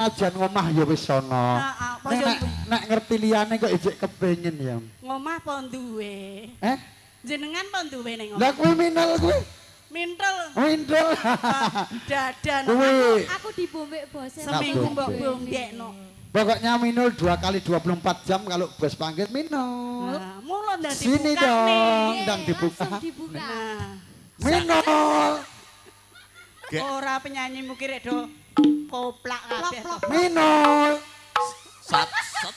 Senajan ngomah ya wis ana. Nek ngerti liyane kok ijek kepengin ya. Ngomah po duwe. Eh? Jenengan po duwe ning omah. Lah kuwi minel kuwi. Mintel. Mintel. Dadan. Aku dibombek bos. Seminggu mbok bombekno. Pokoknya Minul 2 kali 24 jam kalau bos panggil Minul. Nah, mulo ndang dibuka. Sini dong, ndang dibuka. Langsung dibuka. Nah. Minul. Ora penyanyimu ki rek do koplak kabeh. Minul. Sat sat.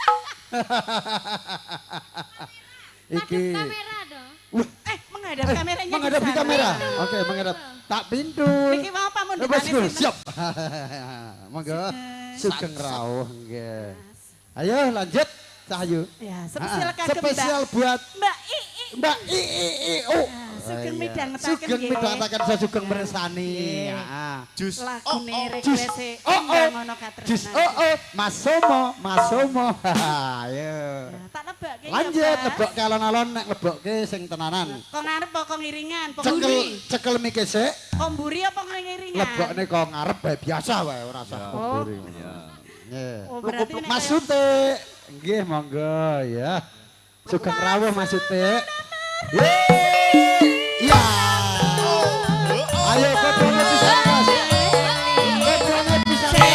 Iki. Kamera dong. Menghadap kameranya. Menghadap di kamera. Oke, menghadap. Tak pintu. Iki mau pamundutane sinten? Siap. Monggo. Sugeng rawuh nggih. Ayo lanjut Cahyu. Ya, spesial kagem spesial buat Mbak I. Mbak I I I U. Sugeng midhangetaken. Sugeng midhangetaken sugeng mirsani. Heeh. Jus. Lagune request ngono katresnan. Jus oh oh Mas Somo, Mas Somo. Ayo. Tak lebokke. Lanjut lebokke alon-alon nek lebokke sing tenanan. Kok ngarep apa kok ngiringan? Cekel cekel mike sik. Kok mburi apa ngiringan? Lebokne kok ngarep bae biasa wae ora usah mburi. Iya. Nggih. Mas Sutik, nggih monggo ya. Sugeng rawuh Mas Sutik. Iya. Ayo kodone bisa Mas. Kodone bisa Mas.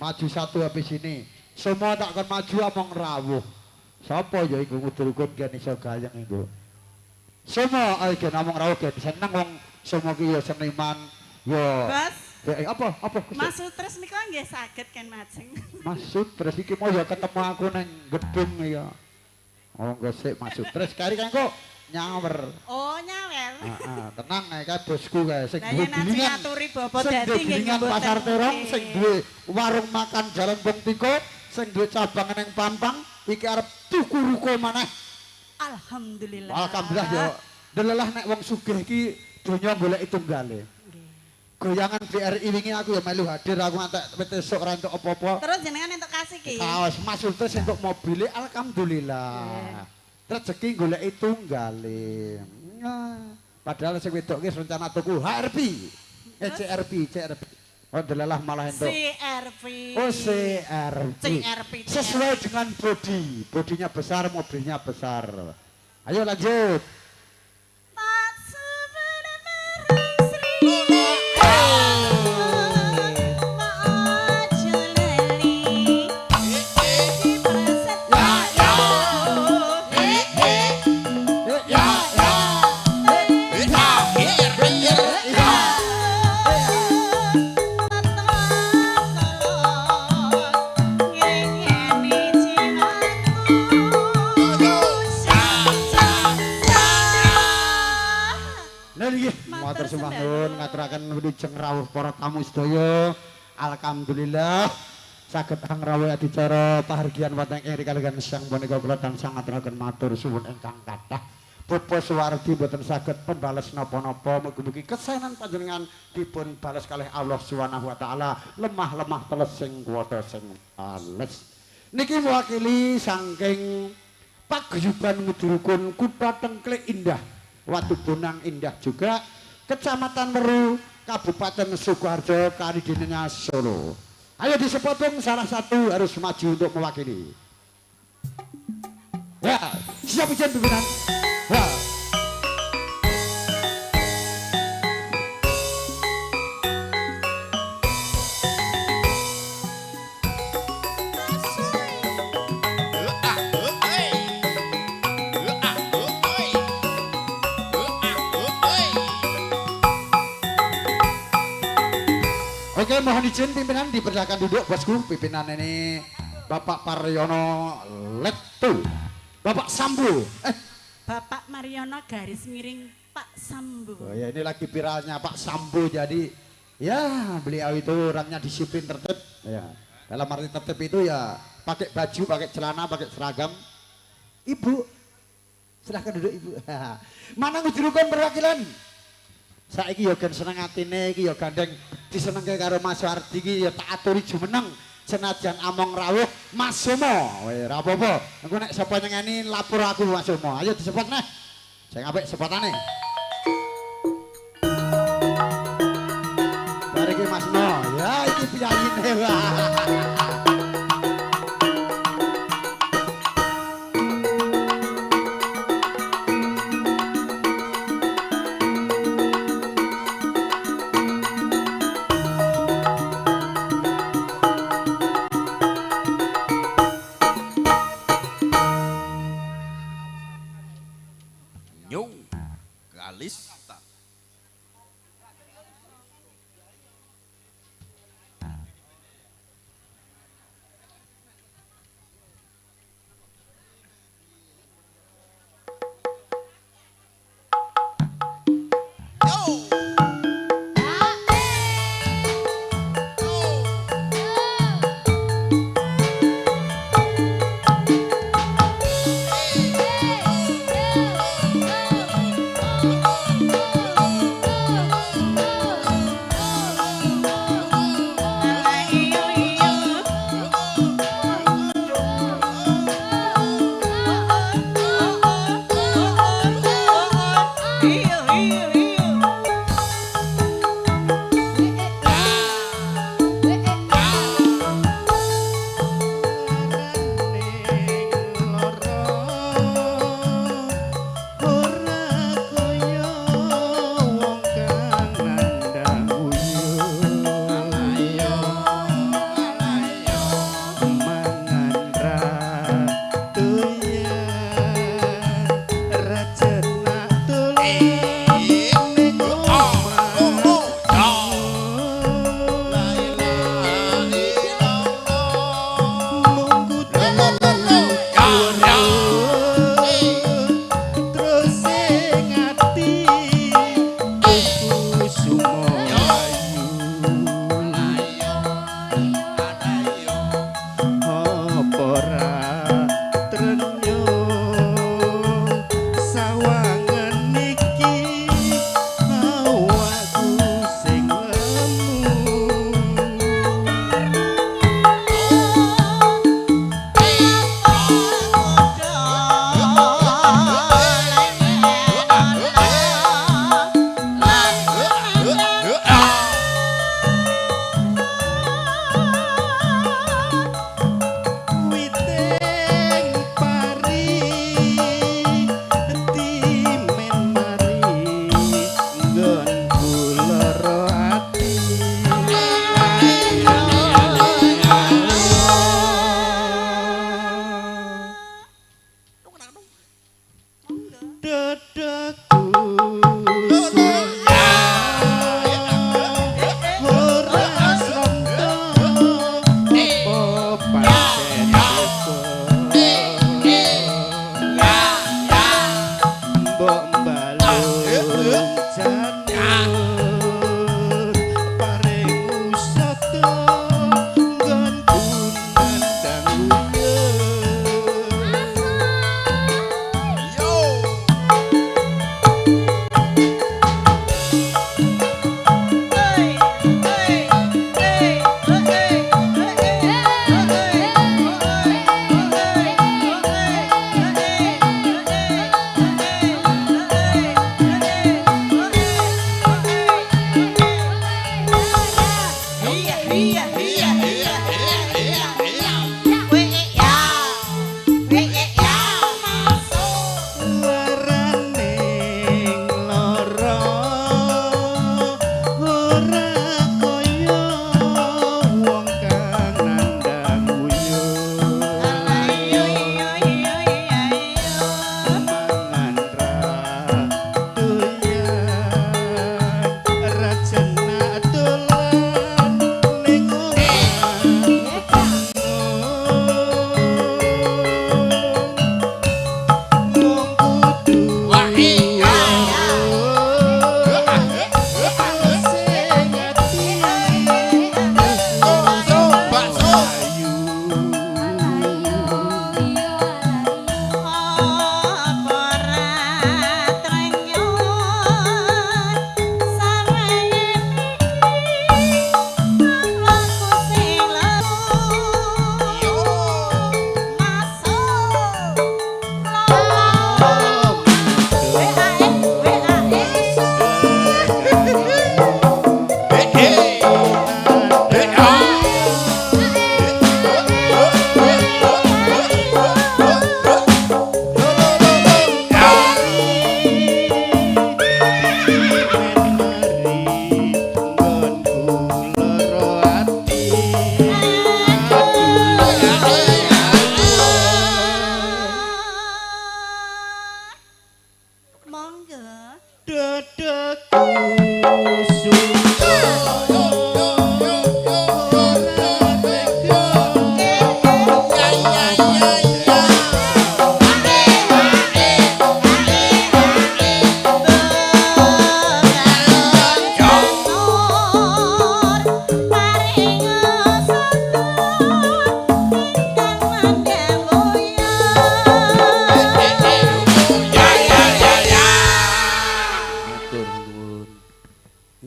Maju satu habis ini. Semua tak akan maju among rawuh. Sapa ya iku ngudurukun gen iso gayeng iku. Semua ayo gen among rawuh gen seneng wong semua ki ya seniman ya. Bos. Ya apa apa Mas Sutres nika nggih saged ken majeng. Mas Sutres iki mau ya ketemu aku nang gedung ya. Oh engko sik Mas Sutres kari kan kok nyawer. Oh nyawer. Heeh, tenang ae kae bosku kae sing duwe gilingan. Sing duwe gilingan Pasar Terong, sing duwe warung makan Jalan Bong Tiko, sing duwe cabang nang Pampang, iki arep tuku ruko maneh. Alhamdulillah. Alhamdulillah ya. Delelah nek wong sugih iki donya goleki tunggale. Goyangan BRI wingi aku ya melu hadir, aku ngantek esuk ora entuk apa-apa. Terus jenengan entuk kasih ki. Kaos Mas Sutres entuk mobile alhamdulillah. Rezeki goleki tunggale. Padahal sing wedok ki rencana tuku HRP. CRP, CRP. Oh delalah malah entuk. CRP. Oh CRP. CRP. Sesuai dengan bodi. Bodinya besar, mobilnya besar. Ayo lanjut. Tak Lha nggih, matur sembah nuwun ngaturaken wilujeng rawuh para tamu sedaya. Alhamdulillah saged angrawuh adicara pahargyan wonten ing rikala siang punika kula tansah ngaturaken matur suwun ingkang kathah. Bapak Suwardi mboten saged pembales napa-napa, mugi-mugi kesaenan panjenengan dipun bales kalih Allah Subhanahu wa taala, lemah-lemah teles sing kuwata sing bales. Niki mewakili saking Paguyuban Ngudi Rukun Kutha Tengklik Indah, Watu Bonang Indah juga, Kecamatan Weru, Kabupaten Sukoharjo, Karidennya Solo. Ayo disepotong salah satu harus maju untuk mewakili. Ya, siap izin pimpinan. Ya. Oke, mohon izin pimpinan dipersilakan duduk bosku. Pimpinan ini Bapak Paryono Lettu, Bapak Sambo. Bapak Mariono garis miring Pak Sambo. Oh ya, ini lagi viralnya Pak Sambo, jadi ya beliau itu orangnya disiplin tertib. Ya, dalam arti tertib itu ya pakai baju, pakai celana, pakai seragam. Ibu, silahkan duduk ibu. Mana Ngudi Rukun perwakilan? Saiki ya gen seneng atine iki ya gandeng disenengke karo Mas Wardi iki ya tak aturi jumeneng senajan among rawuh Mas Somo. Weh ra apa-apa. Engko nek sapa nyengeni lapor aku Mas Somo. Ayo disepot neh. Sing apik sepotane. Bar iki Mas No. Ya iki piyayine. Mbok balung. Dodoku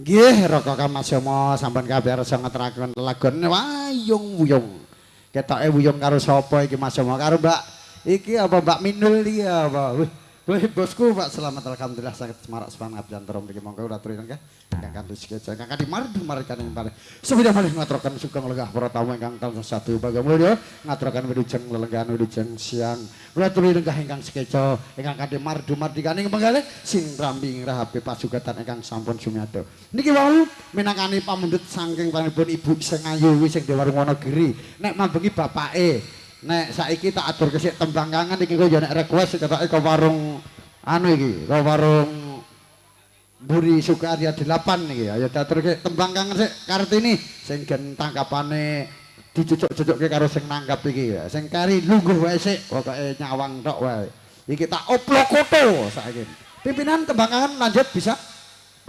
Nggih, Raka Kamasyama sampun kabeh resa ngeteraken lagon wayung wuyung. Ketoke wuyung karo sapa iki Mas Yomo? Karo Mbak iki apa Mbak Minul iki apa? Wih, wih bosku Pak selamat alhamdulillah saged semarak semangat abjantara mriki monggo kula aturi nggih. Ingkang kanthi sekeca ingkang kanthi mardi-mardikan ing palih. Sepindah malih ngaturaken sugeng lenggah para tamu ingkang tansah satu baga mulya ngaturaken wilujeng lelenggahan wilujeng siang. Kula aturi lenggah ingkang sekeca ingkang kanthi mardi-mardikan ing penggalih sing rambi ngrahapi pasugatan ingkang sampun sumyata. Niki wau minangkani pamundhut saking panjenenganipun Ibu Sengayu sing di warung Wonogiri. Nek mambengi bapake, nek saiki tak aturke sik tembang kangen iki kok ya nek request ketoke ke warung anu iki, ke warung Buri Sukarya 8 iki. Ayo diaturke tembang kangen sik Kartini sing gen tangkapane dicucuk-cucukke karo sing nanggap iki. Sing kari lungguh wae sik, pokoke nyawang tok wae. Iki tak oplok koto saiki. Pimpinan tembang kangen lanjut bisa?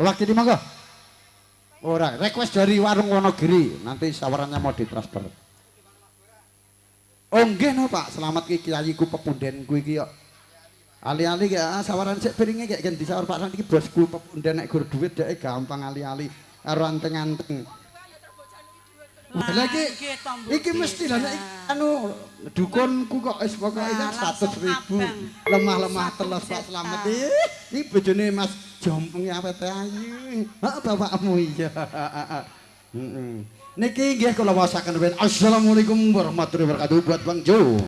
Wakili monggo. Ora, request dari warung Wonogiri, nanti sawarannya mau ditransfer. Oh nggih no Pak, selamat ki kiyayiku pepundenku iki kok. Ali-ali ki sawaran sik piringe kek gen disawar Pak iki bosku pepunden nek gur duit dhek gampang ali-ali karo anteng-anteng. Lah iki mesti lah nek anu dukunku kok wis pokoke 100.000 lemah-lemah teles Pak Slamet. Iki bojone Mas Jompeng awete ayu. Heeh bapakmu iya. Heeh. Niki nggih kula waosaken rumiyin. Assalamualaikum warahmatullahi wabarakatuh buat Bang Jo.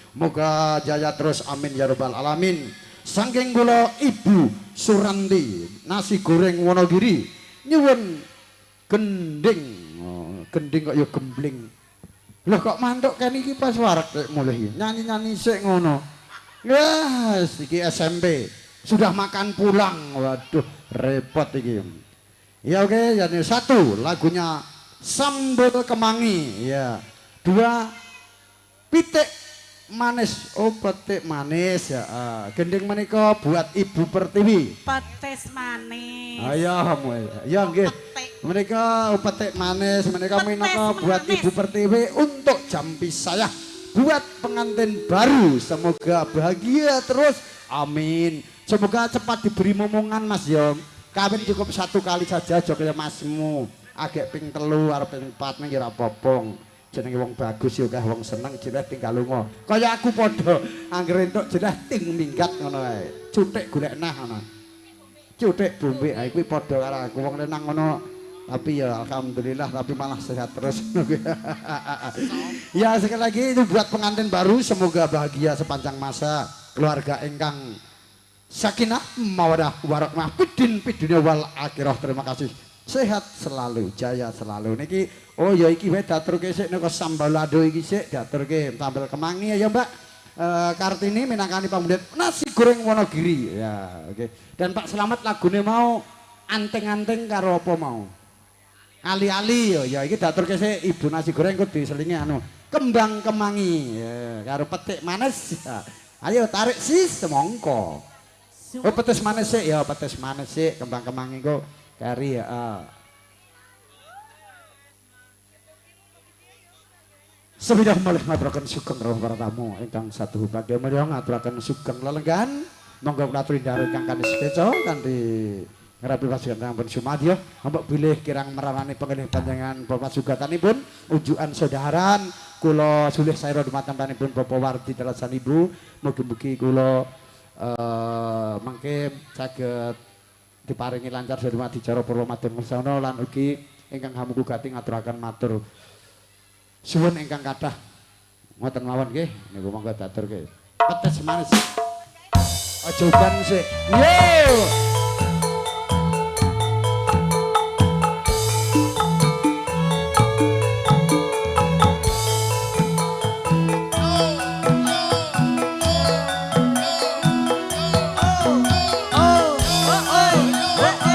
Moga jaya terus amin ya rabbal alamin. Saking kula Ibu Suranti nasi goreng Wonogiri nyuwun gending. Oh, gending kok ya gembling. Loh kok mantuk kan iki pas wareg rek mulih iki. Nyanyi-nyanyi sik ngono. Yes, iki SMP. Sudah makan pulang. Waduh, repot iki. Ya oke, yani satu lagunya Sambel Kemangi, ya. Dua pitik manis, oh petik manis ya. Gending menika buat Ibu Pertiwi. Petis manis. Ayo, ya nggih. Menika petik manis, menika minangka buat Ibu Pertiwi untuk jampi saya, buat pengantin baru, semoga bahagia terus. Amin. Semoga cepat diberi momongan Mas Yom. Kawin cukup satu kali saja aja kaya masmu. Agek ping 3 arep ping 4 ning ora apa-apa. Jenenge wong bagus ya akeh wong seneng jeleh tinggal lunga. Kaya aku padha anggere entuk jeleh ting minggat ngono kae. Cutik golek nah ngono. Cutik bombe ae kuwi padha karo aku wong lanang ngono. Tapi ya alhamdulillah tapi malah sehat terus. Ya sekali lagi itu buat pengantin baru semoga bahagia sepanjang masa, keluarga ingkang sakinah mawadah warahmah fidin fidunya wal akhirah. Terima kasih. Sehat selalu, jaya selalu. Niki oh ya iki wae diaturke sik nek sambal lado iki sik diaturke sambal kemangi ya Mbak. Kartini minangkani pamundhut nasi goreng Wonogiri. Ya, oke. Dan Pak Slamet lagune mau anting-anting karo apa mau? Ali-ali ya, ya iki diaturke sik ibu nasi goreng kok diselingi anu kembang kemangi ya, karo petik manis. Ya. Ayo tarik sis semongko. Oh petis manis sik ya, petis manis sik kembang kemangi kok kari ya. Sepindah malih ngaturaken sugeng rawuh para tamu ingkang satuhu bagya mulya ngaturaken sugeng lelenggahan. Monggo kula aturi ndharo ingkang kanis keca kanthi ngrapi pasugan sampun sumadyo. Mbok bilih kirang meranani pengelih panjenengan bapak sugatanipun unjukan sedaharan kula sulih saira dumateng panjenenganipun Bapak Wardi telasan Ibu. Mugi-mugi kula mangke saged diparingi lancar dumadi cara purwa madya ngersana lan ugi ingkang hamuku gati ngaturaken matur suwun ingkang kathah. Ngoten mawon nggih niku monggo diaturke. Petes manis. Aja udan sik. Yo. Oh, oh, oh, oh, oh.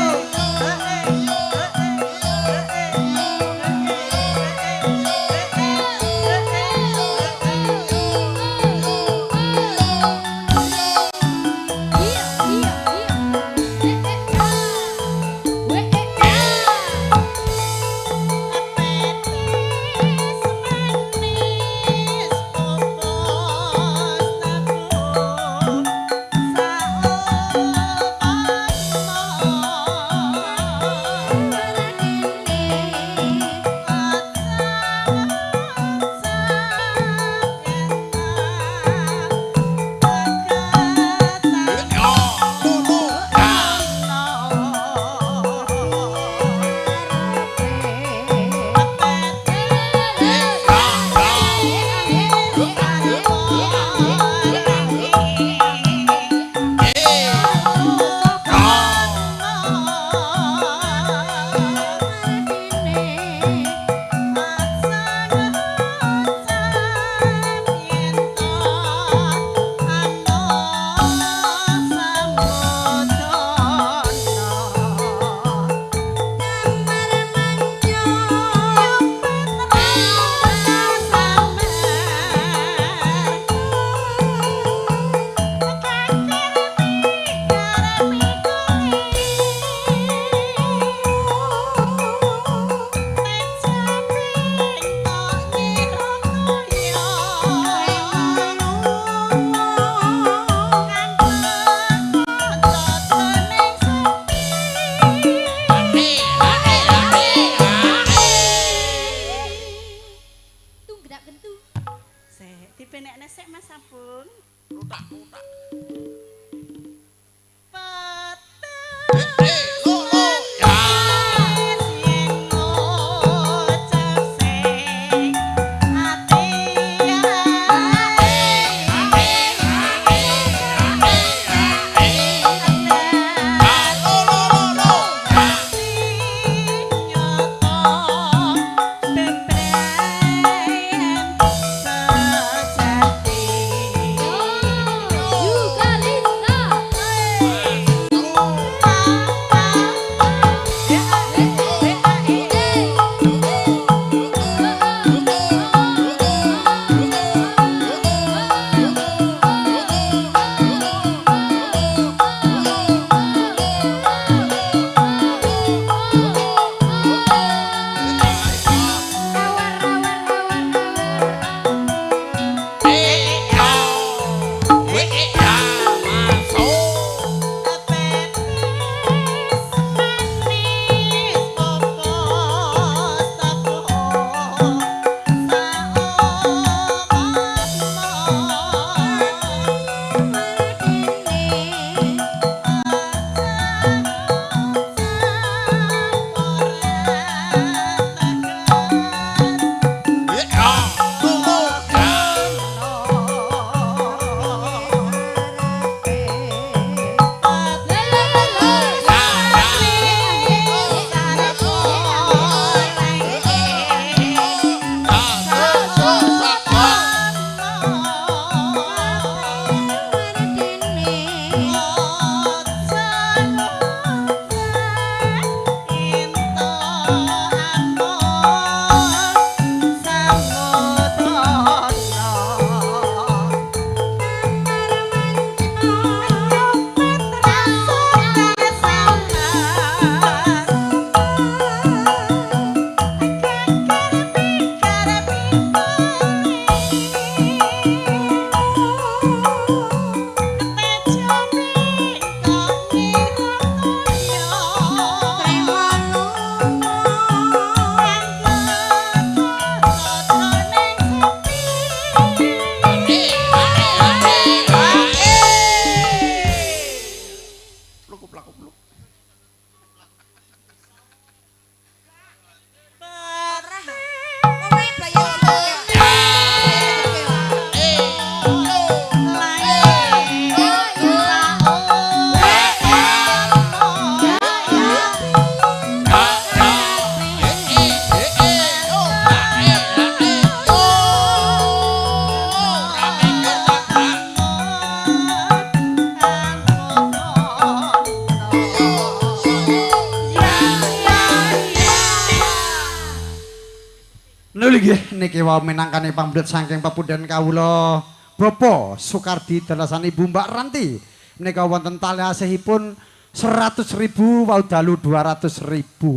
Nuli nggih niki wau minangkani pamrih saking pepundhen kawula Bapak Sukardi dalasan Ibu Mbak Ranti. Menika wonten tali asihipun 100.000 wau dalu 200.000.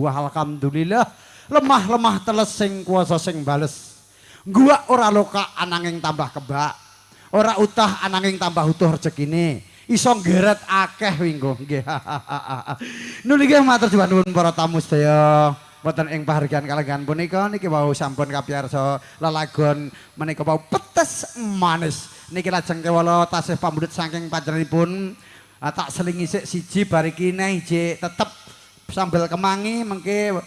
Alhamdulillah. Lemah-lemah teles sing kuwasa sing bales. Guwak ora loka ananging tambah kebak. Ora utah ananging tambah utuh rezekine. Iso nggeret akeh winggo nggih. Nuli nggih matur nuwun para tamu sedaya. Wonten ing pahargyan kalenggahan punika niki wau sampun kapiyarsa lelagon menika wau petes manis. Niki lajeng kewala tasih pamundhut saking panjenenganipun tak selingi sik siji bariki neh jek tetep sambel kemangi mengke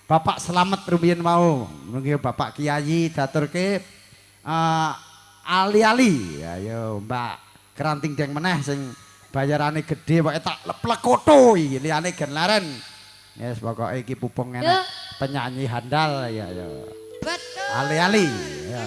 Bapak Slamet rumiyin wau. Mengke Bapak Kiai daturke ali-ali. Ayo Mbak Keranting deng meneh sing bayarane gedhe pokoke tak plekoto iki liyane gen leren. Yes, pokoknya iki pupung enak penyanyi handal ya ya. Betul. Ali-ali ya.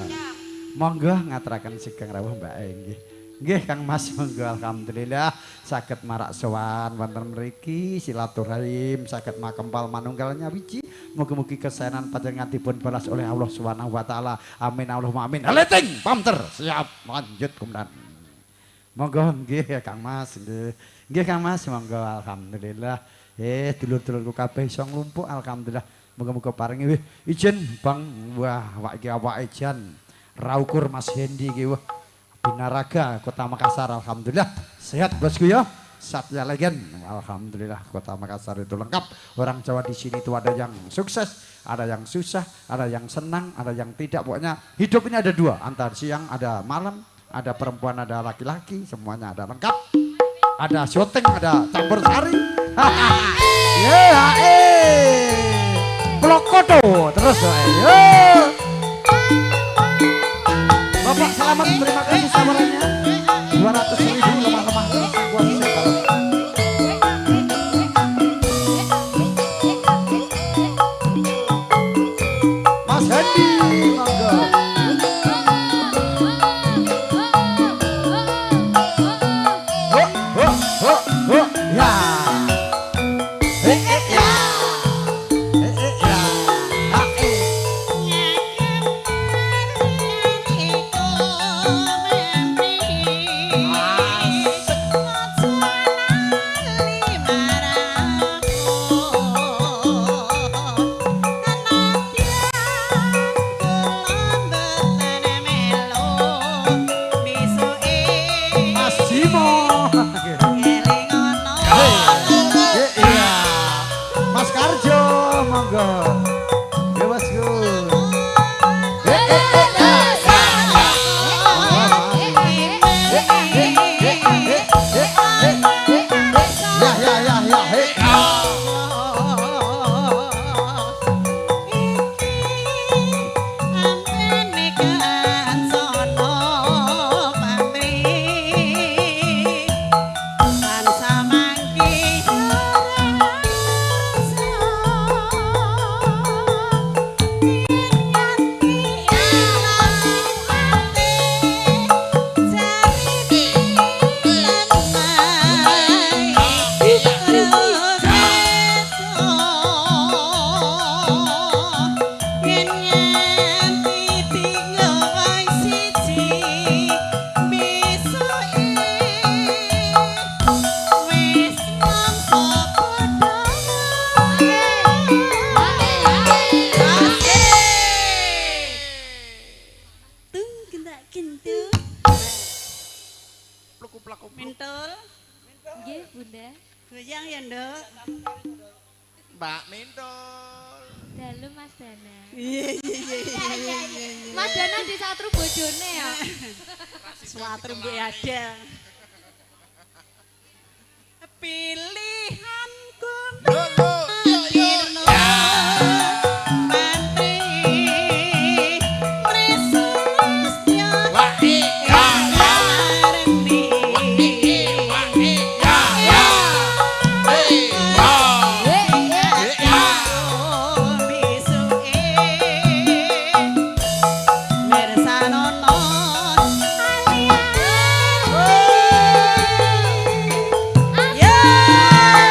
Monggo ngaturaken sugeng rawuh Mbak nggih. Nggih Kang Mas monggo alhamdulillah saged marak sowan wonten mriki silaturahim saged makempal manunggal nyawiji. Mugi-mugi kesaenan panjenengan dipun balas oleh Allah Subhanahu wa taala. Amin Allahumma amin. Aleting pamter siap lanjut kumdan. Monggo nggih Kang Mas nggih. Nggih Kang Mas monggo alhamdulillah. Dulur-dulurku kabeh iso nglumpuk alhamdulillah. Muga-muga paringi wih izin Bang. Wah, awak iki awake jan raukur Mas Hendi iki wah. Binaraga Kota Makassar alhamdulillah. Sehat bosku ya. Satya Legen alhamdulillah Kota Makassar itu lengkap. Orang Jawa di sini itu ada yang sukses, ada yang susah, ada yang senang, ada yang tidak. Pokoknya hidup ini ada dua, antar siang ada malam, ada perempuan ada laki-laki, semuanya ada lengkap. Ada syuting, ada campur sari. Plokoto terus ayo. Bapak Selamat terima kasih sawerannya 200.000 lemah-lemah terus kuasa kalau. Mas Hendi monggo. Ho ho ho ho ya. Nggih, Bunda. Goyang ya, Nduk. Mbak Mintul. Dalu Mas Dana. Iya iya iya. Mas Dana di satru bojone ya. Satru mbok ada. Pilihanku. Lho yo yo. Yeah!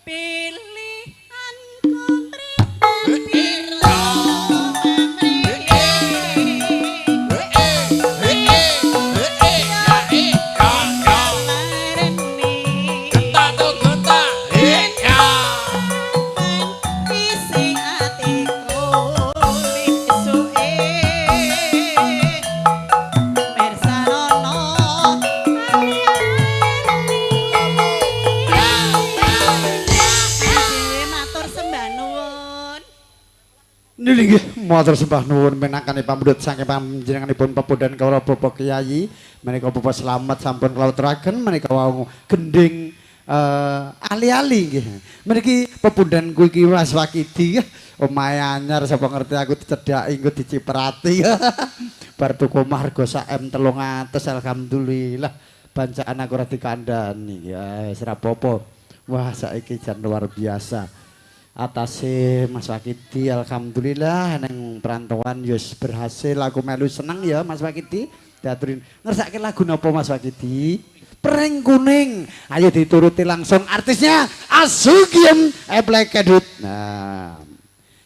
Pilihanku mripir. Ising atiku misuke mirsanono dhewe matur sembah nuwun. Nggih nggih, matur sembah nuwun minangkane pamundhut saking panjenenganipun pepodan kawula Bapak Kyai menika Bapak slamet sampun kula aturaken menika wau gending ali-ali nggih. Mriki pepundanku iki Mas Wakidi omahe anyar sapa ngerti aku dicedhaki engko diciprati. Bar tuku omah rega sak M 300 alhamdulillah. Bancaan aku ora dikandani ya wis ora apa-apa. Wah saiki jan luar biasa. Atase Mas Wakidi alhamdulillah neng perantauan yus berhasil aku melu seneng ya Mas Wakidi diaturin ngersake lagu napa Mas Wakidi Pring Kuning ayo dituruti langsung artisnya Asukiem Eplek Kedut. Nah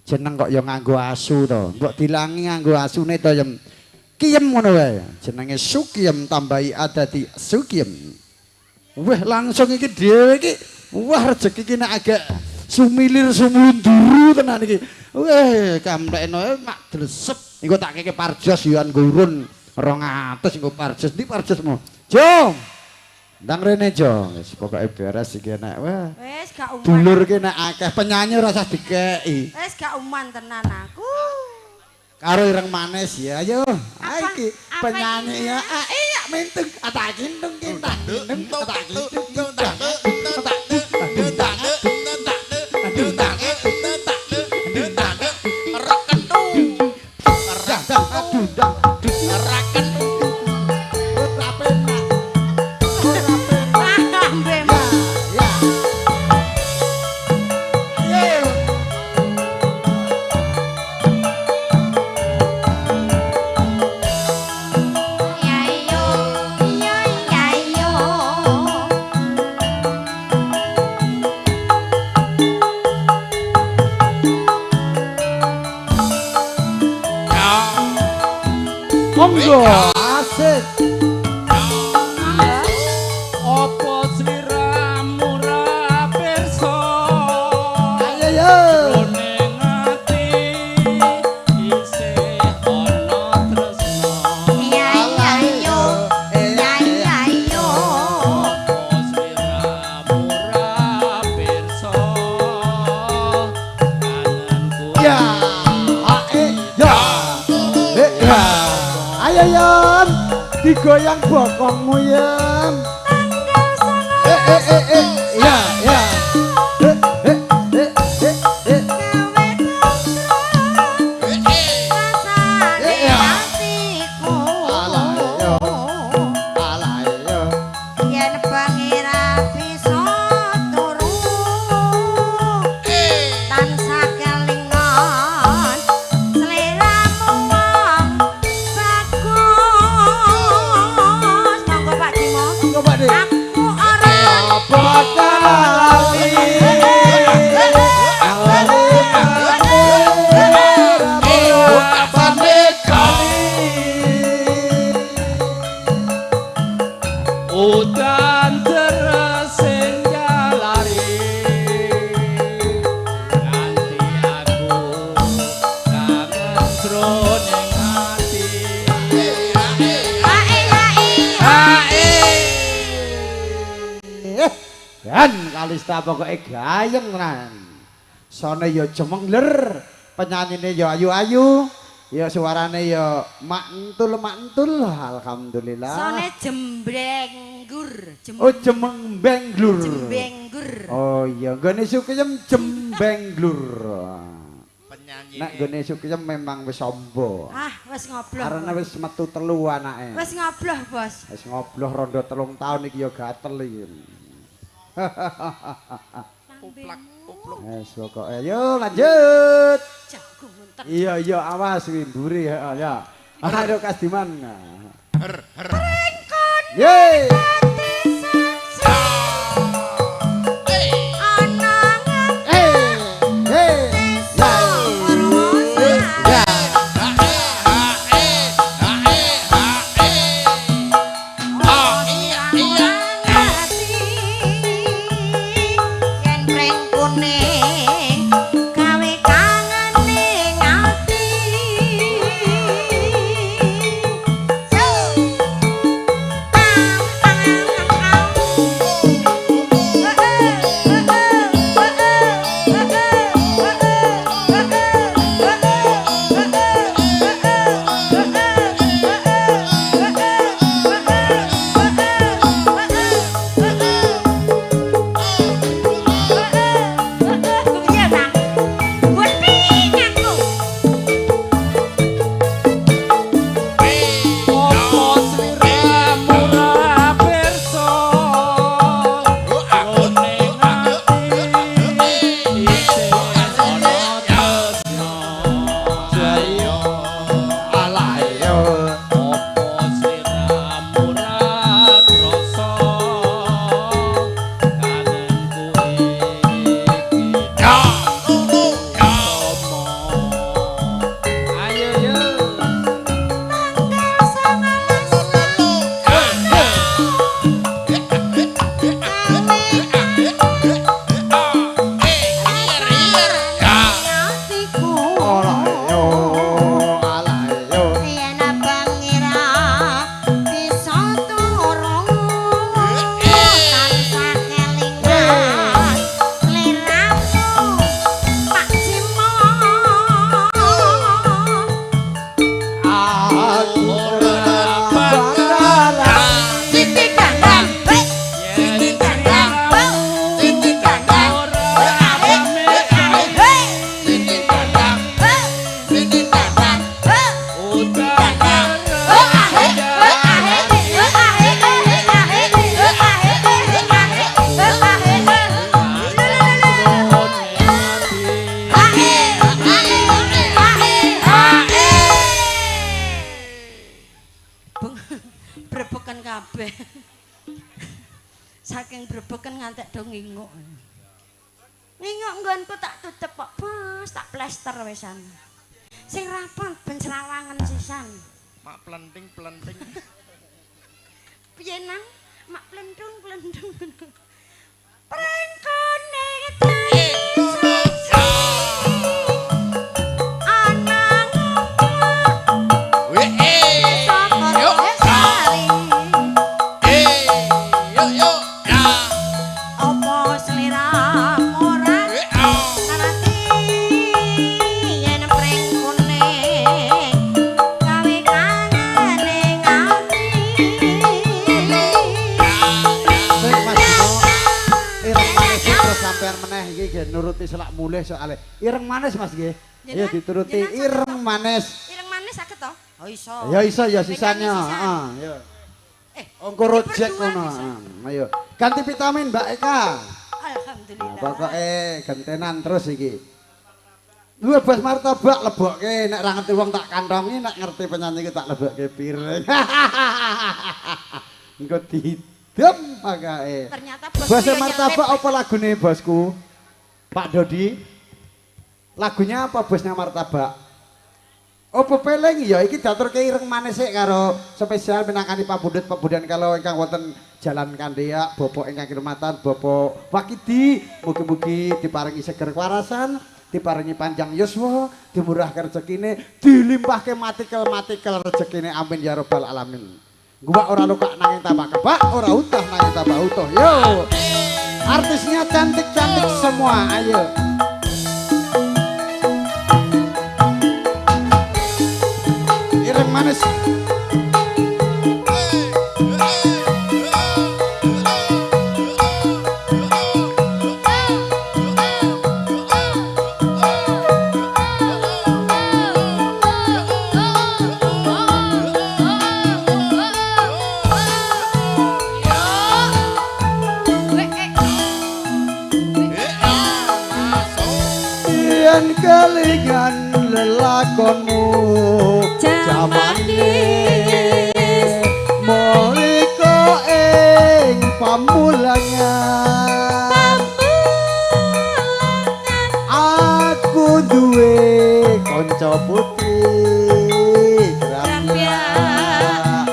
jeneng kok ya nganggo asu to mbok dilangi nganggo asune to yem kiem ngono wae jenenge Sukiem tambahi adati Sukiem. Wah langsung iki dhewe iki wah rejeki iki nek agak sumilir sumunduru tenan iki. Weh, kamplekno mak dlesep. Engko tak keke parjos yo ngurun 200 engko parjos. Ndi parjosmu? Jo. Ndang rene Jo. Wis pokoke beres iki nek wah. Wis gak uman. Dulur ki nek akeh penyanyi ora usah dikeki. Wis gak uman tenan aku. Karo ireng manis ya ayo. Apa? Iki Apa penyanyi iki? ya. Ah iya mentung tak kintung kintak. Tak kintung tak Lambe Mas. Ya yo, ya ya yo. Monggo asik. Apa sliramu ra pirsa? Ayo yo. Ning ati isih ana tresna. Ya ya yo. Ya ya yo. Apa sliramu ra pirsa? Kangenku Ya. Ae ya. Eh ya. Ayo yam, digoyang bokongmu yam. Eh eh eh eh ya ya. Eh eh eh eh eh. Rasane Iya. atiku. Alah yo. Alah yo. Yen bengi ra bisa turu. Tansah kelingan sliramu wong bagus. Monggo Pak Dimo. Monggo Pak Dik. Aku ora Bakal lali. Udan deres sing jalari nganti aku kangen jroning ati. Ae ae. Ae. Dan Kalista pokoke gayeng tenan. Sone ya jemengler, penyanyine ya ayu-ayu, ya suarane ya makntul-makntul, alhamdulillah. Sone jembrenggur, Oh jemengbenglur. jembrenggur. Oh iya, nggone Sukiyem jembenglur. Penyanyi. Nek nggone Sukiyem memang wis amba. Ah, wis ngobloh. Karena wis metu telu anake. Wis ngobloh, Bos. Wis ngobloh rondo 3 tahun iki ya gatel iki. Wis pokoke ayo lanjut. Jagung entek. Iya iya awas kuwi mburi ya ya. Ayo Kasdiman. Her her. Yeay. Ana Brebeken kabeh. Saking brebeken ngantek do nginguk. Nginguk nggonku tak tutup kok, Bos, tak plester wisan. Sing rapon ben serawangen sisan. Mak plenting-plenting. Piye nang? Mak plentung-plentung. Prengkone dadi ana Yo. Yo yo ya. Apa sliramu ora ngerti yen pring kuning gawe kangene ati. Sing Mas Dino, ireng manis terus sampean meneh iki nggih nuruti selak mulih soalé. Ireng manis Mas nggih. Ayo dituruti ireng manis. Ireng manis saged to? Oh iso. Ya iso ya sisanya, Penyanyi sisan. heeh, ya. Eh, Ongko rojek berdua ngono. bisa. Heeh, ayo. Ganti vitamin Mbak Eka. Alhamdulillah. Nah, pokoke gentenan terus iki. Dua bos martabak lebokke nek ra ngerti wong tak kantongi, nek ngerti penyanyi iki tak lebokke piring. Engko didem makake. Ternyata bosku Bos ya martabak nyelip. apa lagune bosku? Pak Dodi. Lagunya apa bosnya martabak? Oh pepeling ya iki diaturke ireng manis sik karo spesial minangkani pabundut pabundan kalau ingkang wonten Jalan Kandeak, Bapak ingkang kirmatan, Bapak Wakidi, mugi-mugi diparingi seger kewarasan, diparingi panjang yuswa, dimurahke rezekine, dilimpahke matikel-matikel rezekine, amin ya rabbal alamin. Gua ora luka nanging tambah kebak, ora utah nanging tambah utuh. Yo. Artisnya cantik-cantik semua, ayo. Ireng manis. Yen kelingan lelakonmu Jaman Molika ing pamulangan aku duwe kanca putri Grapyak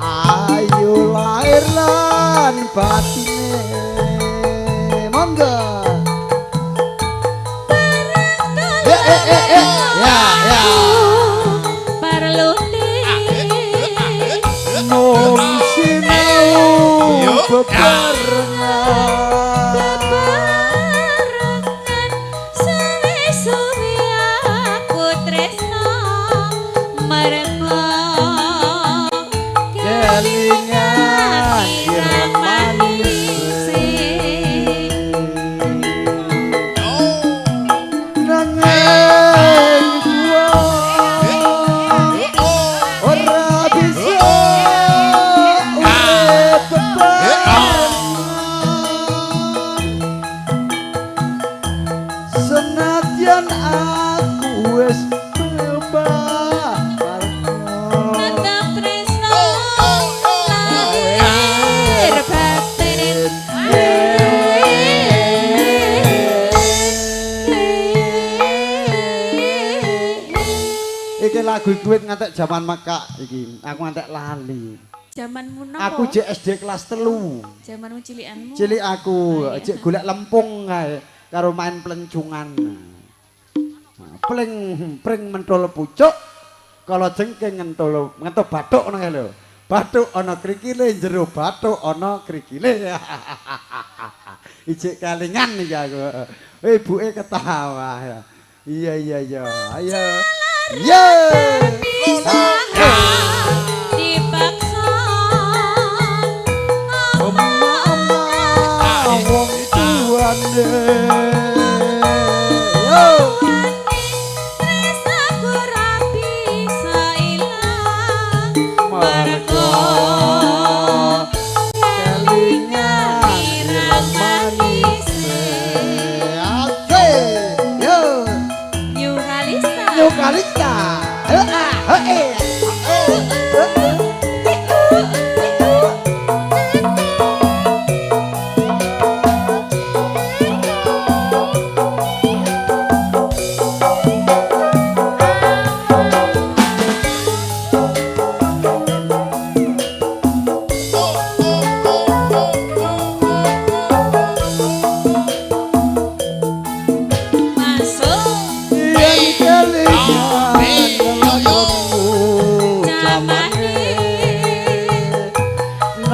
ayu lahir lan batine monggo. Eh, eh, eh, eh. Ya, ya. Mung sinau bebarengan Bebarengan suwe-suwe aku tresno mergo kelingan ireng manis. Nanging tuwa ora bisa urip bebarengan senadyan aku wis bebarengan Tetep tresno lahir batin. Iki lagu kuwi ngantek jaman Mekah iki. Aku ngantek lali. Jamanmu napa? Aku jek SD kelas 3. Jamanmu cilikanmu. Cilik aku jek golek lempung kae karo main plencungan. Nah, pling pring mentul pucuk kala jengking ngentul ngentul bathuk ngono kae lho. Bathuk ana krikile jero bathuk ana krikile. Ijek kalingan iki aku. Ibuke ketawa ya. Iya iya iya. Ayo. Ye. Dipaksa Oma wong tuane. Yo. Tresnaku ora bisa ilang Mergo kelingan ireng manis. Asik. Yo. New Kalista. New Kalista. Heeh, heeh.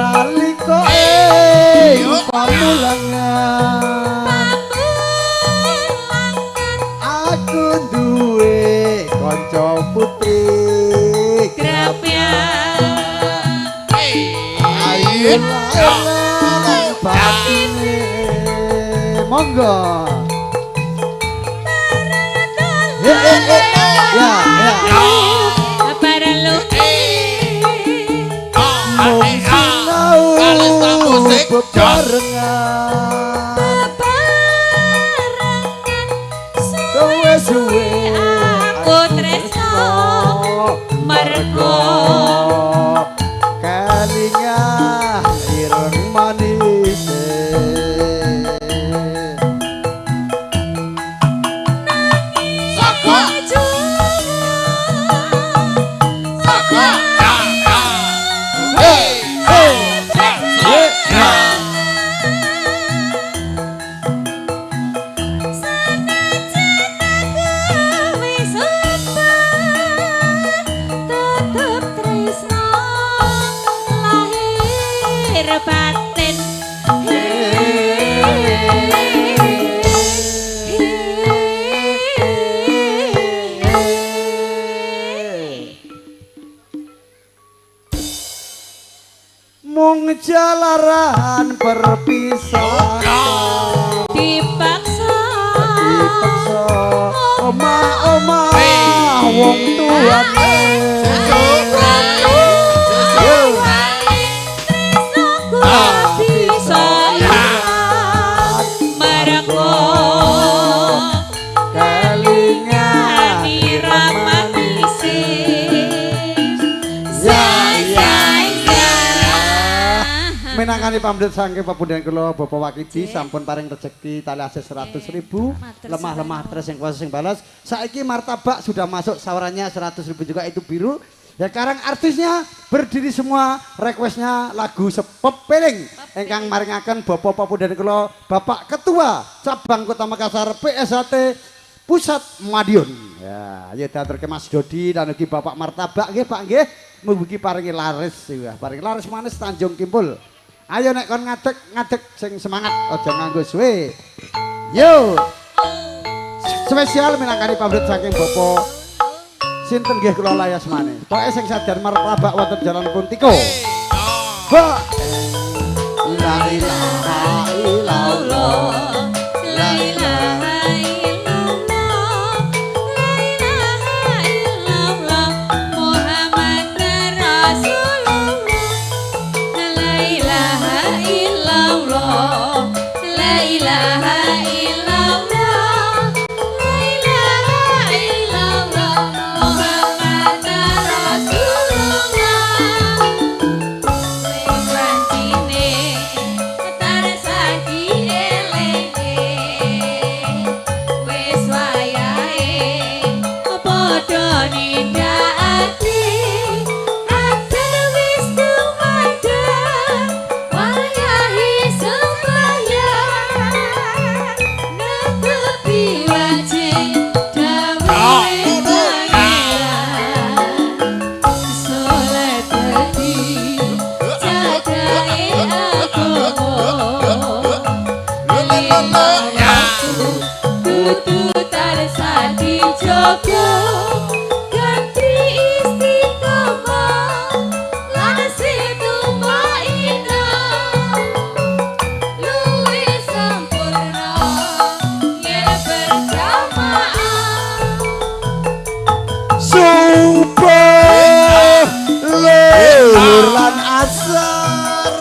Nalika ing pamulangan aku duwe kanca putri ayu lan batine monggo. Eh, eh, eh. Ya, ya. Mung sinau bebarengan suwe-suwe aku tresno mergo kelingan ireng manis. Mung jalaran perpisahan dipaksa dipaksa omah-omah wong tuane. Bisa mergo kelingan Minangkani pamrih saking pepundhen kula Bapak Wakidi sampun paring rejeki tali asih 100.000 lemah-lemah tres sing kuasa sing balas. Saiki martabak sudah masuk sawerannya 100.000 juga itu biru. Ya sekarang artisnya berdiri semua, requestnya lagu Sepepeling ingkang maringaken Bapak pepundhen kula Bapak Ketua Cabang Kota Makassar PSHT Pusat Madiun. Ya, ya diaturke Mas Dodi lan ugi Bapak Martabak nggih Pak nggih. Mugi paringi laris ya, paringi laris manis Tanjung Kimpul. Ayo nek kon ngadeg, ngadeg sing semangat aja nganggo suwe. Yo. Spesial minangkani pamrih saking Bapak sinten nggih kula layasmane. Pokoke sing sadar martabak wonten Jalan Puntiko. Ba. La ilaha illallah. La ilaha illallah, la ilaha illallah, Muhammad Rasulullah. La ilaha illallah, la ilaha illallah, la ilaha illallah, Muhammad Rasulullah. Wancine tarsaki eleke wis wayahe padha nindakake adzan wis tumandang wayahe sembahyang netepi wajib dawuhe pangeran salat dadi jagae agama lima waktu kudu tansah dijaga ganti istiqomah lan situmainah luwih sempurna yen berjamaah. Subuh luhur lan asar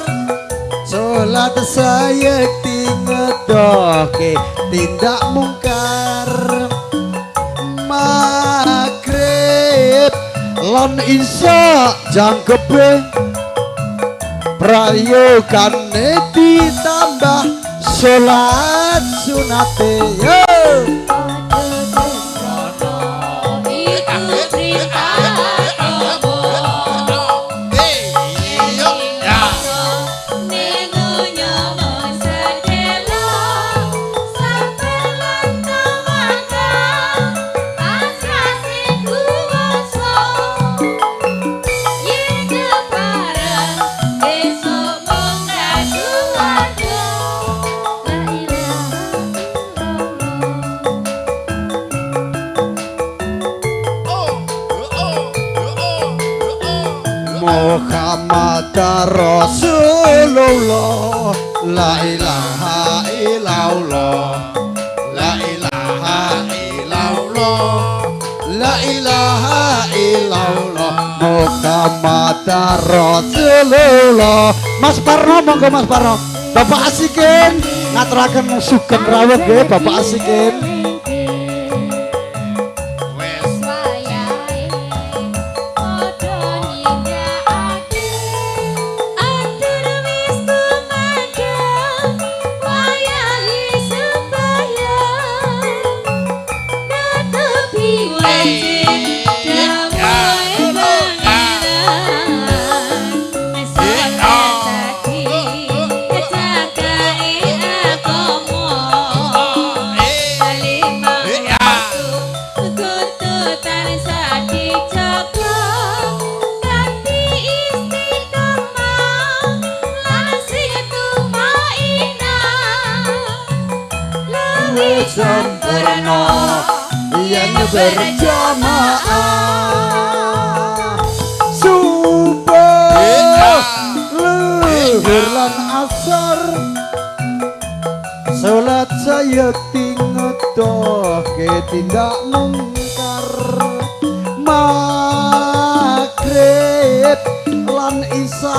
salat sayekti ngedoke tindak mungkar maghrib lan isya jangkepe prayogane ditambah salat sunate. Yo. Iku perintah agama ning nyomo sedelo sampe lan tawakal asrase kuwasa yen kepareng esuk illallah, la ilaha illallah, la ilaha illallah, la ilaha illallah, Muhammad Rasulullah. Mas Parno monggo Mas Parno. Bapak Asikin ngaturaken sugeng rawuh nggih Bapak Asikin. Wes. Wayahe padha nindakake atur wis kumandhang wayahe sembahyang netepi wajib dawuhe pangeran salat tadi jagae agama lima waktu kudu tansah dijaga kanthi istiqomah lan sing tumainah luwih sempurna yen berjamaah. Subuh, luhur lan asar, salat sayekti ngedohke tindak mungkar. Maghrib lan isya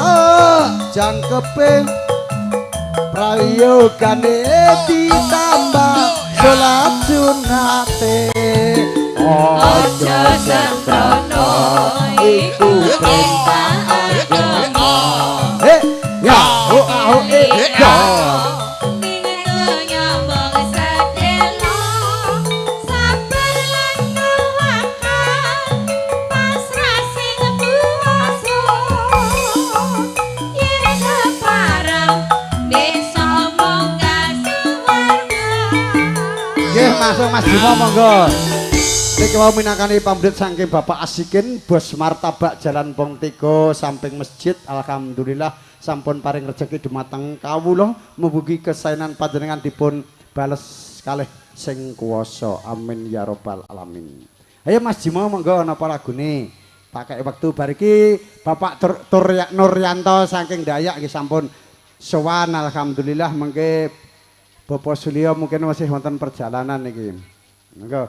jangkepe prayogane ditambah salat sunate. Aja sembrono iku perintah agama. Eh ya oh ah oh eh ya. Ning donya mung sedelo sabar lan tawakal pasrah sing kuwasa yen kepareng besok munggah suwarga. Nggih masuk Mas Bimo monggo. Niki wau minangkani pamrih saking Bapak Asikin bos martabak Jalan Pong 3 samping masjid. Alhamdulillah sampun paring rejeki dumateng kawula, mugi kesaenan panjenengan dipun bales kalih sing kuwasa. Amin ya robbal alamin. Ayo Mas Jimo monggo napa lagune? Pakai wektu bar iki Bapak Nuryanto saking Dayak nggih sampun sowan, alhamdulillah. Mengke Bapak Sulio mungkin masih wonten perjalanan niki. Monggo.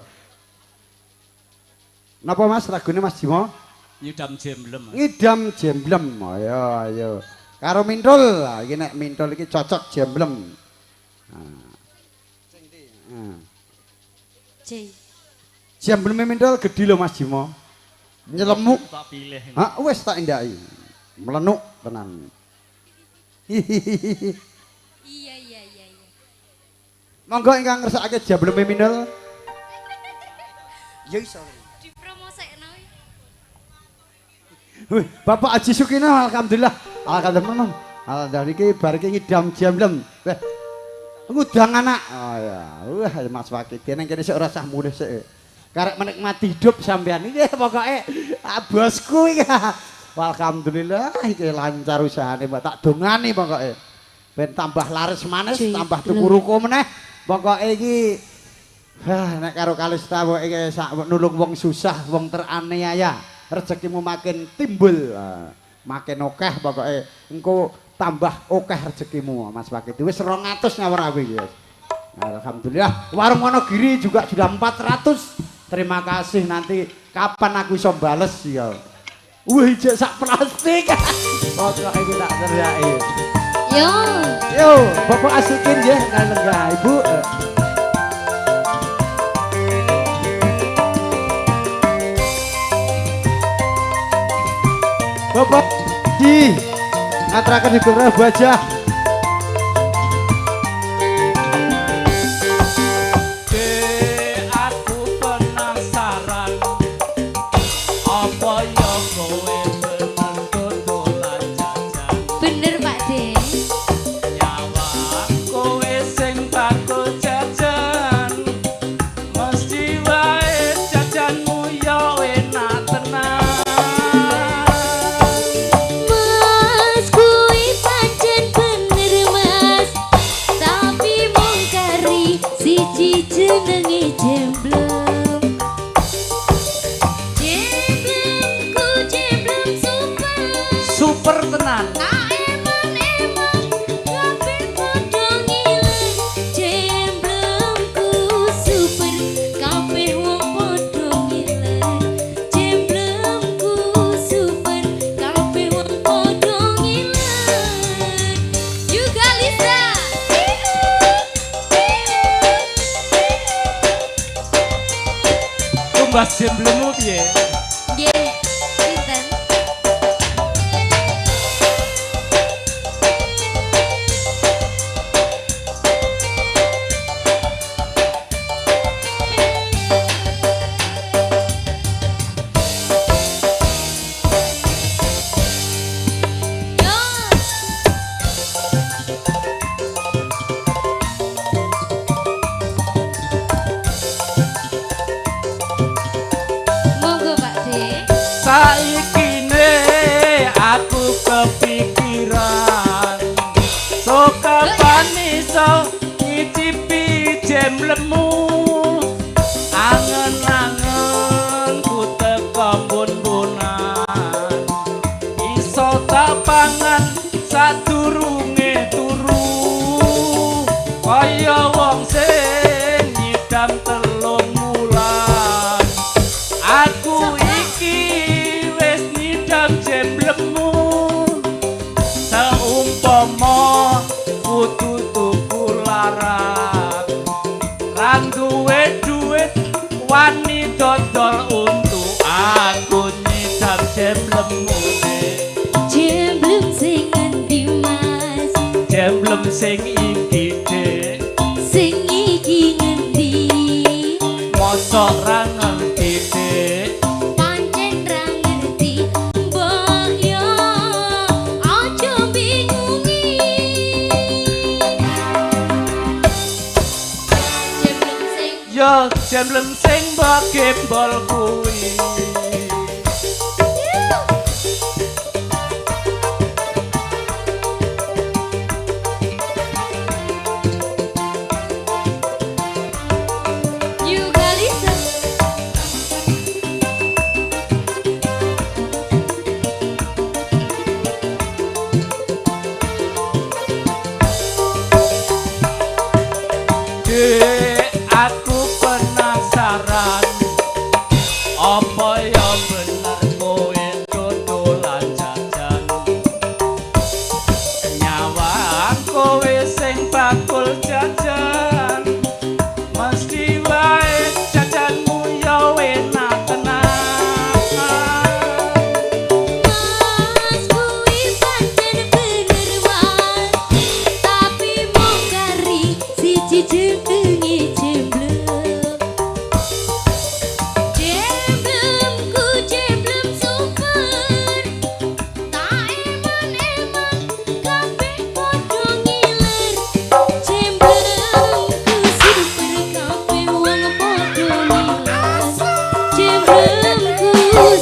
Napa Mas lagune Mas Jimo? Ngidam jemblem. Ngidam jemblem. Ayo ayo. Karo mintul. Iki nek mintul iki cocok jemblem. Nah. J. Jembleme mintul gedhi lho Mas Jimo. Nyelemuk. Tak pilih. Ha wis tak indaki. Mlenuk tenan. Hihihi. Iya iya iya iya. Monggo ingkang ngersakake jembleme mintul. Ya iso. Dipromosekno. Wih, Bapak Haji Sukino alhamdulillah. Alhamdulillah. Alhamdulillah iki bar iki ngidam jemblem. Wah. Ngundang anak. Oh ya. Wah, Mas Wakid nang kene sik ora usah mulih sik. Karek menikmati hidup sampean iki pokoke bosku iki. Alhamdulillah iki lancar usahane, Mbak. Tak dongani pokoke. Ben tambah laris manis, tambah tuku ruko meneh. Pokoke iki hah nek karo Kalista pokoke iki sak nulung wong susah, wong teraniaya, rezekimu makin timbul, makin akeh pokoke. Engko tambah akeh rezekimu Mas Wakid. Wis 200 ngawur aku iki. Alhamdulillah, warung Wonogiri juga sudah 400. Terima kasih, nanti kapan aku iso bales ya. Wih, ijek sak plastik. Pokoke iki tak teriaki. Yo. Yo, Bapak Asikin nggih, lenggah Ibu. Bapak di ngaturaken ibu wajah. Aku penasaran apa ya kowe bener dodolan jajan. Bener Pak De. Nyawa kowe sing bakul jajan mesti wae jajanmu ya enak tenan. Mas kuwi pancen bener Mas, tapi mung kari siji jenenge jemblem. Jemblemku jemblem super. Super tenan. Tak eman-eman Tumbas jemblemu piye? Nggih, pinten? Yo. Monggo Pak De. Saiki ne aku kepikiran. So kapan iso nyicipi jemblemu? Angen-angen ku teko bun-bunan. Iso tak pangan sadurunge turu. Kaya wong sing nyidam telung wulan. Aku iki wis nyidam jemblemu. Seumpama kudu tuku larang, ra duwe duit wani dodol untuk aku nyidam jemblemu. Jemblem sing ngendi Mas? Jemblem sing iki Dik, Sing iki ngendi? mosok ra ngerti Dik. Pancen ra ngerti, mbok yo aja bingungi. Jemblem sing Yo jemblem sing mbok gembol kuwi. New Galisa. Dek, aku penasaran. Apa ya bener kowe dodolan jajan? Nyawang kowe sing bakul jajan, mesti wae jajanmu ya enak tenan. Mas kuwi pancen bener Mas, tapi mung kari siji jenenge jemblem. Jemblemku jemblem super, tak eman-eman kabeh padha ngiler. Jemblemku super kabeh wong padha ngiler. Jemblemku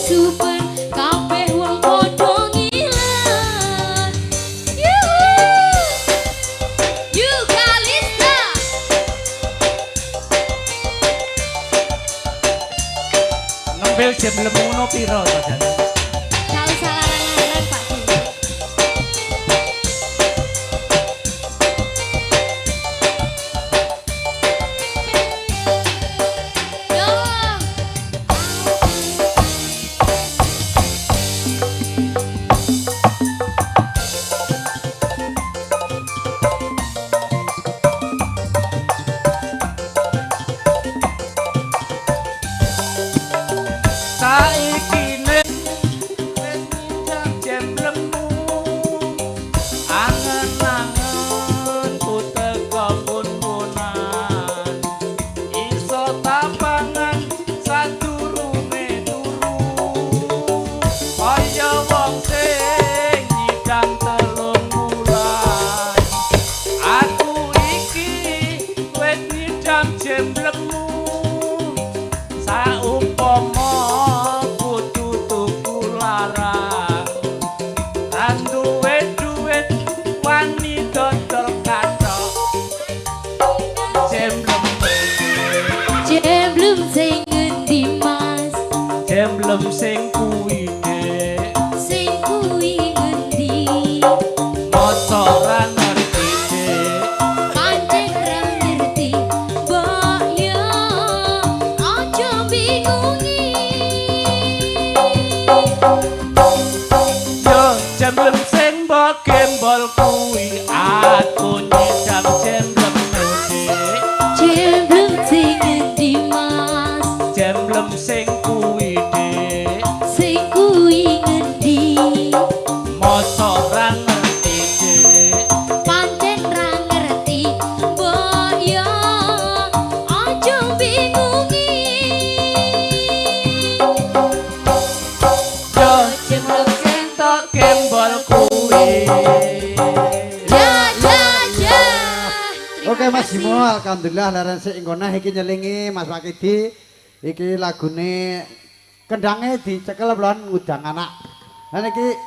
super kabeh wong padha ngiler. Yuhu. Yukalista. Ngempil jemblem ngono piro to, Jan? Gak usah larang-larang Pak De. Yo. Saiki ne wis nyidam jemblemu. Angen-angen ku teko bun-bunan. Iso tak pangan sadurunge turu. Kaya wong sing nyidam telung wulan. Aku iki wis nyidam jemblemu. Saumpama kudu tuku larang, ra duwe duit wani dodol kathok jemblem. Jemblem sing ngendi Mas? Jemblem sing kuwi Dik, Sing kuwi ngendi? mosok ra ngerti Dik. Pancen ra ngerti, mbok yo aja bingungi. Yo jemblem sing mbok gembol kuwi aku nyidam jemblem Dik. Jemblem sing ngendi Mas? Jemblem sing Oke Mas Bimo, alhamdulillah leren sik engko neh iki nyelingi Mas Wakidi. Iki lagune kendange dicekel lon ngundang anak. Lah niki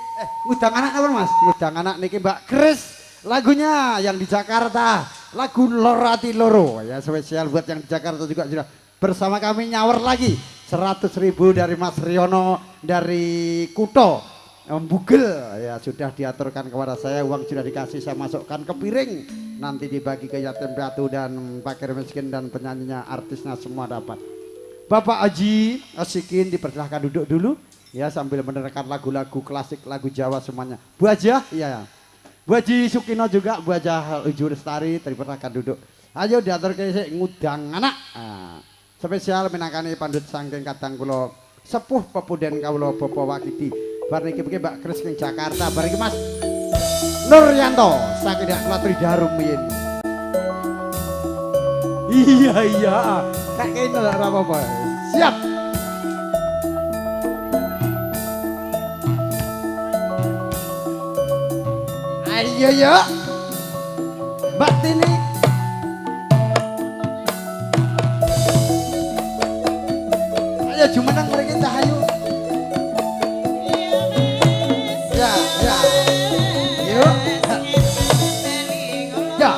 ngundang anak apa Mas? Ngundang anak niki Mbak Kris lagunya yang di Jakarta, lagu Lorati Loro ya, spesial buat yang di Jakarta juga sudah bersama kami nyawer lagi 100.000 dari Mas Riono dari Kuto Bugel ya, sudah diaturkan kepada saya, uang sudah dikasih, saya masukkan ke piring, nanti dibagi ke yatim piatu dan fakir miskin dan penyanyinya, artisnya semua dapat. Bapak Haji Asikin dipersilahkan duduk dulu ya sambil mendengarkan lagu-lagu klasik, lagu Jawa semuanya. Bu Hajah ya, Bu Haji Sukino juga, Bu Hajah Uju Lestari dipersilahkan duduk. Ayo diatur ke ngundang anak. Nah, spesial minangkani pandut saking kadang kula sepuh pepunden kawula Bapak Wakidi. Bar niki Mbak Kris ning Jakarta, bar iki Mas Nuryanto saking dak kula Tridarum yen. Iya iya, kak kene ora apa-apa. Siap. Ayo yuk. Mbak Tini. Ayo jumeneng mriki Cahayu. Ya, ya. Yuk. Ya.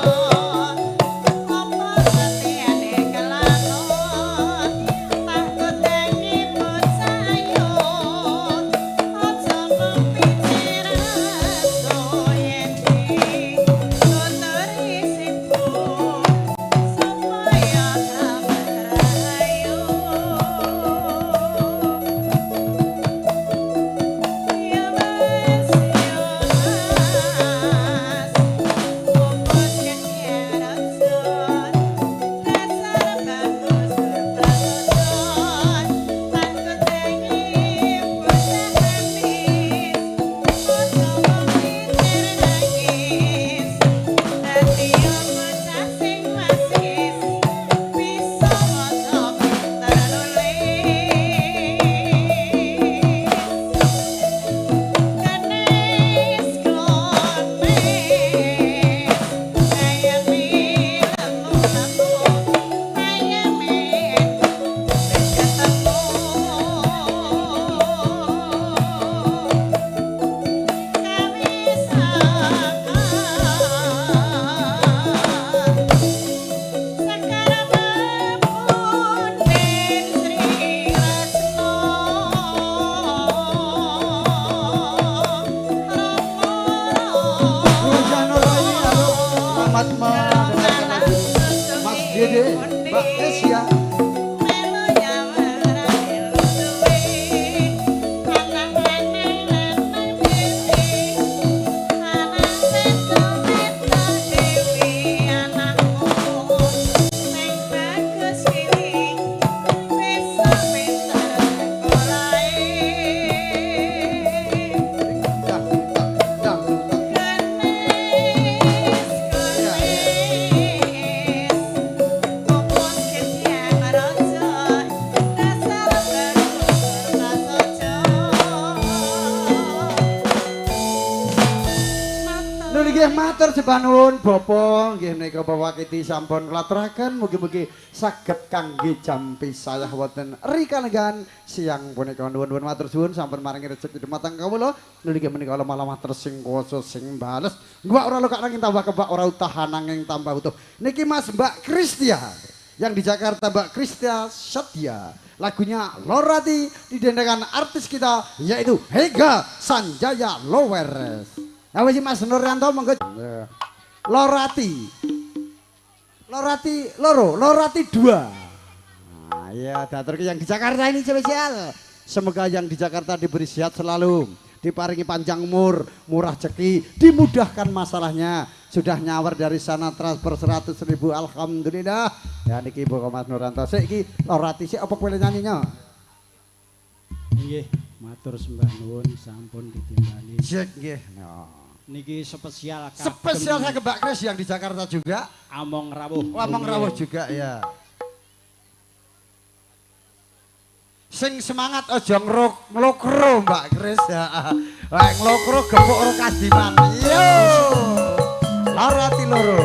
Matur sembah nuwun Bapak nggih menika Bapak Wakidi sampun klaturaken mugi-mugi saged kangge jampi sayah wonten rikalenggan siang punika. Nuwun-nuwun matur suwun sampun maringi rejeki dumateng kawula. Nggih menika lemah-lemah tersing kuwasa sing bales ngwak ora lokak nanging tambah kebak ora utah nanging tambah utuh. Niki Mas Mbak Kristia yang di Jakarta, Mbak Kristia Setia, lagunya Lorati didendangkan artis kita yaitu Hega Sanjaya Loweres. Nah, wis Mas Nuryanto monggo. Lorati. Lorati loro, Lorati 2. Nah, ya datur yang di Jakarta ini spesial. Semoga yang di Jakarta diberi sehat selalu, diparingi panjang umur, murah rezeki, dimudahkan masalahnya. Sudah nyawer dari sana transfer 100.000, alhamdulillah. Ya niki Bapak Mas Nuryanto. Sik iki Lorati sik apa kowe nyanyinya? Nggih, matur sembah nuwun sampun ditimbali. Sik nggih. Nah. Niki spesial kagem. Spesial saya ke Mbak Kris yang di Jakarta juga. Among rawuh. Among rawuh juga ya. Sing semangat aja nglokro Mbak Kris ya. Lek nglokro gepuk ro kadiman. Yo. Lorati loro.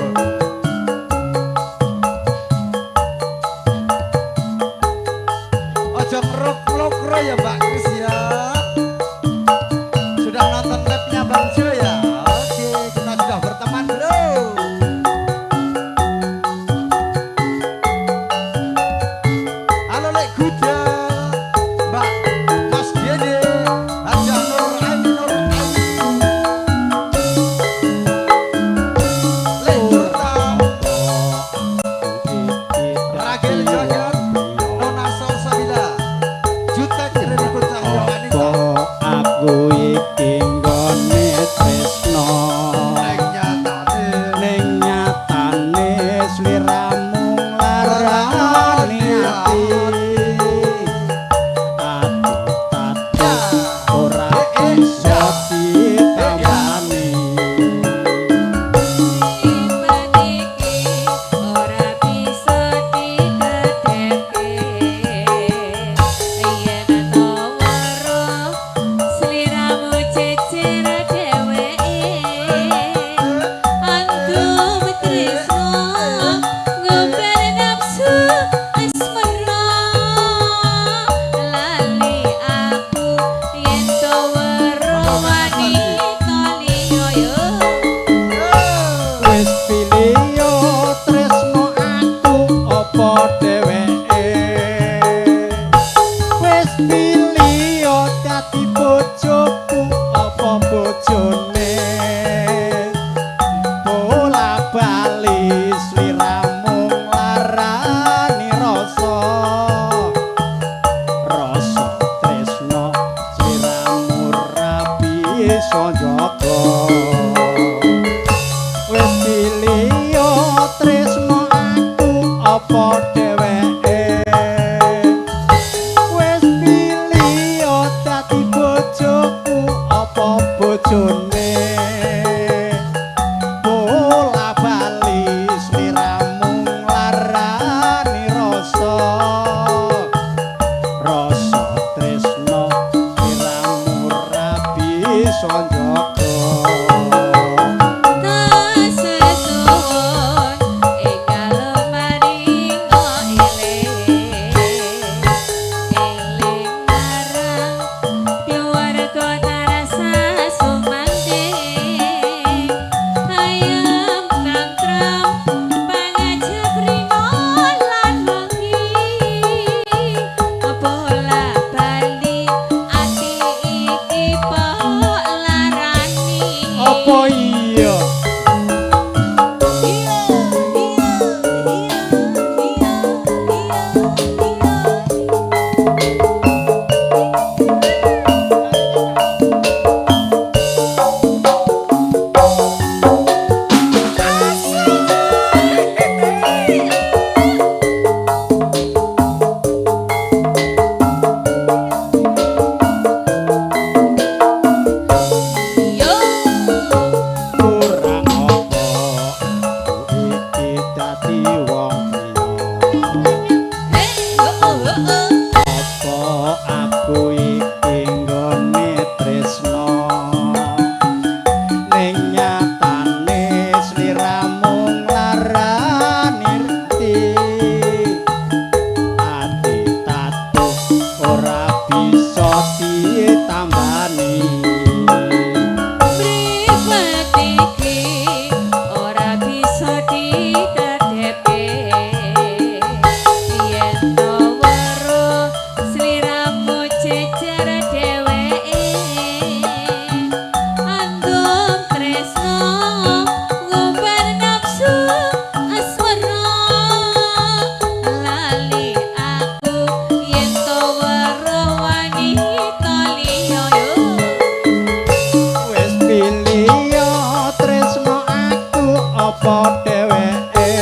apa dheweke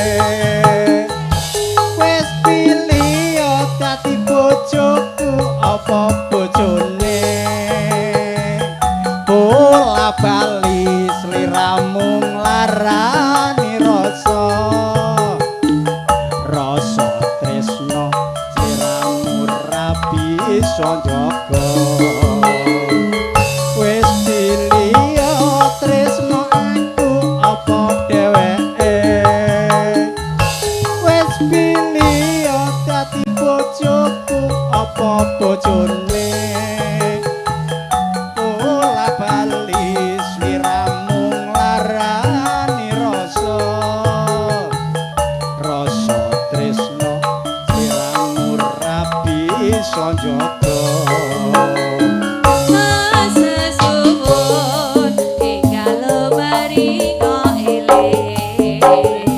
wis pilih dadi bojoku apa bojone bola bali sliramu nglarani rasa rasa tresno sliramu ra bisa njaga wis pilih tresno aku apa dheweke wis pilih dadi bojoku apa bojone bola bali sliramu nglarani rasa rasa tresno sliramu ra bisa njaga. Sesuwun ing galemaringa eling eling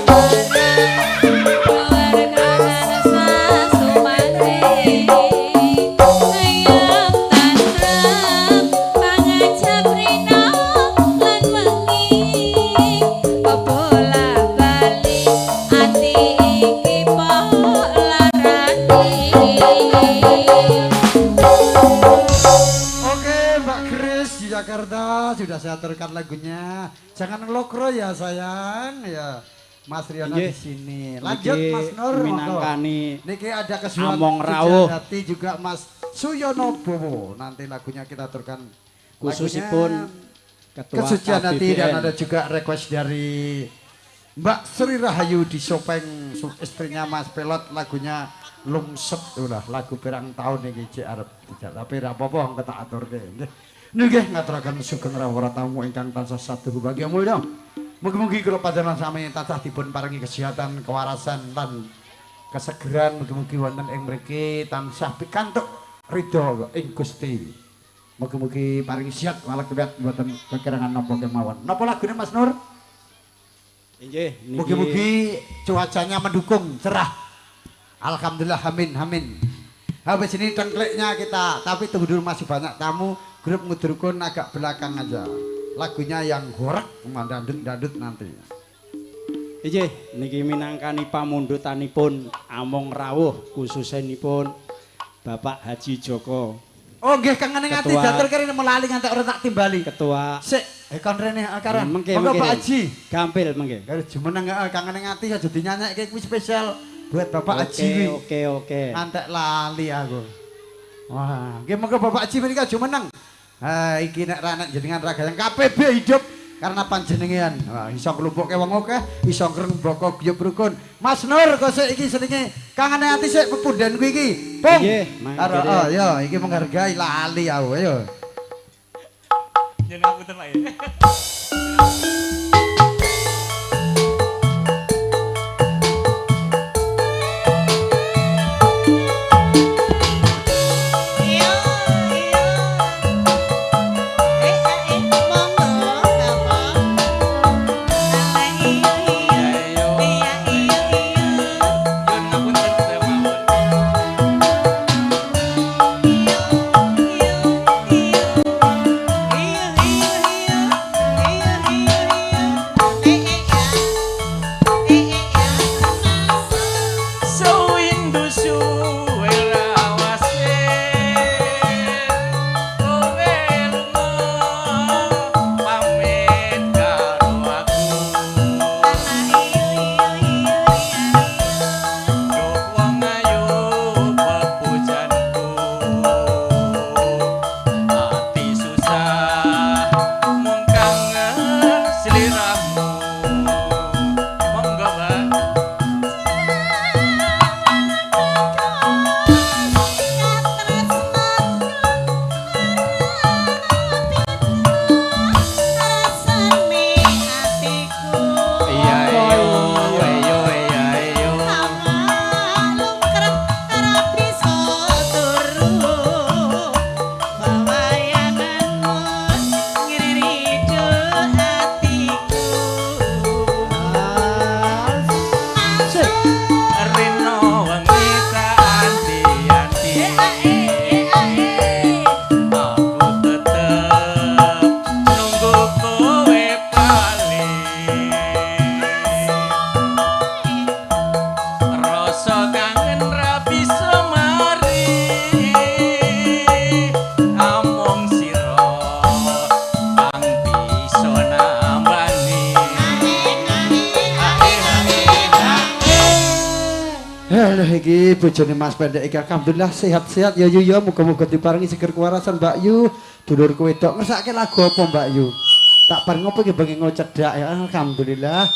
marang keluarga sasumane ayam tantrem pangajap rina lan wengi bola bali ati iki pok larani. Oke, Mbak Kris di Jakarta sudah saya aturkan lagunya. Jangan ngelokro ya sayang ya. Mas Riono Nggih. di sini. Lanjut Niki Mas Nur. Monggo. Minangkani Niki ada kesuwan Among Rawuh. Hati juga Mas Suyono Bowo. Nanti lagunya kita aturkan khususipun lagunya Ketua Kesucian Hati dan KBBN. ada juga request dari Mbak Sri Rahayu di Sopeng, istrinya Mas Pelot, lagunya Lungset ulah lagu pirang tahun iki cek arep dijak tapi ra apa-apa engko tak aturke nggih. Nggih ngaturaken sugeng rawuh tamu ingkang tansah saduhu bagya mulya. Mugi-mugi kula panjenengan sami tansah dipun paringi kesehatan, kewarasan lan kesegeran, mugi-mugi wonten ing mriki tansah pikantuk ridho ing Gusti. Mugi-mugi paringi sehat walafiat mboten kekirangan napa kemawon. Napa lagune Mas Nur? Nggih, niki Mugi-mugi cuacanya mendukung, cerah. Alhamdulillah, amin, amin. Habis ini tengkliknya kita, tapi tunggu dulu masih banyak tamu. Grup Ngudrukun agak belakang aja. Lagunya yang horek, dandut-dandut nanti. Nggih, niki minangkani pamundutanipun Among Rawuh khususenipun Bapak Haji Joko, Oh nggih, kangen ngati Ketua- diatur kene melali ngantek ora tak timbali. Ketua Sik, kon rene karan. Mengke, Monggo mengke. Pak Haji. Gampil mengke. Karo jumeneng kangen ngati aja dinyanyekke kuwi spesial buat Bapak Haji kuwi. Oke, oke, oke. Ngantek lali aku. Wah, nggih monggo Bapak Haji menika jumeneng. Ha iki nek ra nek jenengan ragayang KPB hidup karena panjenengan. Wah, iso nglumpukke wong akeh, iso ngrembaka guyub rukun. Mas Nur kok sik iki senenge kangene ati sik pepundhenku iki. Pung. Nggih, Karo mangke. oh ya iki menghargai lali aku ayo. Jeneng aku Pak ya. Iya, iya. Eh, eh, monggo, apa? Iya, iya, iya, iya, iya. Nyuwun ngapunten sedaya mawon. Iya, iya, iya, iya, iya. Aduh iki bojone Mas Pendek iki alhamdulillah sehat-sehat ya Yu ya, muga-muga diparingi seger kewarasan Mbak Yu. Dulurku wedok ngersake lagu apa Mbak Yu? Tak bareng opo iki bengi cedak ya alhamdulillah.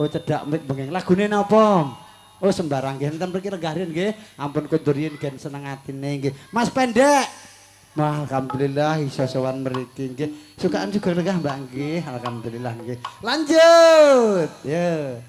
Oh cedak mit bengi. Lagune napa? Oh sembarang nggih enten mriki lenggah riyin nggih. Ampun kondur riyin gen seneng atine nggih. Mas Pendek. Wah, alhamdulillah iso sowan mriki nggih. Sukaan juga lenggah Mbak nggih. Alhamdulillah nggih. Lanjut. Ya.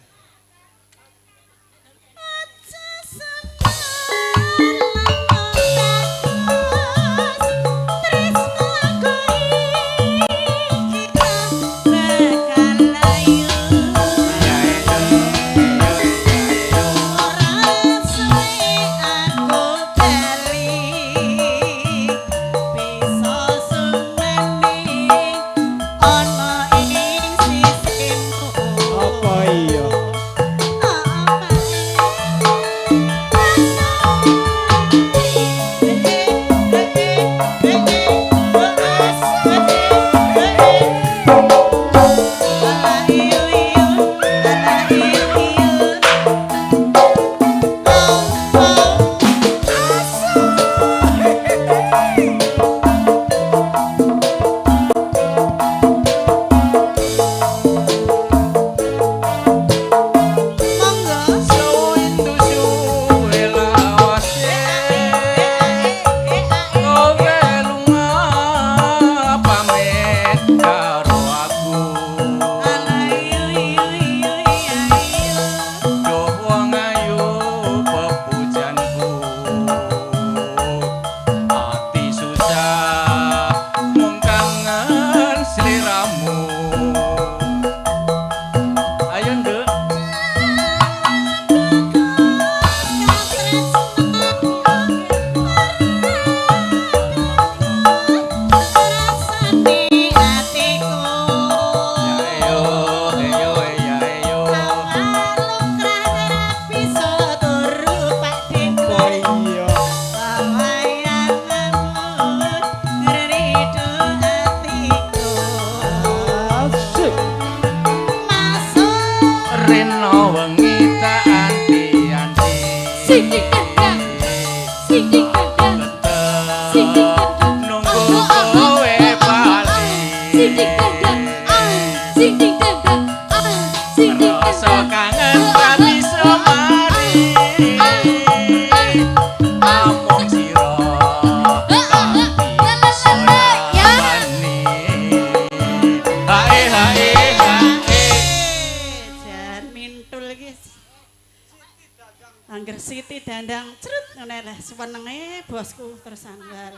Angger Siti dandang cerut ngene lah senenge bosku terusan lah.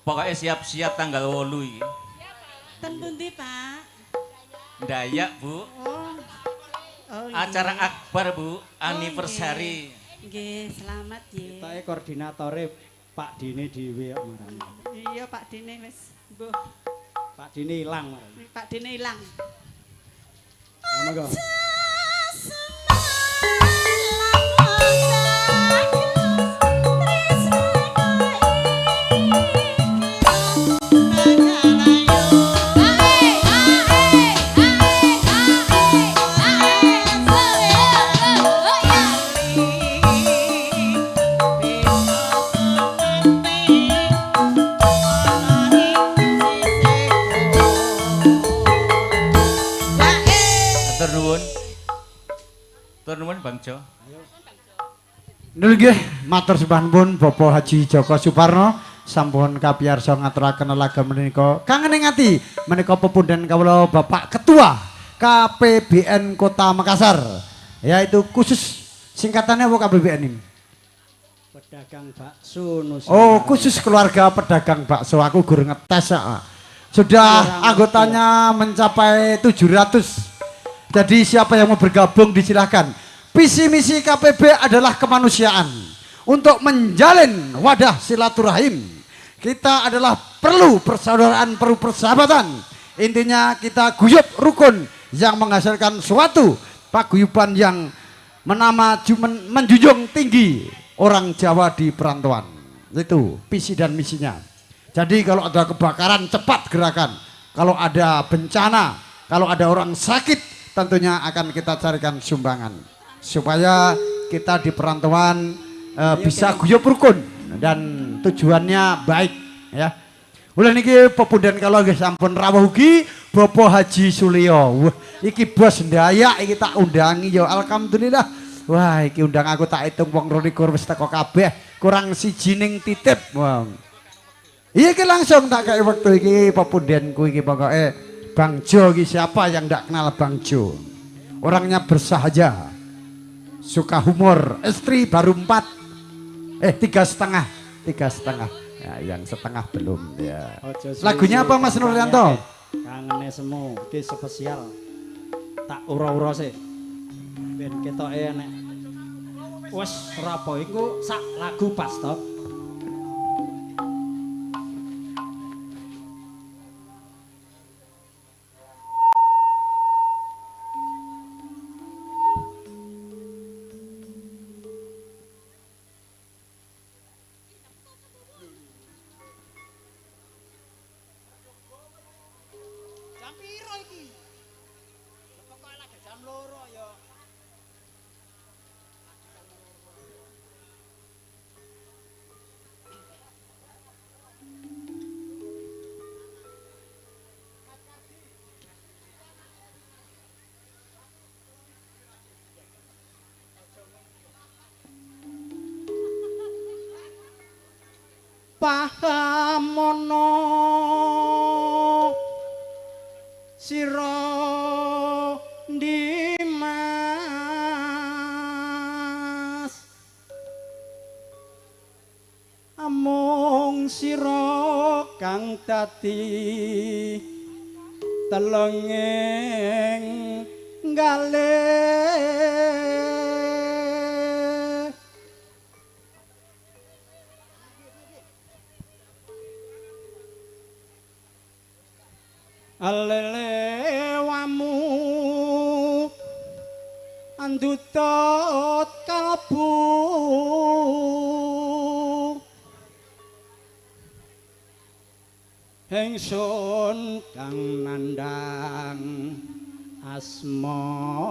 Pokoknya siap-siap tanggal 8 iki. Ten pundi, Pak? Dayak, Bu. Oh. Oh, acara akbar, Bu, anniversary. Nggih, selamat nggih. Ketoke koordinatore Pak Dine dhewe kok marane. Iya, Pak Dine wis, mbuh. Pak Dine ilang marane. Pak Dine ilang. Monggo. Nuwun Bang Jo. Nul nggih, matur sembah nuwun Bapak Haji Joko Suparno sampun kapiyarsa ngaturaken laga menika kangening ati menika pepundhen kawula Bapak Ketua KPBN Kota Makassar, yaitu khusus singkatannya apa KPBN ini? Pedagang bakso Nusantara. Oh, khusus keluarga pedagang bakso. Aku gur ngetes ya. Sudah anggotanya mencapai 700. Jadi siapa yang mau bergabung disilahkan. Visi misi KPB adalah kemanusiaan. Untuk menjalin wadah silaturahim. Kita adalah perlu persaudaraan, perlu persahabatan. Intinya kita guyub rukun yang menghasilkan suatu paguyuban yang menjunjung tinggi orang Jawa di perantauan. Itu visi dan misinya. Jadi kalau ada kebakaran cepat gerakan. Kalau ada bencana, kalau ada orang sakit tentunya akan kita carikan sumbangan supaya kita di perantauan bisa guyub rukun dan tujuannya baik ya. Ulah niki pepunden kalau nggih sampun rawuh ugi Bapak Haji Sulio. Wah, iki bos ndayak iki tak undangi ya alhamdulillah. Wah, iki undang aku tak hitung wong 22 wis teko kabeh, kurang siji ning titip. Wah. Iya iki langsung tak kei wektu iki pepundenku iki pokoke Bang Jo iki siapa yang ndak kenal Bang Jo? Orangnya bersahaja. Suka humor, istri baru 4. 3,5, 3,5. Ya, yang setengah belum ya. Lagunya apa Mas Nuryanto? Kangene semu iki spesial. Tak ura-ura sih. Ben ketoke nek wis ora apa iku sak lagu pas to. Pahamono sira Dimas amung sira kang dadi telenging galih alelewamu andutut kalbu ingsun kang nandhang asmara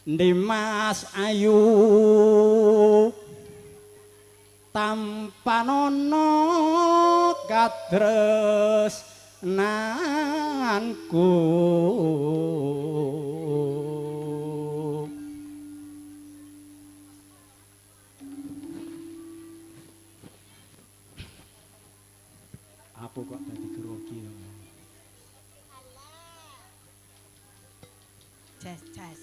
Dimas ayu tampanono katresnanku aku kok dadi grogi to. Jas jas.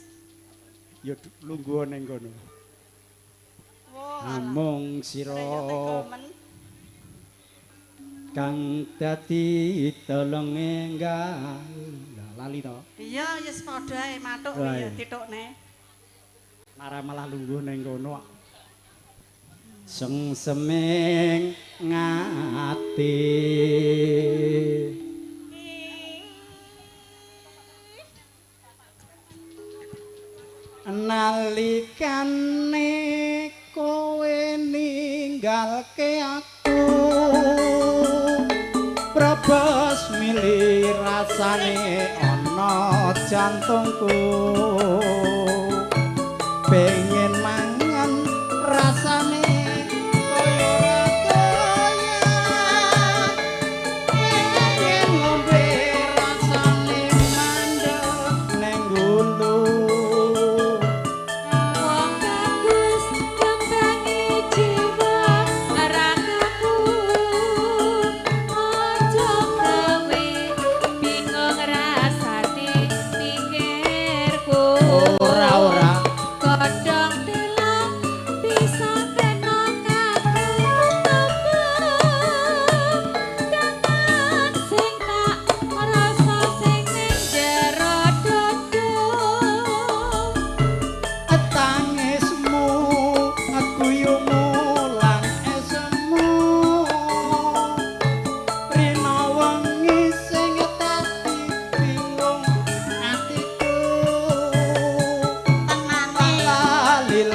Ya lungguh ning kono. Amung sira kang dadi telenge lali to. Iya wis padha ae matuk ya titukne. Lara malah lungguh ning kono. Sengseming ngati nalikane kowe ninggalke aku prebes mili rasane ana jantungku pengen mangan rasane koyo ora doyan pengen ngombe rasane mandek ning gulu.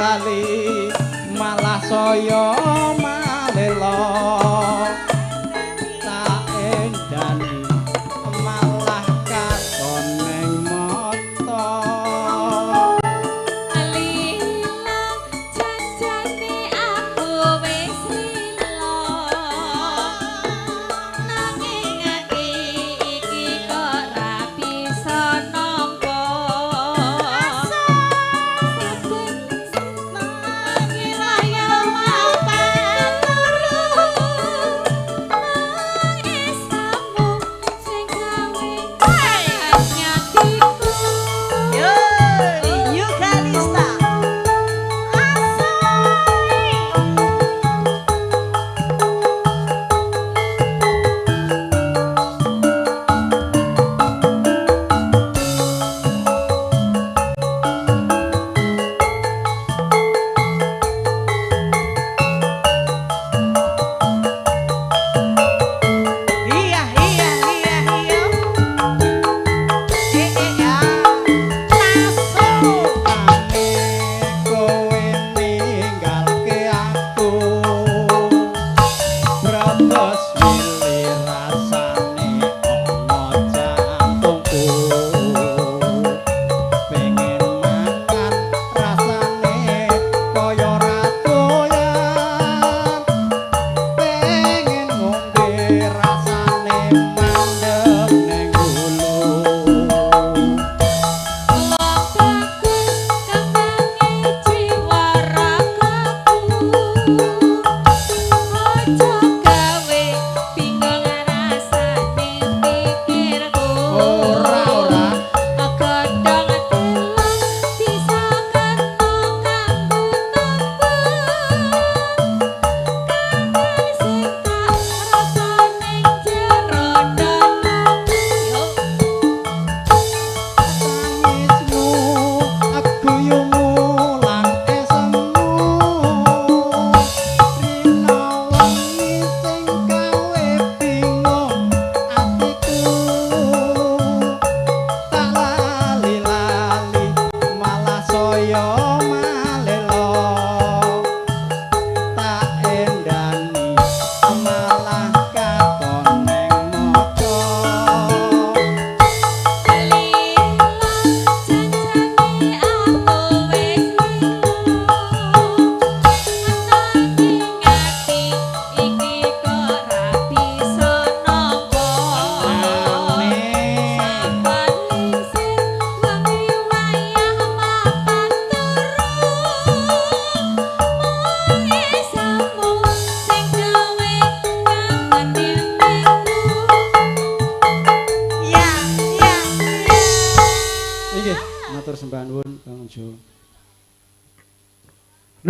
Lali malah saya malela.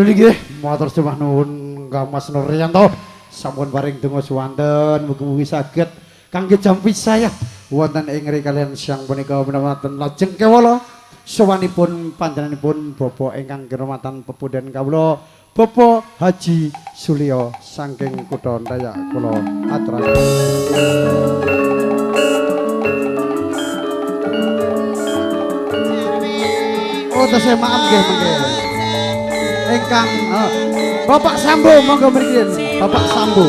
Lho nggih, matur sembah nuwun Kang Mas Nuryanto. Sampun paring donga suwanten, mugi-mugi saged kangge jampi saya wonten ing kalian siang punika menawi lajeng kewala sowanipun panjenenganipun bapak ingkang kinurmatan pepundhen kawula Bapak Haji Sulio saking kutha Dayak kula aturaken. Oh, tesih maaf nggih mengke. Ingkang Bapak Sambo monggo mriki. Bapak Sambo.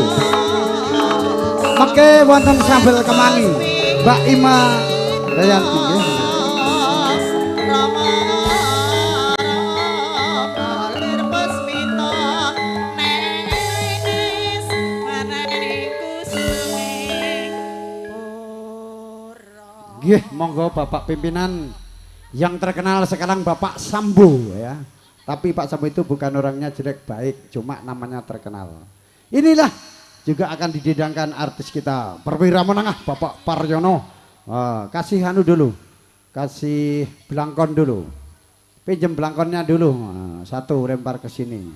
Mengke wonten sambel kemangi. Mbak Ima Dayanti nggih. Nggih, monggo Bapak pimpinan yang terkenal sekarang Bapak Sambo ya. Tapi Pak Sambo itu bukan orangnya jelek baik, cuma namanya terkenal. Inilah juga akan didedangkan artis kita perwira menengah Bapak Paryono. Kasih anu dulu, kasih belangkon dulu, pinjem belangkonnya dulu, satu lempar ke sini.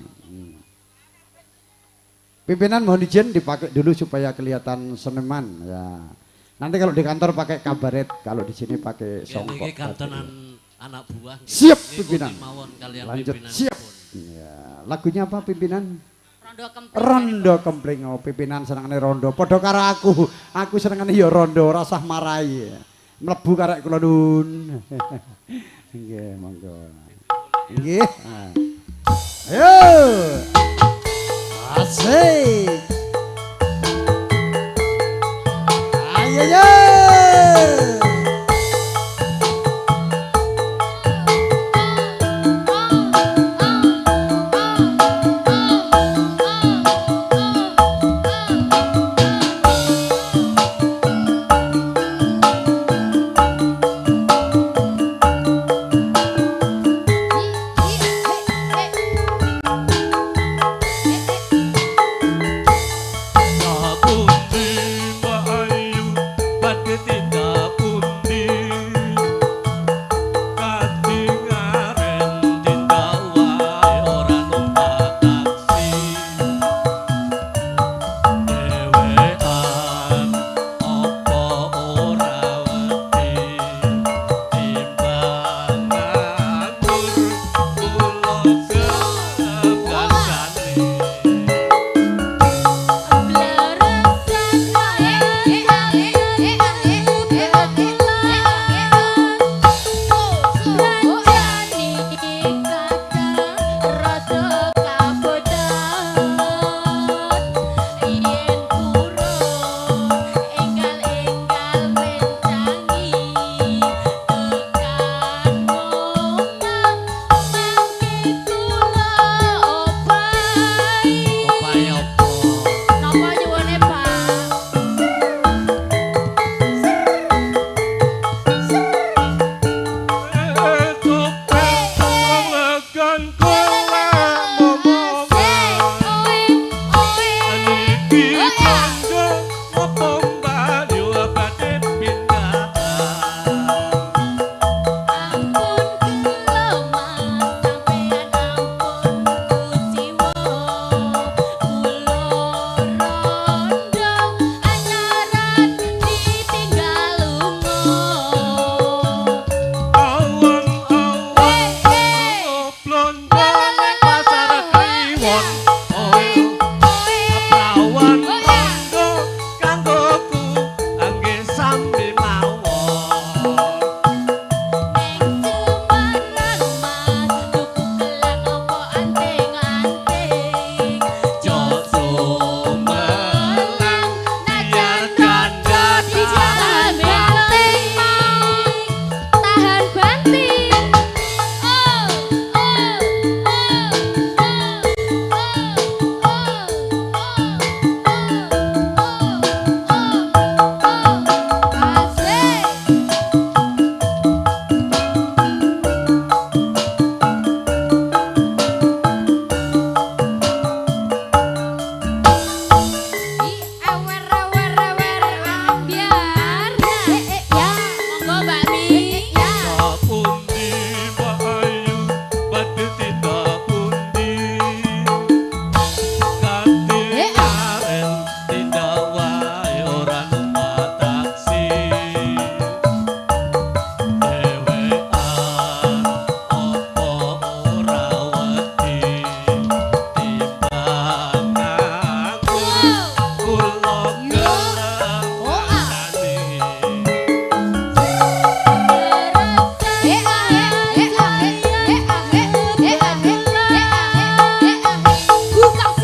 Pimpinan mohon izin dipakai dulu supaya kelihatan seniman ya. Nanti kalau di kantor pakai kabaret, kalau di sini pakai songkok. Ini kantonan anak buah. Siap pimpinan. Lanjut siap. Ya, lagunya apa pimpinan? Rondo Kempling. Rondo Kempling. Oh, pimpinan senengane rondo. Padha karo aku. Aku senengane ya rondo, ora usah marai. Mlebu karek kula nun. Nggih, monggo. Nggih. Ayo. Asik. Ayo yo.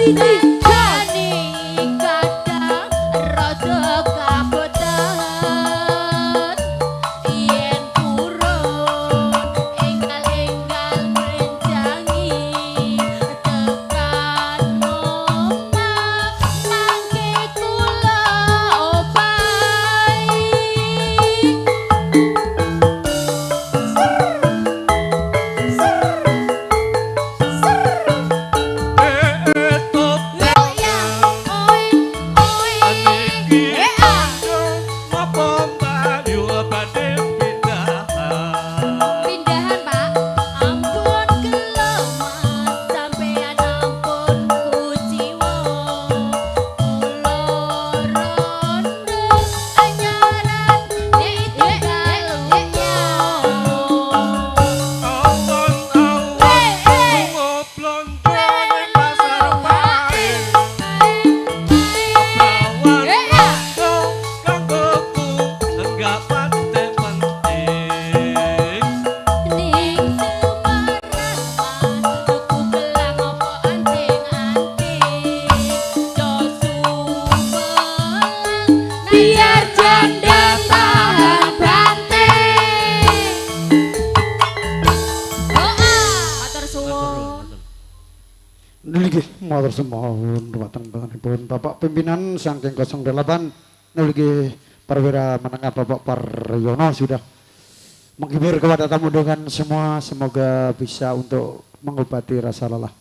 Siji, jane kadang rada kabotan yen purun enggal-enggal ngrencangi tekan omah mangke kula obahi. Ya, oi, oi, eh, ah. Pindahan, Pak. Ampun gelo, Mas, sampean ampun kuciwa. Kula rondo anyaran ditinggal lunga. Eh, eh. Eh, ah. Ning Semarang Mas tuku gelang apa anting-anting do sumelang biar janda tahan banting. Oh ah, matur suwun. Nggih, matur sembah dhumateng panjenenganipun Bapak pimpinan saking 08 nggih perwira menengah Bapak Paryono sudah menghibur kepada tamu undangan semua, semoga bisa untuk mengobati rasa lelah.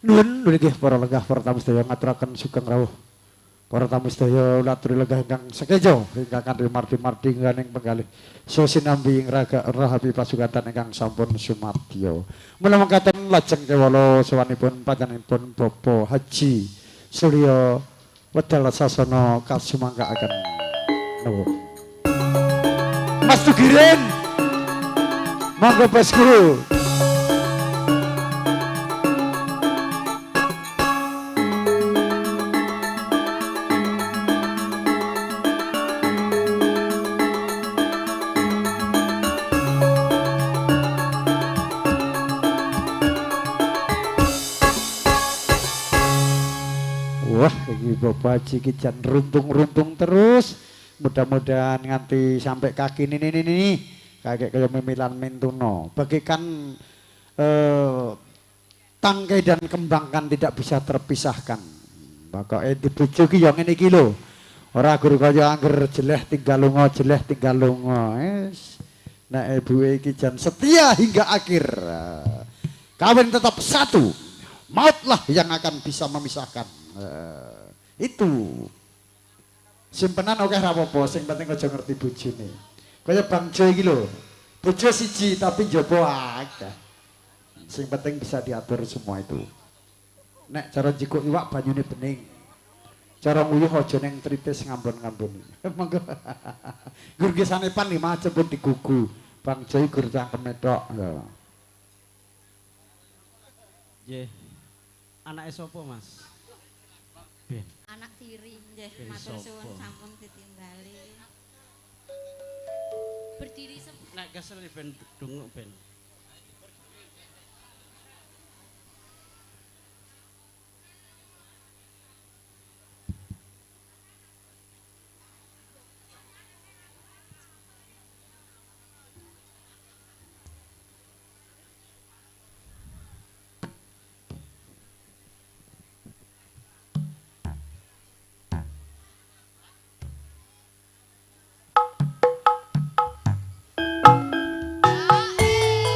Nuwun nggih para lenggah para tamu sedaya ngaturaken sugeng rawuh. Para tamu sedaya laturi lenggah ingkang sekejo ingkang kanthi mardi-mardi ngganing penggalih. So sinambi ngraga rahapi pasukatan ingkang sampun sumadyo. Mula mekaten lajeng kewala sowanipun panjenenganipun Bapak Haji Surya Wedal Sasana kasumanggaaken. Nuwun. Mas Tugirin. Monggo bosku. Wah, iki Bapak Haji iki jan runtung-runtung terus. Mudah-mudahan nganti sampai kaki ini kakek kaya mimilan mintuno. Bagaikan tangkai dan kembang kan tidak bisa terpisahkan. Pokoke dibojo ki ya ngene iki lho. Ora guru kaya angger jeleh tinggal lunga, jeleh tinggal lunga. Wis. Nek ibuke iki jan setia hingga akhir. Kawin tetap satu. Mautlah yang akan bisa memisahkan. Itu. Simpenan oke ra apa-apa, sing penting aja ngerti bojone. Kaya Bang Jo iki lho. Bojo siji tapi njaba akeh. Sing penting bisa diatur semua itu. Nek cara njikuk iwak banyune bening. Cara nguyuh aja ning tritis ngambon-ngambon. Monggo. Gur nggih sanepan lima aja pun digugu. Bang Jo iki gur cangkeme tok. Nggih. Anake sapa, Mas? Ben. Anak tiri nggih, Ben matur sapa? suwun sampun ditimbali. Berdiri Nek kesel ben dunguk ben. Ah, eh.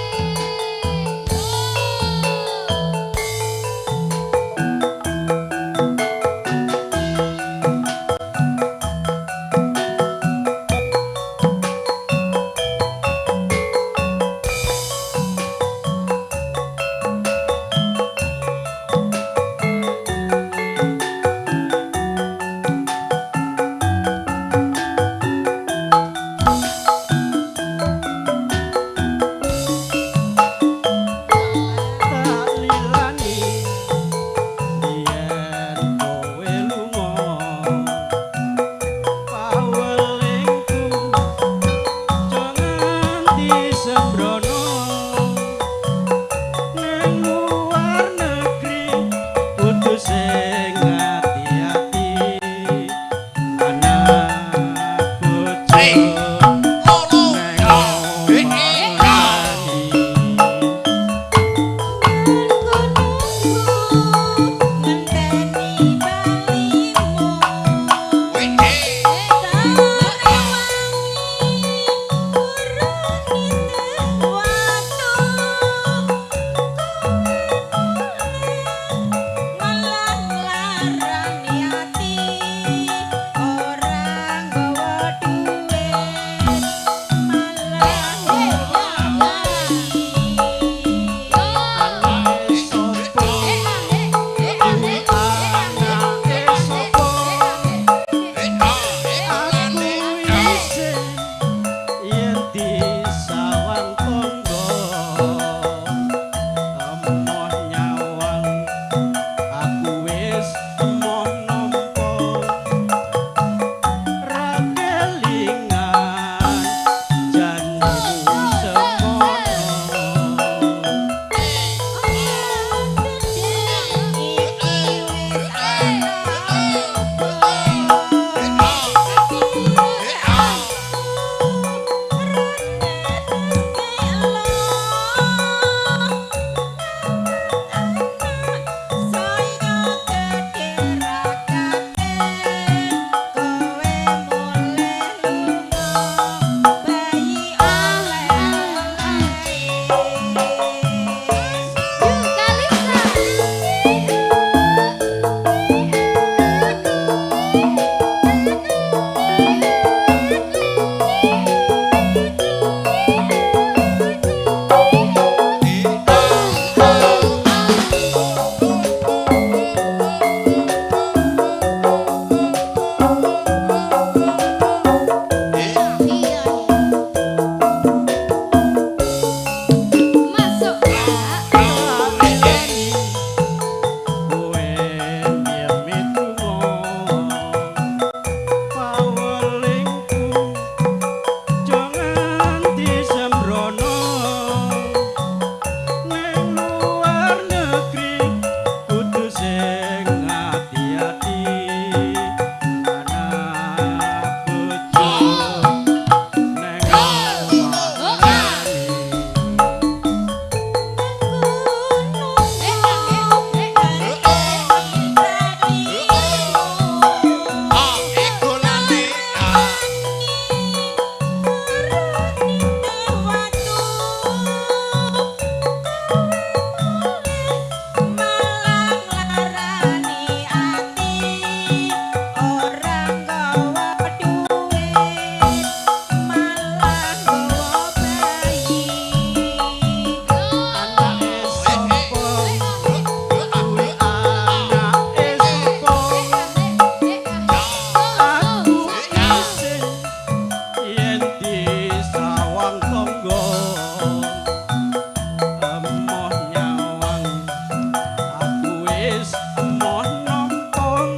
Wis emoh nampa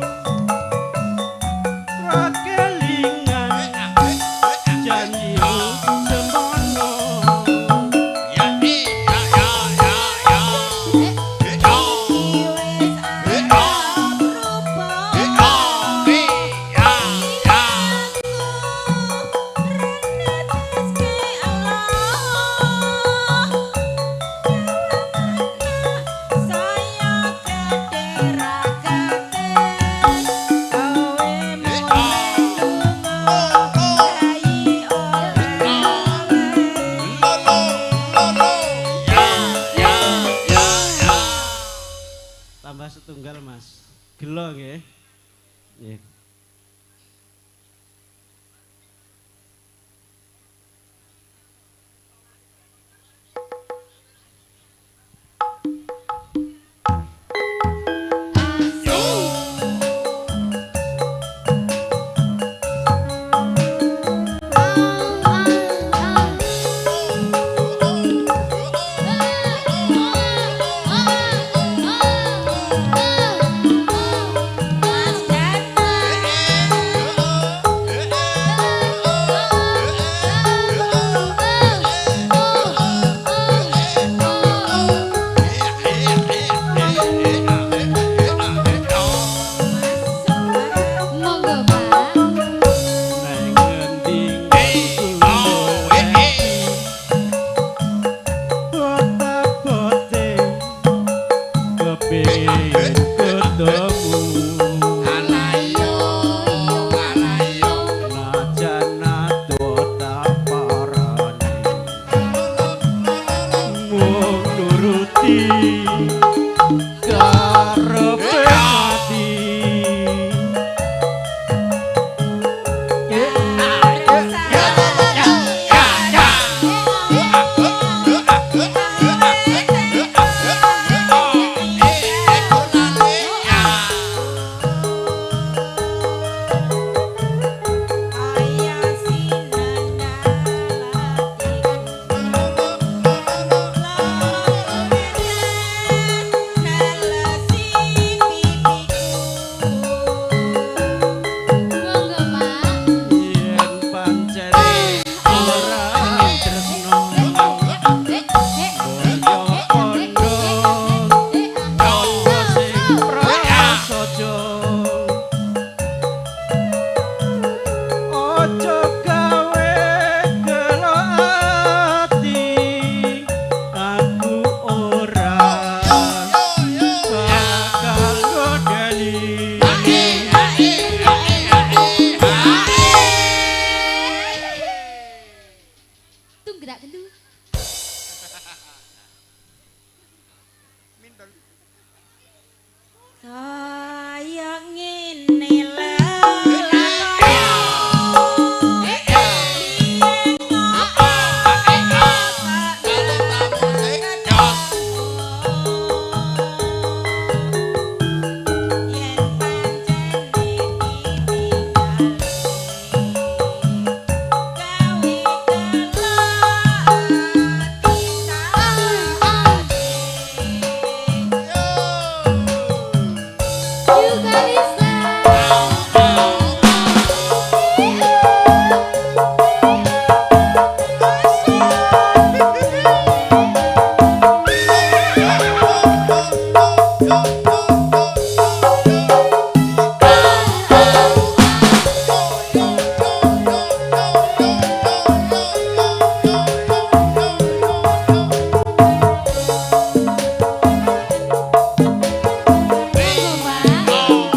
ra kelingan janjimu semono. Iki wis arep rubah. Tambah setunggal Mas. Gelo nggih. Nggih.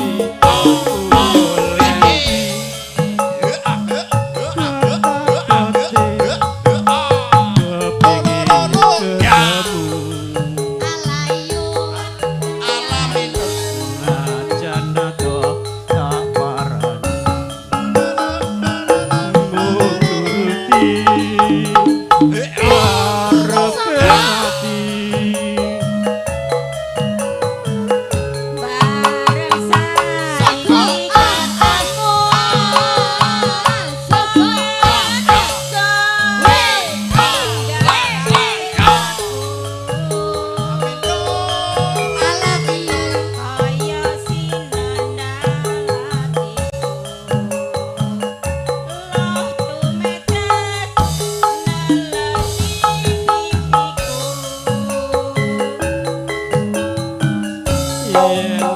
Mas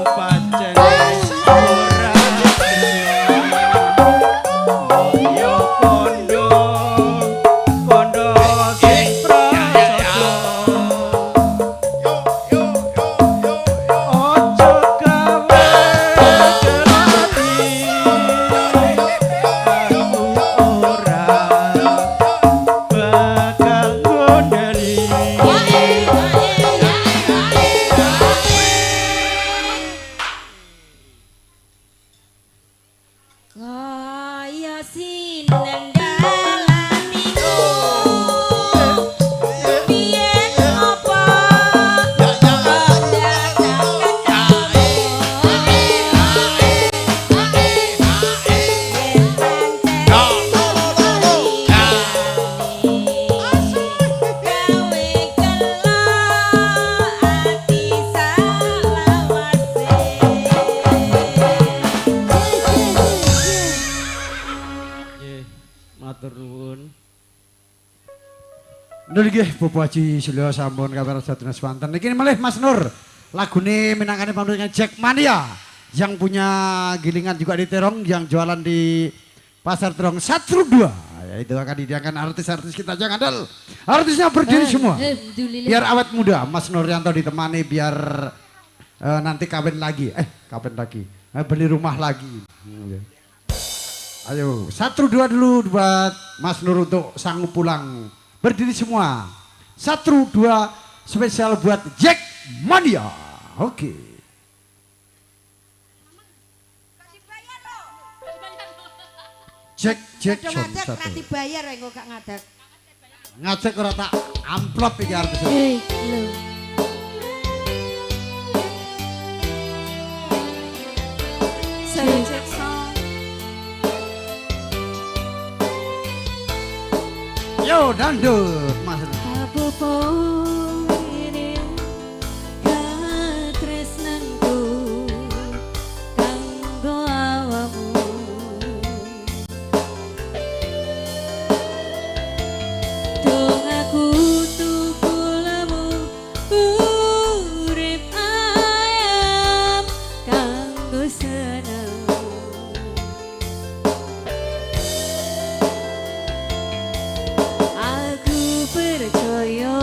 pancen ora tresno. Yo kondo kondo sing prasaja. Ojo gawe gelati, aku ora bakal ngondeli. Kaya sineng dalan iku biyen apa kok dadak ketemu. Yen pancen gawe gelo ati salawase. Nggih, matur nuwun. Nur nggih Bapak Haji Sulyo sampun kabar sadurunge swanten. Niki malih Mas Nur. Lagune minangkane pamrihnya Jack Mania yang punya gilingan juga di Terong, yang jualan di Pasar Terong 1 2. Ya, itu akan didiakan artis-artis kita jangan andal. Artisnya berdiri semua. Alhamdulillah. Biar awet muda, Mas Nuryanto ditemani biar nanti kawin lagi. Kawin lagi. Beli rumah lagi. Ya. Ayo, 1 2 dulu buat Mas Nur untuk sanggup pulang. Berdiri semua. 1 2 spesial buat Jack Mania. Oke. Jack Jack Padha John ngadeg ra satu. dibayar engko gak ngadeg. Ngajak ora tak amplop iki artis. Hei, lho. Jack Song. Yo dangdut Mas. Apa ini katresnanku kanggo awakmu. Dong aku tuku lemu urip ayam kanggo seneng. Aku percaya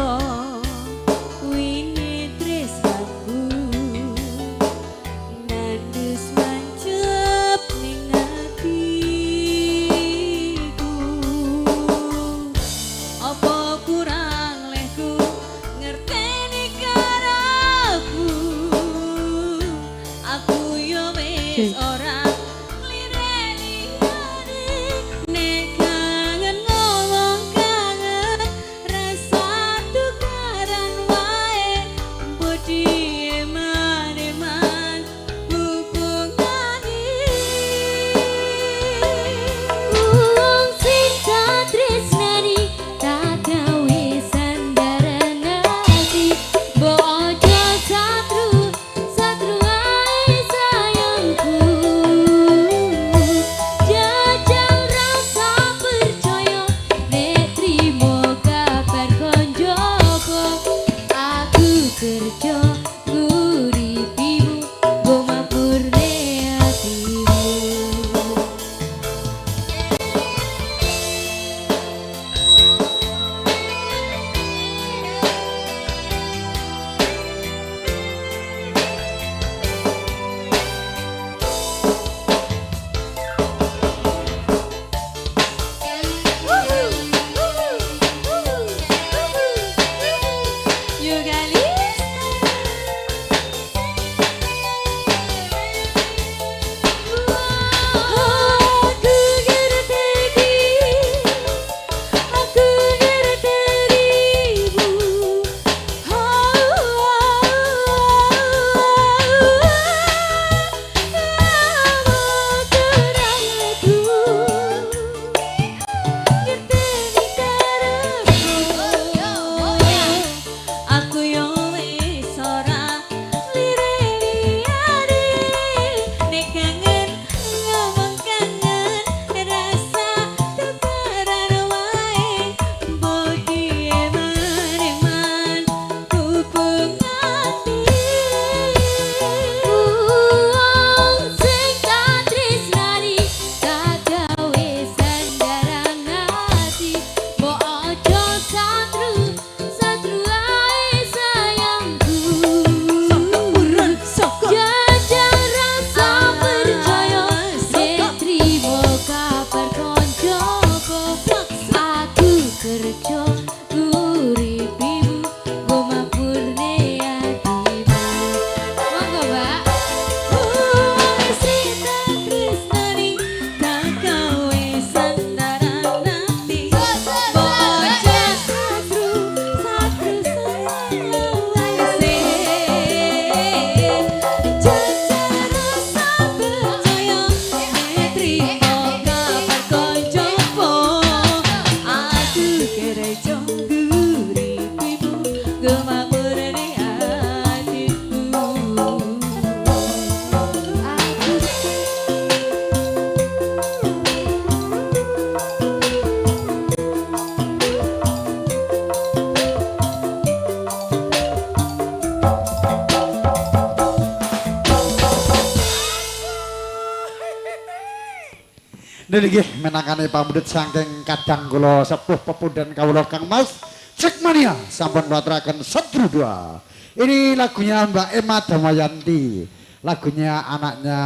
Niki menangane pamundhut saking kadang kula sepuh pepundhen kawula Kang Mas Jackmania sampun ngaturaken Setru 2. Ini lagunya Mbak Emma Damayanti, lagunya anaknya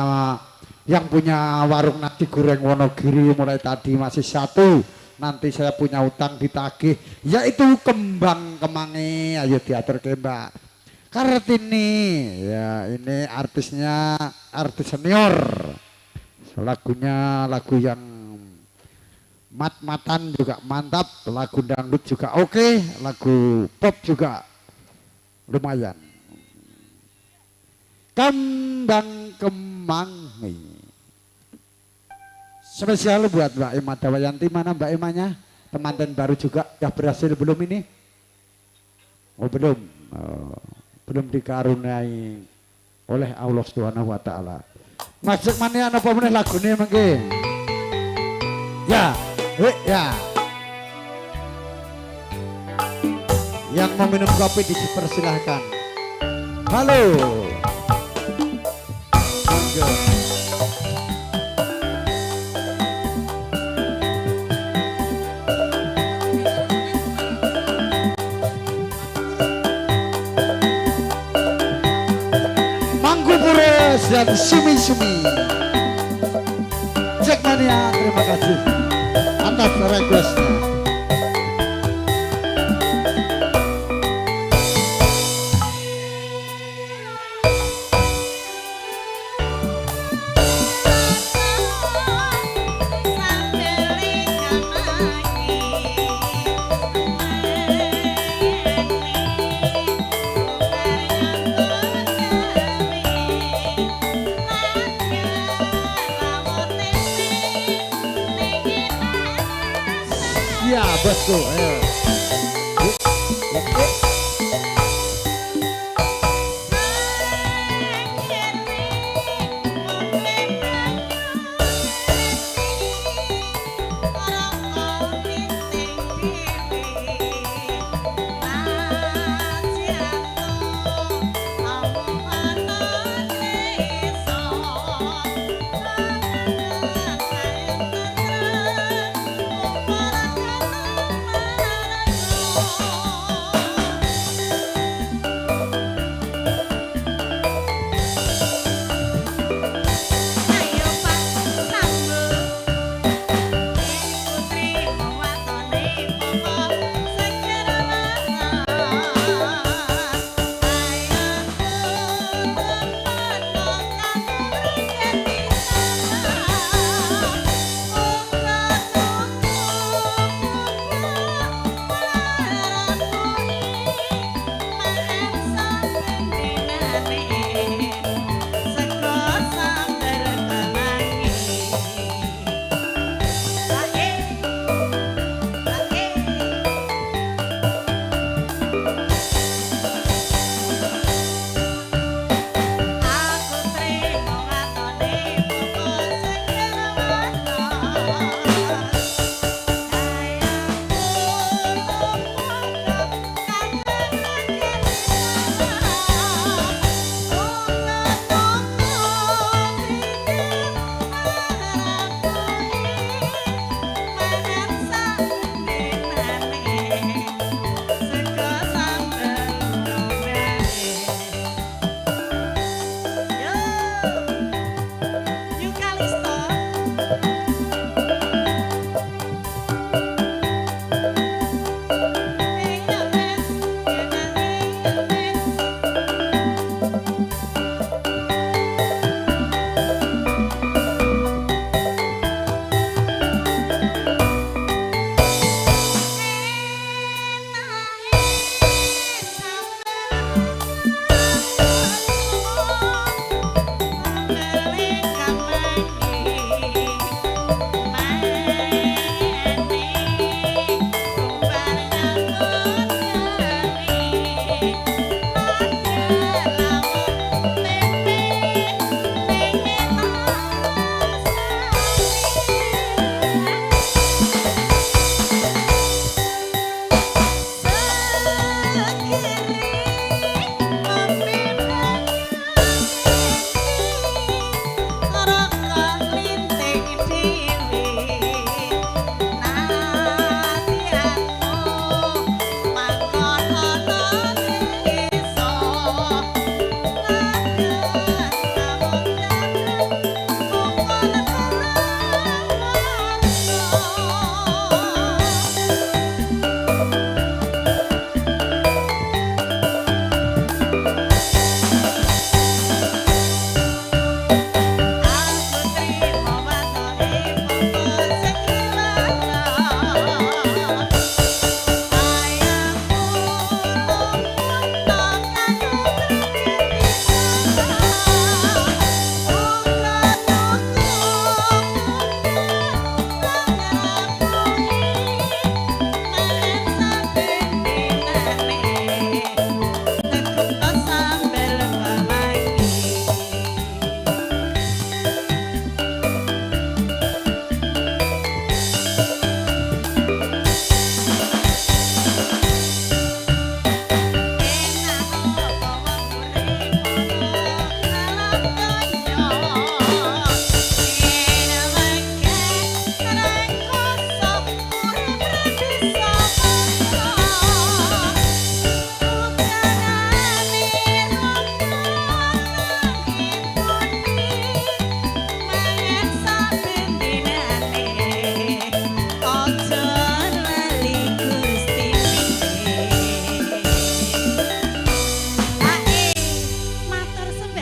yang punya warung nasi goreng Wonogiri mulai tadi masih satu. Nanti saya punya utang ditagih, yaitu Kembang Kemangi. Ayo diatur ke Mbak Kartini. Ya, ini artisnya artis senior. Lagunya lagu yang mat-matan juga mantap, lagu dangdut juga oke, lagu pop juga lumayan. Kembang Kemangi. Spesial buat Mbak Emma Damayanti. Mana Mbak Emanya? Temanten baru juga udah berhasil belum ini? Oh belum. Oh, belum dikaruniai oleh Allah Subhanahu wa taala. Mas Jackmania napa meneh lagune mengke? Ya, ya. Yang mau minum kopi dipersilahkan. Halo. Monggo. Mangku Pures dan Sumi-Sumi. Jackmania, terima kasih atas requestnya. Ya bosku, ayo.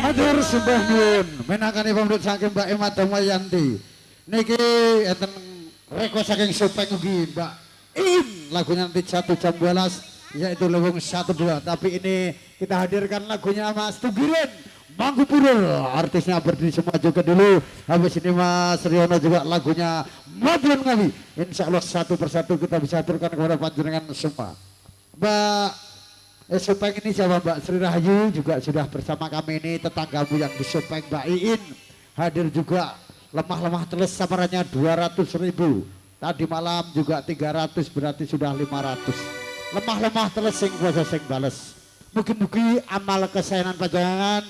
Matur sembah nuwun minangkani pamrih saking Mbak Emma Damayanti. Niki enten request saking Supeng ugi Mbak In, lagunya nanti 1 jam 12 yaitu lewung 1 2. Tapi ini kita hadirkan lagunya Mas Tugirin Mangku Purul, artisnya berdiri semua juga dulu. Habis ini Mas Riono juga lagunya Madiun Ngawi. Insya Allah satu persatu kita bisa aturkan kepada panjenengan semua. Mbak Supeng ini siapa Mbak Sri Rahayu juga sudah bersama kami ini, tetanggamu yang di Supeng Mbak Iin hadir juga. Lemah-lemah teles samarannya 200.000, tadi malam juga 300, berarti sudah 500. Lemah-lemah teles sing kuasa sing bales. Mugi-mugi amal kesaenan panjenengan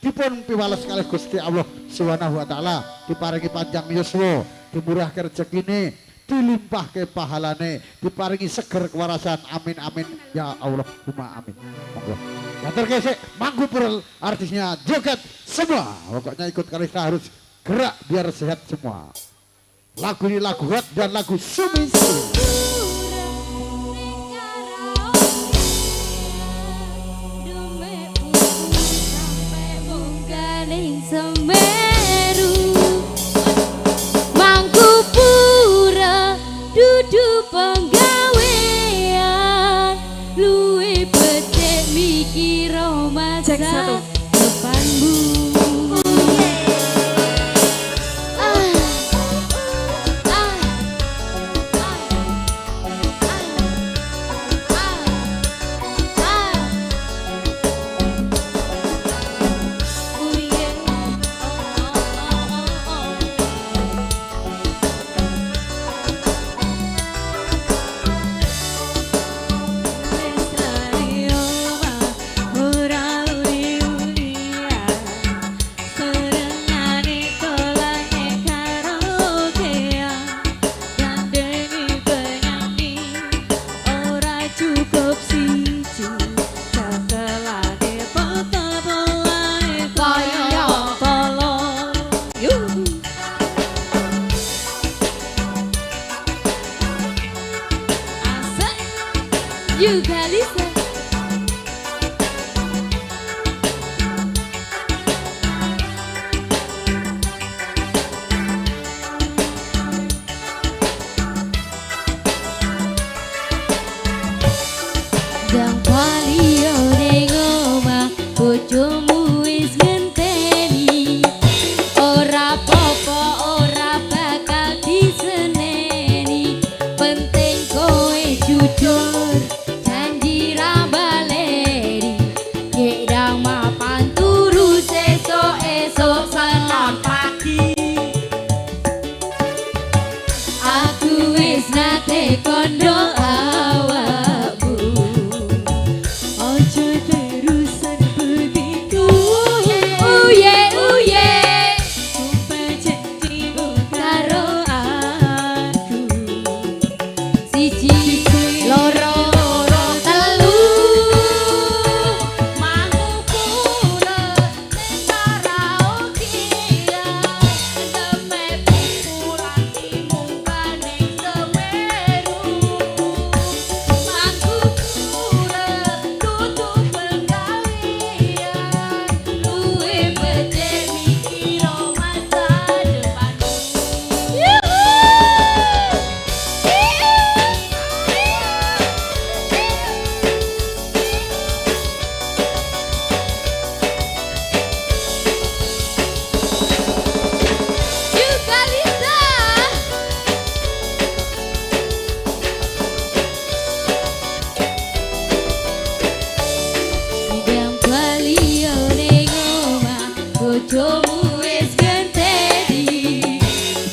dipun piwales kalih Gusti Allah Subhanahu wa taala, diparingi panjang yuswa, dimurahke rezekine, dilimpahke pahalane, diparingi seger kewarasan. Amin amin ya Allahumma amin. Monggo. Matur sik Mangku Purel artisnya joget semua. Pokoknya ikut Kalista harus gerak biar sehat semua. Lagu ini lagu hot dan lagu sumisi. Semeru Mangku Pura dudu penggawean, luwe becik mikiro masa depanmu. Juga Lisa. Dang paliyo ning omah bojomu wis ngenteni, ora apa-apa ora bakal diseneni, penting kowe jujur janji ra baleri, gedang mapan turu sesuk esuk senam pagi. Aku wis nate kondo awakmu, ojo terusan begitu. Uye uye sumpah janjimu karo aku, siji loro telu Mangku Pura karaokean, teme pupulan timungkane Semeru. Mangku Pura dudu penggawean, luwe becik mikiro masa depanmu. Juga Lisa. Sidang baliyo ning omah bojomu wis ngenteni,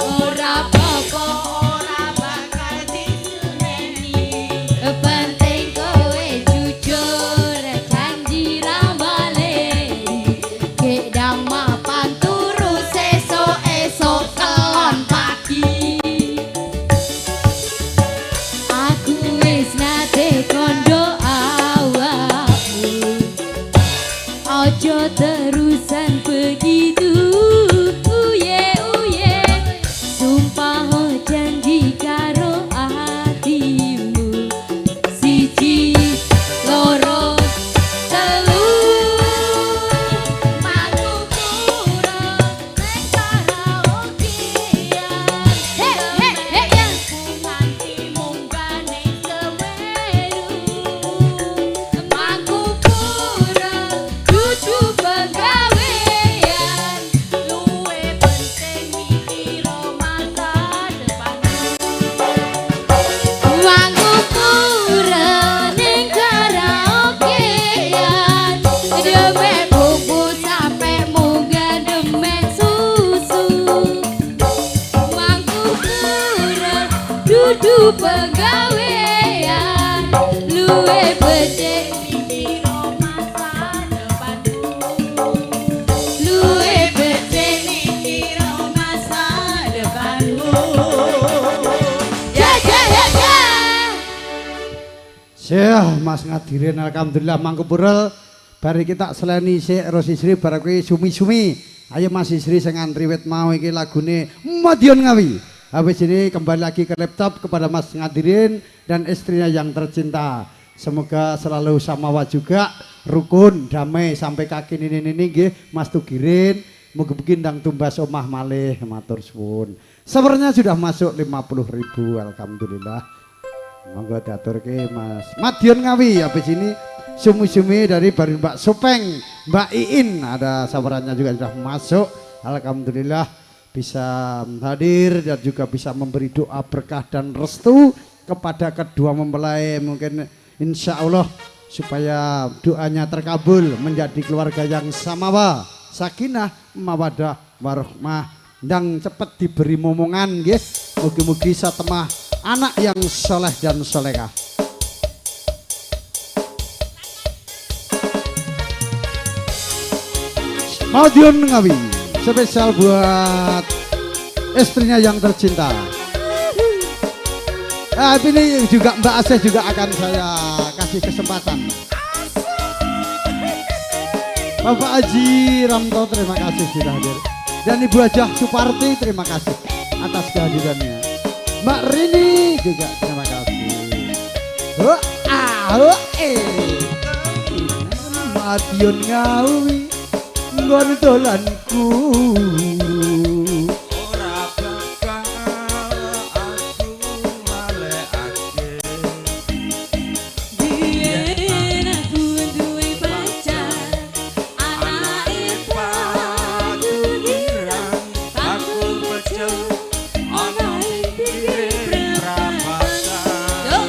ora apa-apa ora bakal diseneni, penting kowe jujur janji ra baleni, gedang mapan turu Penggawean luwe becik Mikiro masa depanku. Luwe becik Mikiro masa depanmu. Ya ya ya ya. Syah Mas Ngadirin alhamdulillah mangku purel bari kita seleni sik Rosisri bar kuwi sumi-sumi. Ayo Mas Isri sing ngantri wit mau iki lagune Madiun Ngawi. Habis ini kembali lagi ke laptop kepada Mas Ngadirin dan istrinya yang tercinta. Semoga selalu samawa juga, rukun, damai sampai kaki nini-nini nggih Mas Tugirin. Mugi-mugi ndang tumbas omah malih matur suwun. Sebenarnya sudah masuk 50.000 alhamdulillah. Monggo diaturke Mas Madiun Ngawi. Habis ini sumi-sumi dari baru Mbak Sopeng, Mbak Iin ada sawerannya juga sudah masuk. Alhamdulillah bisa hadir dan juga bisa memberi doa berkah dan restu kepada kedua mempelai. Mungkin insya Allah supaya doanya terkabul menjadi keluarga yang samawa, sakinah, mawadah, warohmah, dan cepet diberi momongan nggih. Mugi-mugi satemah anak yang soleh dan solehah. Madiun Ngawi spesial buat istrinya yang tercinta. Nah, ini juga Mbak Asih juga akan saya kasih kesempatan. Bapak Haji Ramto terima kasih sudah hadir. Dan Ibu Hajah Suparti terima kasih atas kehadirannya. Mbak Rini juga terima kasih. Ho ah ho eh. Madiun Ngawi nggon dolanku. Ora bakal aku lalekake. Biyen aku duwe pacar, anake Pak Tugiran, Aku pecel ana ing pinggir prapatan.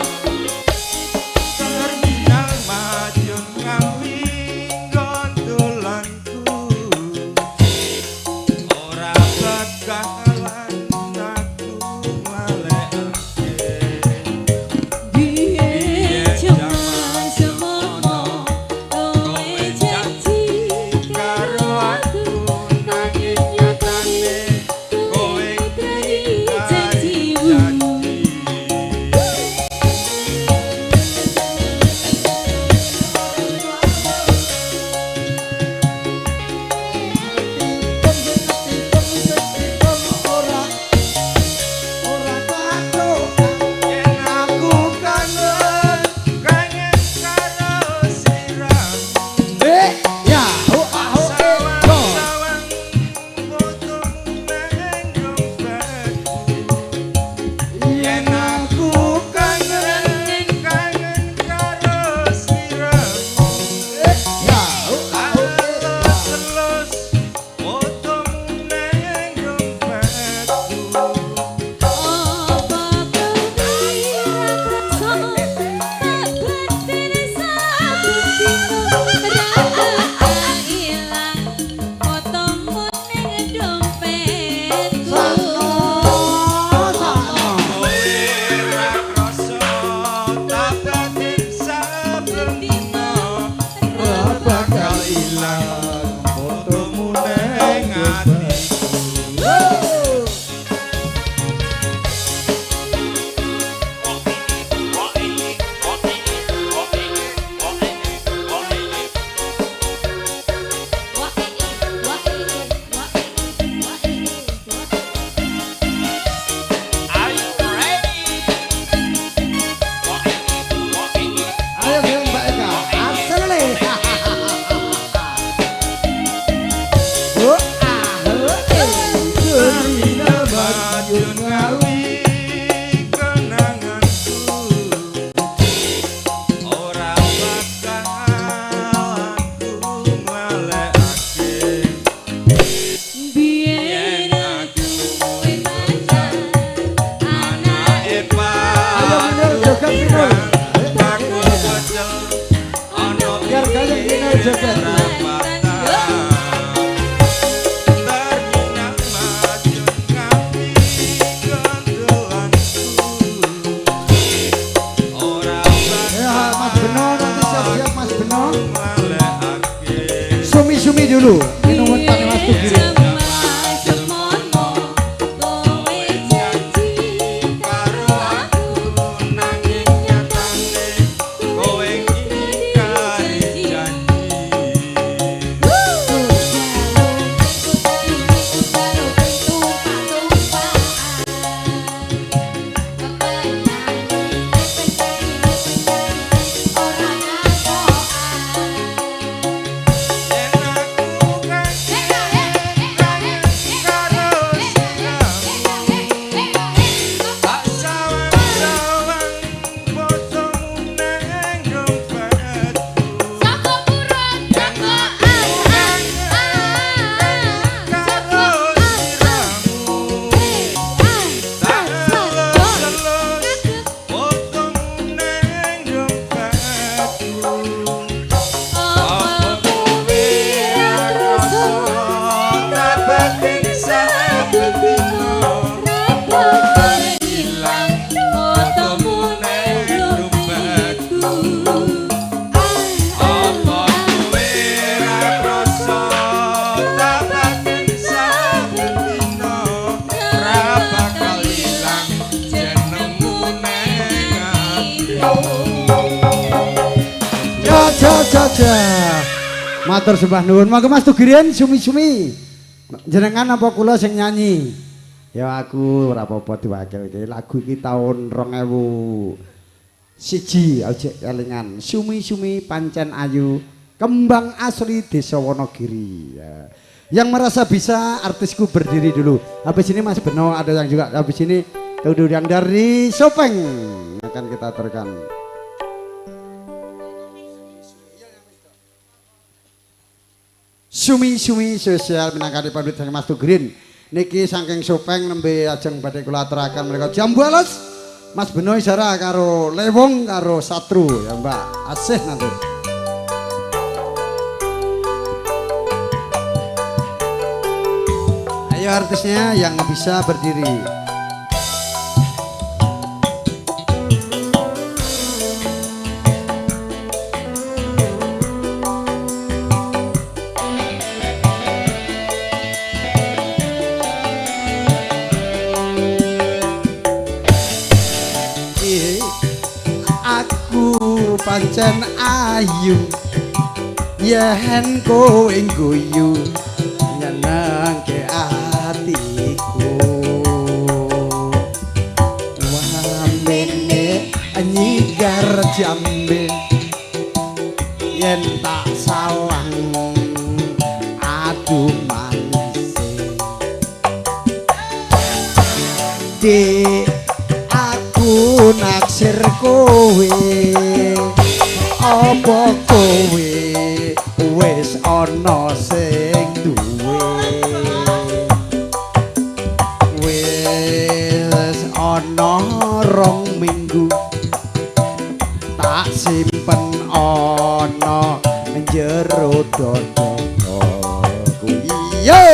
Terminal Madiun Ngawi nggon dolanku. Ora bakalan aku lalekake. Biyen jaman semono kowe janji Karo aku nanging nyatane kowe ngingkari ngingkari janjimu. janji. Yen aku kangen, kangen karo siramu. Eh ya ho ah ho eh go. Sawang fotomu nang dompetku. Yen aku kangen, kangen karo siramu. Ya ho ah ho eh. Elus-elus fotomu nang dompetku. Apa kowe ora krasa tak batin saben dina ra bakal ilang fotomu ning dompetku. Kowe ra krasa tak batin saben dina ora bakal ilang fotomu nang atiku. Ayo geng Mbak Eka. Asli. Ho ah ho eh. Terminal Madiun Ngawi kenanganku ora bakal aku nglalekake. Biyen aku duwe pacar, anake Ayo Minul joget Minul. Bakul pecel ana Biar gayeng Minul joget. prapatan. Terminal Madiun Ngawi kendolanku Matur sembah nuwun. Monggo Mas Tugirin sumi-sumi. Jenengan apa kula sing nyanyi? Ya aku ora apa-apa diwakilke. Lagu iki taun 2001 aja kelingan. Sumi-sumi pancen ayu, kembang asli Desa Wonogiri. Ya. Yang merasa bisa artisku berdiri dulu. Habis ini Mas Beno ada yang juga habis ini Tuduh yang dari Sopeng akan kita aturkan. Sumi-sumi sosial minangkani pamit saking Mas Tugrin. Niki saking Sopeng nembe ajeng badhe kula aturaken mereka jam 12. Mas Beno isara karo Lewung karo Satru ya Mbak. Asih nanti. Ayo artisnya yang bisa berdiri. Pancen ayu yen kowe guyu nyenengke atiku, wamene nyigar jambe yen tak sawang aduh manise. Dik aku naksir kowe, apa kowe wis ana sing duwe? Wis ana 2 minggu tak simpen ana jero dadaku. Yo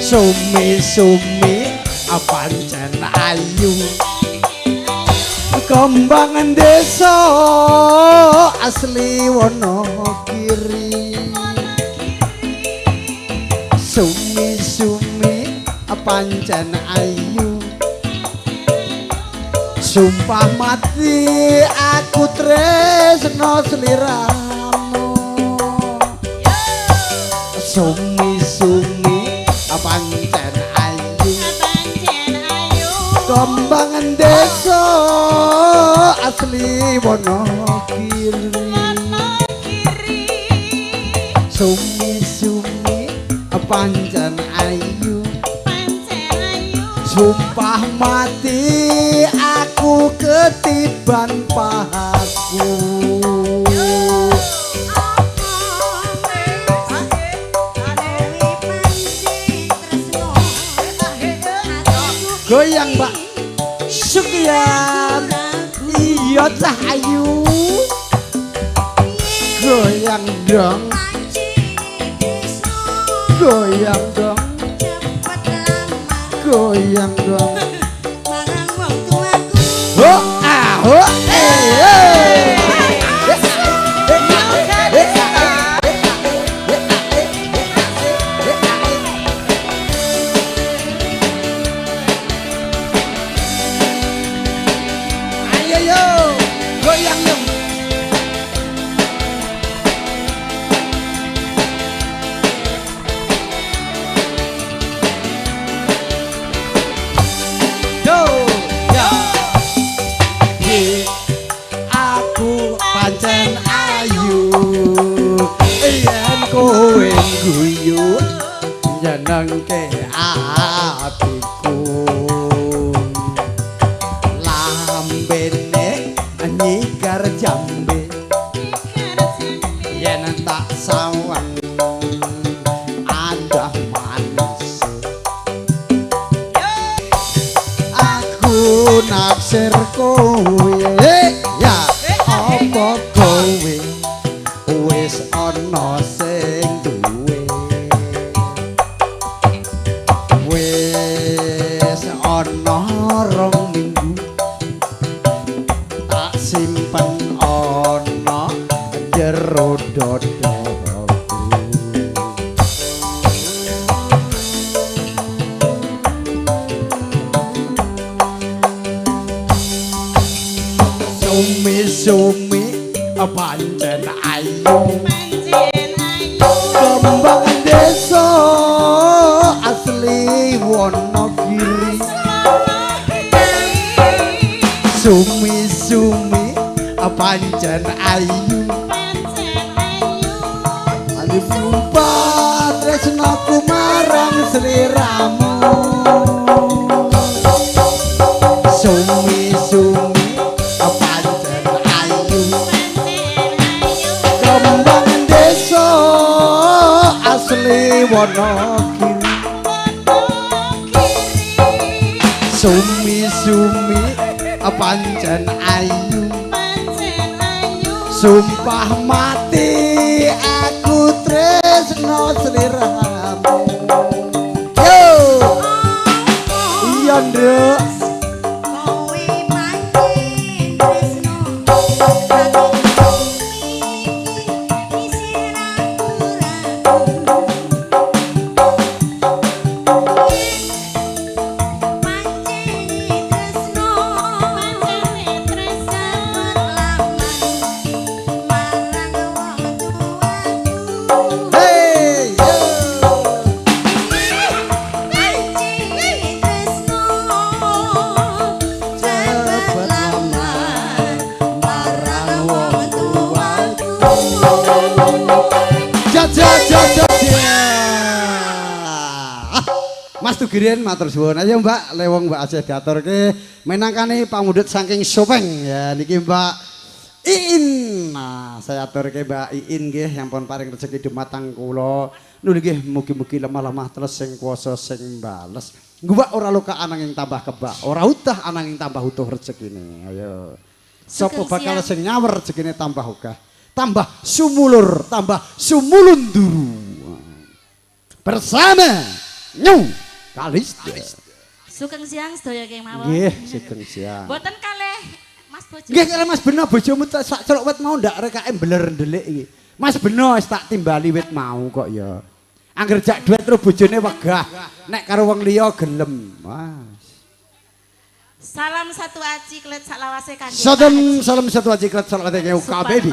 sumi-sumi pancen ayu, kembang desa asli Wonogiri. Sumi-sumi pancen ayu, sumpah mati aku tresno sliramu. Sumi-sumi pancen ayu, kembang desa asli Wonogiri. Sumi-sumi pancen ayu, sumpah mati aku ketiban pahaku. Goyang Mbak Sukian, iya cah ayu, goyang dong, goyang dong, goyang dong. Ho ah ho eh eh. Ayo yo, goyang dong. Aku pancen ayu yen kowe guyu nyenengke atiku, lambene nyigar jambe yen tak sawang adah manis. Aku naksir kowe ya, apa kowe wis ana sing duwe? Wis ana 2 minggu tak simpen ana jero dadaku. Wonogiri. Sumi-sumi pancen ayu. Ayu sumpah tresnaku marang sliramu. Sumi-sumi pancen ayu. Kembang desa asli Wonogiri. Sumi-sumi pancen ayu. Sumpah mati aku tresno sliramu. Yo. Iya, Nduk. Kowe pancen tresno aku iki isih ragu-ragu. Pancen tresno marang wong tuaku. Hey, yo. Pancen tresno cepet lamar marang wong tuaku. Ja ja ja ja ja. Ah, Mas Tugirin matur suwun. Ayo Mbak, lewong Mbak Aceh diaturke minangkani pamundhut saking Sopeng ya niki Mbak Iin. Nah, saya aturke Mbak Iin nggih yang pun paring rezeki dumateng kula. Nuwun nggih mugi-mugi lemah-lemah teles sing kuwasa sing bales. Guwak ora luka ananging tambah kebak, ora utah ananging tambah utuh rezekine. Ayo. Sapa Sugeng bakal siang. sing nyawer rezekine tambah ogah. Tambah sumulur, tambah sumulunduru. Bersama New Kalista. Sugeng siang sedaya kemawon. Nggih, sugeng siang. Mboten kalih Mas Bojo. Nggih karo Mas Beno bojomu tak sak celuk wit mau ndak rekake beler ndelik iki. Mas Beno wis tak timbali wit mau kok ya. Angger jak duet terus bojone wegah. Nek karo wong liya gelem. Mas. Salam satu aji klet saklawase kangge. Salam salam satu aji klet salam UKBD.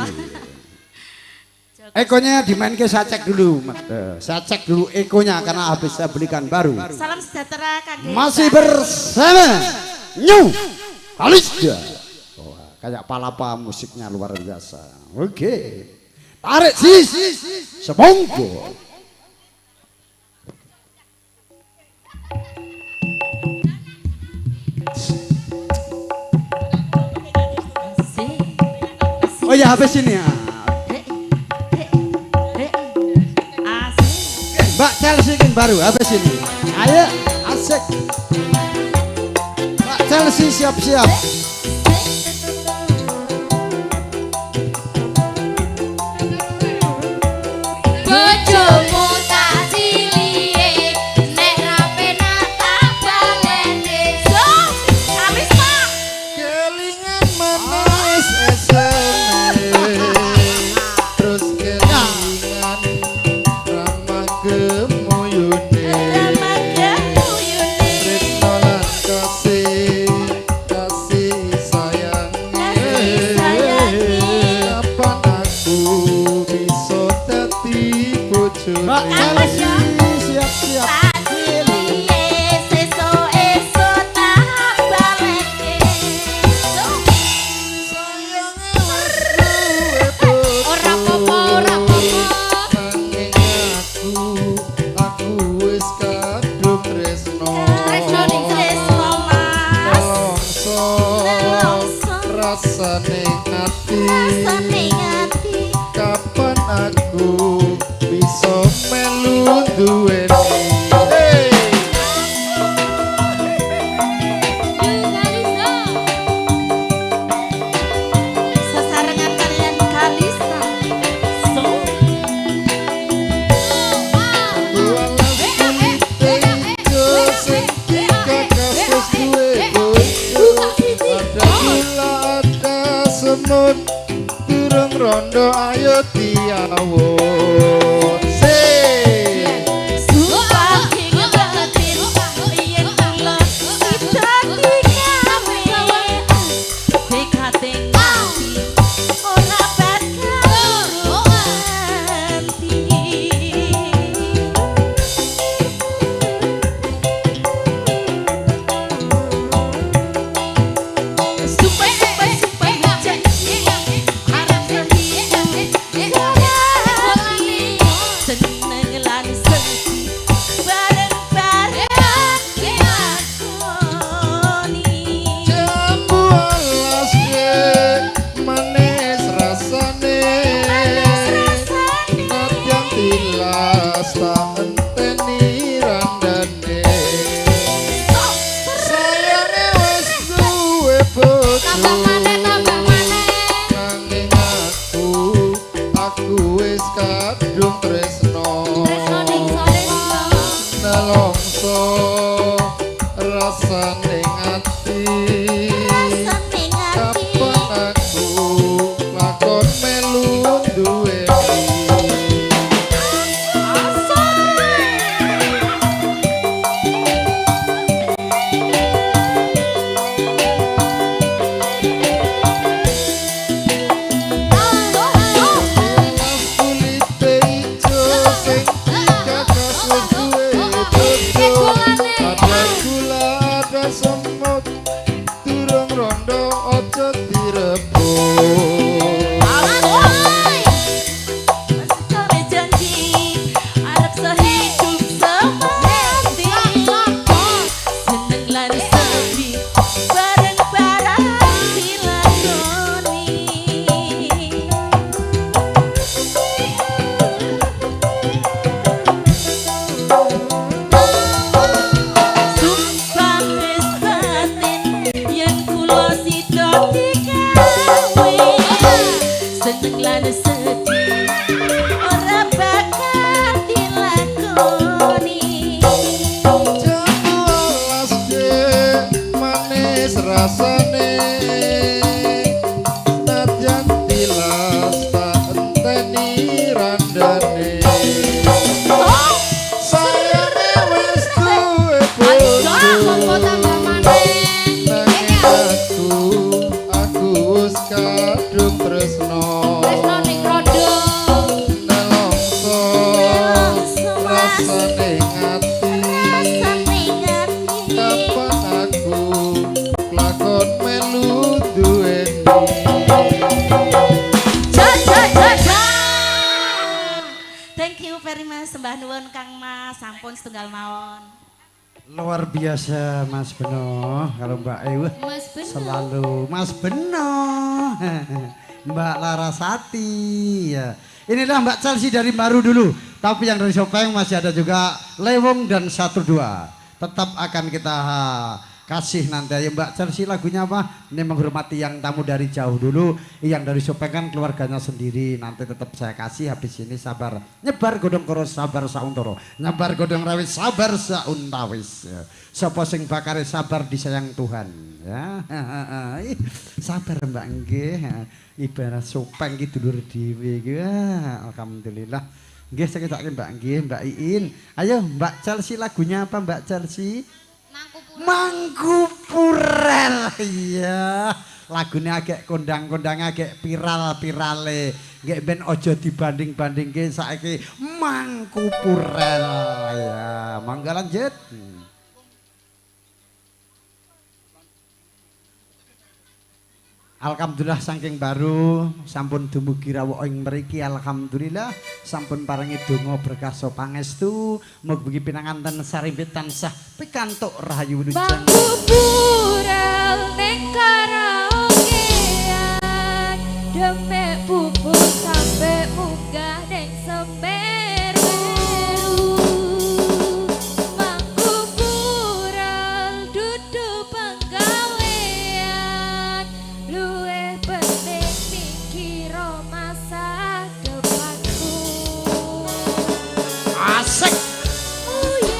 Ekonya dimainke saya cek dulu. Mas. Saya cek dulu ekonya karena habis saya belikan baru. Salam sejahtera kangge. Masih bersama New Kalista. Wah, kayak palapa musiknya luar biasa. Oke. Tarik sis. Semongko. Oh ya habis ini ya. Asik. Mbak Chelsea yang baru habis ini. Ayo asik. Mbak Chelsea siap-siap. Bojomu tak cilihe nek ra penak tak baleni. Kalista. Kelingan manis eseme terus kelingan ramah gemuyune Ramah gemuyune. Tresno lan kasih kasih Nelongso rasane ati. Rasane ati. Kapan aku lakon melu duweni. Tilas kulite ijo sing digagas wis duwe bojo. Ada gula ada semut durung rondo aja direbut. Kowe janji arep sehidup semati. Seneng lan sedih bareng-bareng dilakoni. Sumpah wis batin yen kula sida digawe. Seneng lan sedih ora bakal dilakoni. Jambu alas dek manis rasane. Nadyan tilas tak enteni randane. Sayange wis duwe bojo. Nanging aku wis kadung tresno. Nelongso rasane ati. Rasane ati. Kapan aku lakon melu duweni. Ja ja ja ja. Thank you very much sembah nuwun Kang Mas, sampun setunggal mawon. Luar biasa Mas Beno, kalau Mbak Ewa Mas Beno. selalu Mas Beno, Mbak Larasati. Ya. Inilah Mbak Chelsea dari Baru dulu, tapi yang dari Sopeng masih ada juga Lewong dan 12. Tetap akan kita kasih nanti. Ayo Mbak Chelsea lagunya apa? Ini menghormati yang tamu dari jauh dulu, yang dari Sopeng kan keluarganya sendiri. Nanti tetap saya kasih habis ini sabar. Nyebar godong koro sabar sauntoro. Nyebar godong rawit sabar sauntawis. Ya. Sapa sing bakare sabar disayang Tuhan. Ya. Ih, sabar Mbak nggih. Ibarat Sopeng ki dulur dhewe iki. Alhamdulillah. Nggih sakit Mbak nggih, Mbak Iin. Ayo Mbak Chelsea lagunya apa Mbak Chelsea? Mangku Purel. Iya, lagune agek kondang-kondang agek viral-virale. Nggih ben aja dibanding-bandingke saiki Mangku Purel. Ya, mangga lanjut. Alhamdulillah saking baru sampun dumugi rawuh ing mriki, alhamdulillah sampun paringi donga berkah pangestu, mugi pinanganten sarimbit tansah pikantuk rahayu wilujeng. Mangku Purel ning karaokean, demek bubuk sampe munggah ning Semeru. Mangku Purel dudu penggawean, luwih penting mikiro masa depanku. Asik. Oh yeah.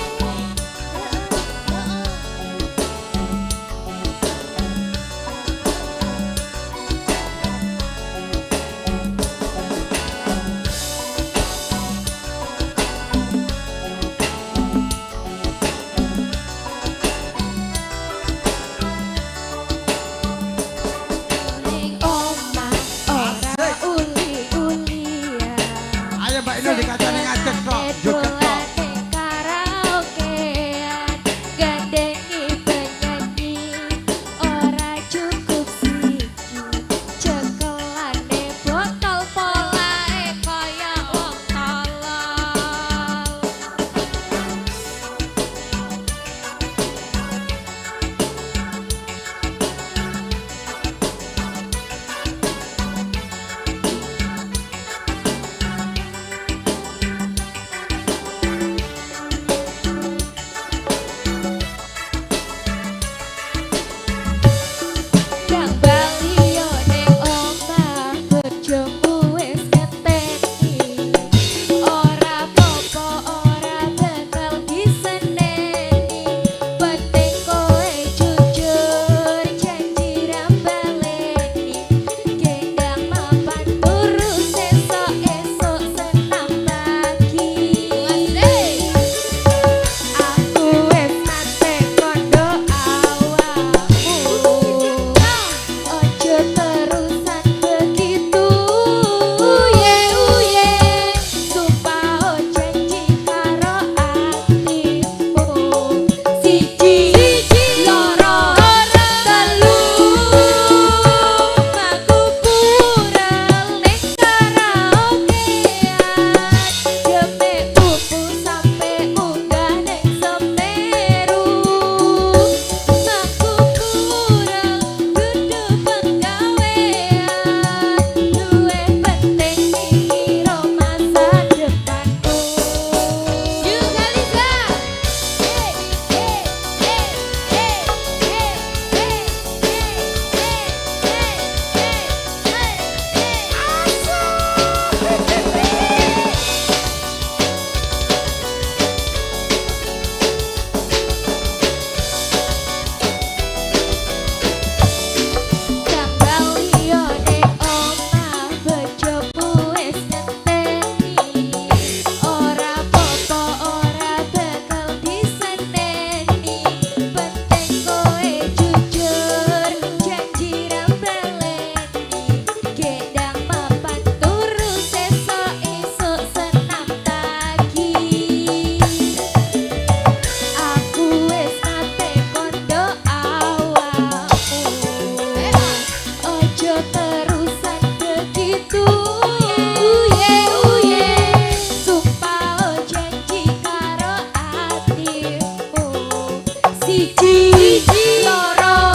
Siji, loro,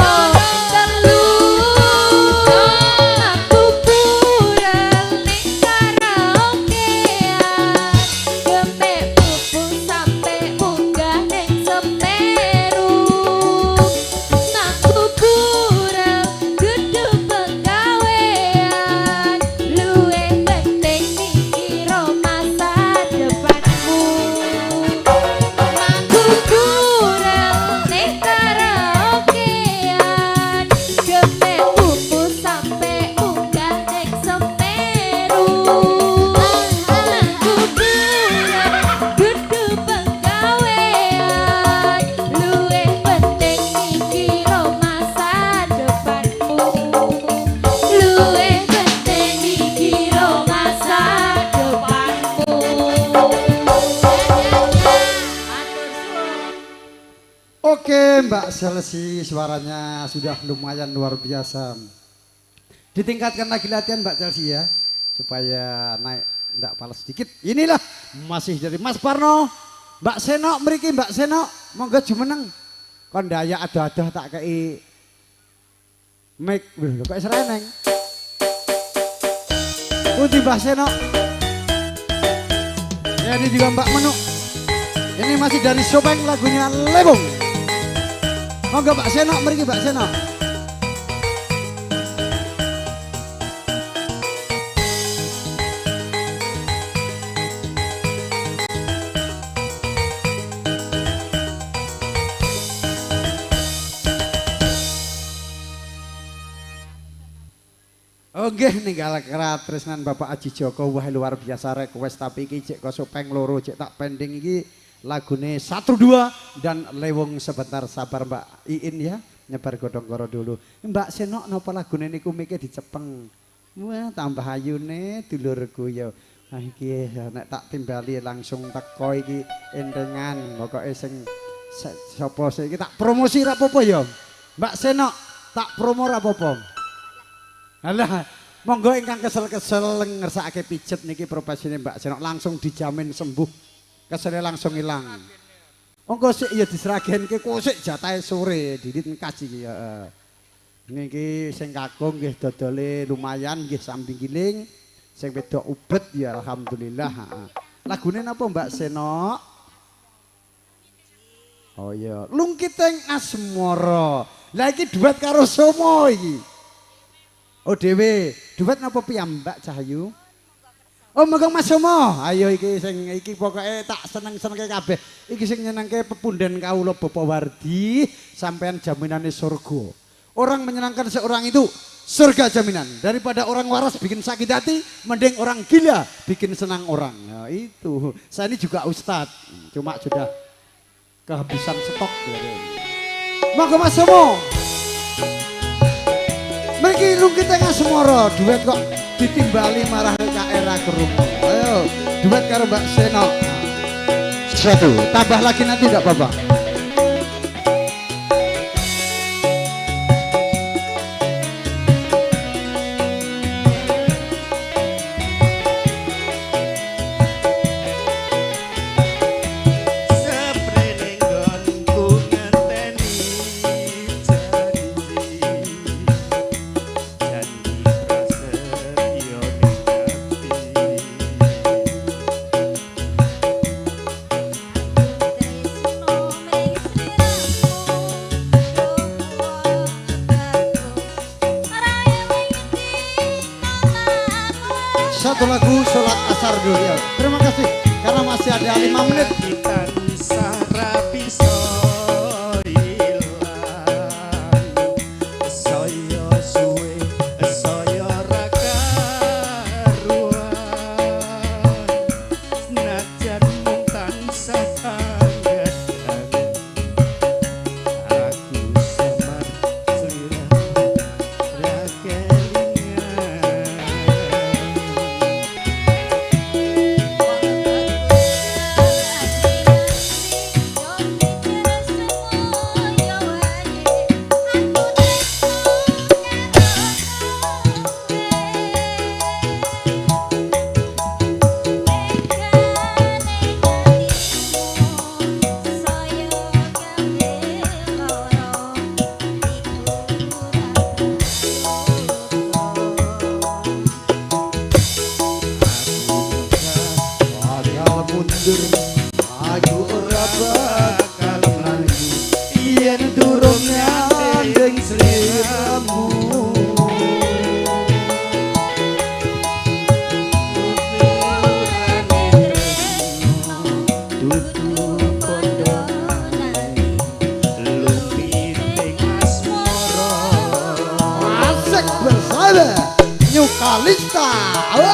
telu. Aku purel ning karaokean, gemek pupus sampe munggah ning Semeru. Aku purel dudu pegawean, luwih penting mikiro masa depanmu. Aku purel ning karaokean, gemek pupus sampe munggah ning Semeru. Aku purel dudu pegawean, luwih penting mikiro masa depanmu. Luwih penting mikiro masa depanmu. Oke Mbak Chelsea, suaranya sudah lumayan luar biasa. Ditingkatkan lagi latihan Mbak Chelsea ya, supaya naik ndak pales sedikit. Inilah masih dari Mas Parno, Mbak Senok mriki Mbak Senok, monggo jumeneng. Kon dayak adoh-adoh tak kei mic, lho kok sereneng. Pundi Mbak Senok? Ya ini juga Mbak Menuk. Ini masih dari Sopeng lagunya Lebong. Monggo Mbak Senok mriki Mbak Senok. Oke, ninggal tresnan Bapak Aji Joko, wah luar biasa request, tapi iki cek kosopeng loro cek tak pending iki lagune 1 2 dan Lewung. Sebentar sabar Mbak Iin ya, nyebar godhong koro dulu. Mbak Senok napa lagune niku mike dicepeng. Wah tambah ayune dulurku ya. Nah iki nek tak timbali langsung teko iki entengan, pokoke sing sapa sing iki tak promosi ra apa-apa ya. Mbak Senok tak promo ra apa-apa. Alah, monggo ingkang kesel-kesel ngersakake pijet niki profesine Mbak Senok langsung dijamin sembuh. Kesele langsung ilang. Monggo sik ya diseragenke kok sik jatahe sore didit engkas iki ya. Niki sing kakung nggih dodole lumayan nggih sambi giling, sing wedok ubet ya alhamdulillah. Heeh. Lagune napa Mbak Senok? Oh iya, Lungkiting Asmara. Lah iki duet karo Somo iki. Oh dhewe, duet napa piyambak Cahyu? Oh monggo Mas Somo. Ayo iki sing iki pokoke tak seneng-senengke kabeh. Iki sing nyenengke pepunden kawula Bapak Wardi, sampean jaminane surga. Orang menyenangkan seorang itu surga jaminan. Daripada orang waras bikin sakit hati, mending orang gila bikin senang orang. Nah, itu. Saya ini juga ustad, cuma sudah kehabisan stok. Monggo Mas Somo. Mriki Lungkiting Asmara, duet kok ditimbali marah WKR krungu. Ayo, duet karo Mbak Senok. Satu, tambah lagi nanti enggak apa-apa. Seprene nggonku ngenteni janji, janji prasetyo ning ati. Satu lagu sholat asar dulu ya. Terima kasih karena masih ada 5 menit. Tansah ra bisa ilang, saya suwe saya ra karuan, senajan mung tansah angen, aku samar sliramu ra kelingan. Kalista. Oh,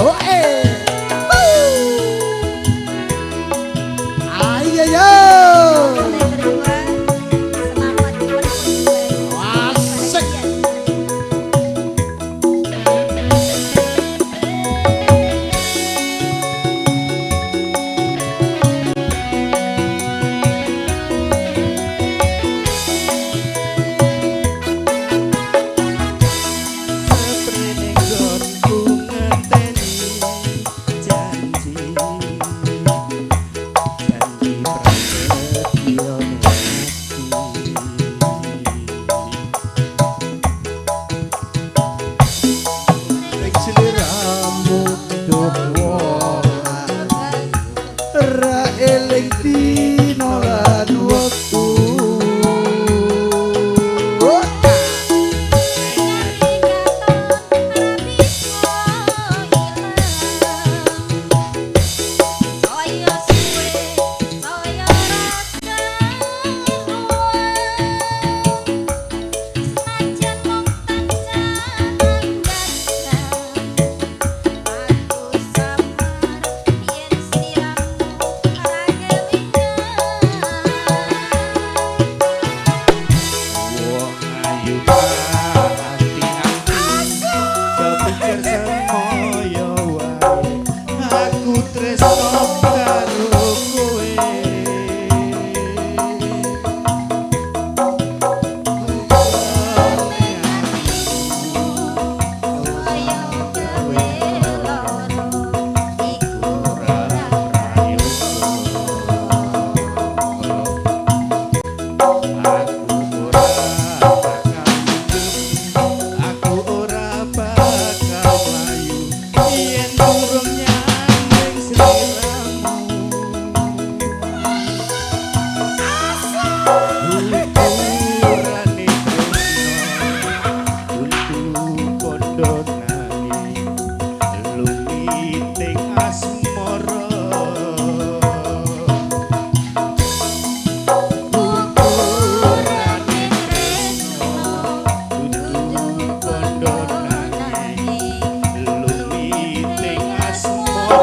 oh, eh. Ayo yo. Asik. Seprene nggonku ngenteni janji, janji prasetyo ning ati. Ning sliramu duh wong Ra eling dina lan wektu. Oh. Wong ayu ati-ati kepikir semoyo wae aku tresno karo kowe. Aku ora bakal mlayu yen durung nyanding sliramu. Ukurane tresno dudu kondo nanging lumiting asmara. Ukurane tresno dudu kondo nanging lumiting asmara.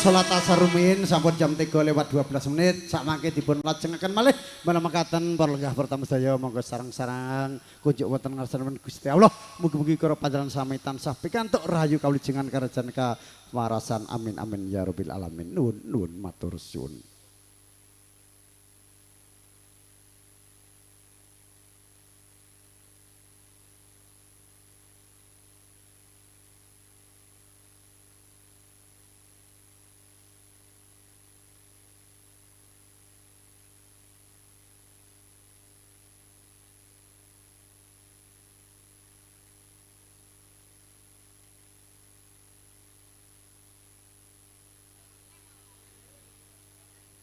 Salat asar rumiyin sampun jam 3:12. Sakmangke dipun lajengaken malih mekaten para lenggah pertama sedaya monggo sareng-sareng kunjuk wonten ngarsanipun Gusti Allah. Mugi-mugi kula panjenengan sami tansah pikantuk rahayu kawilujengan karajan kawarasan. Amin amin ya rabbil alamin. Nuwun nuwun matur suwun.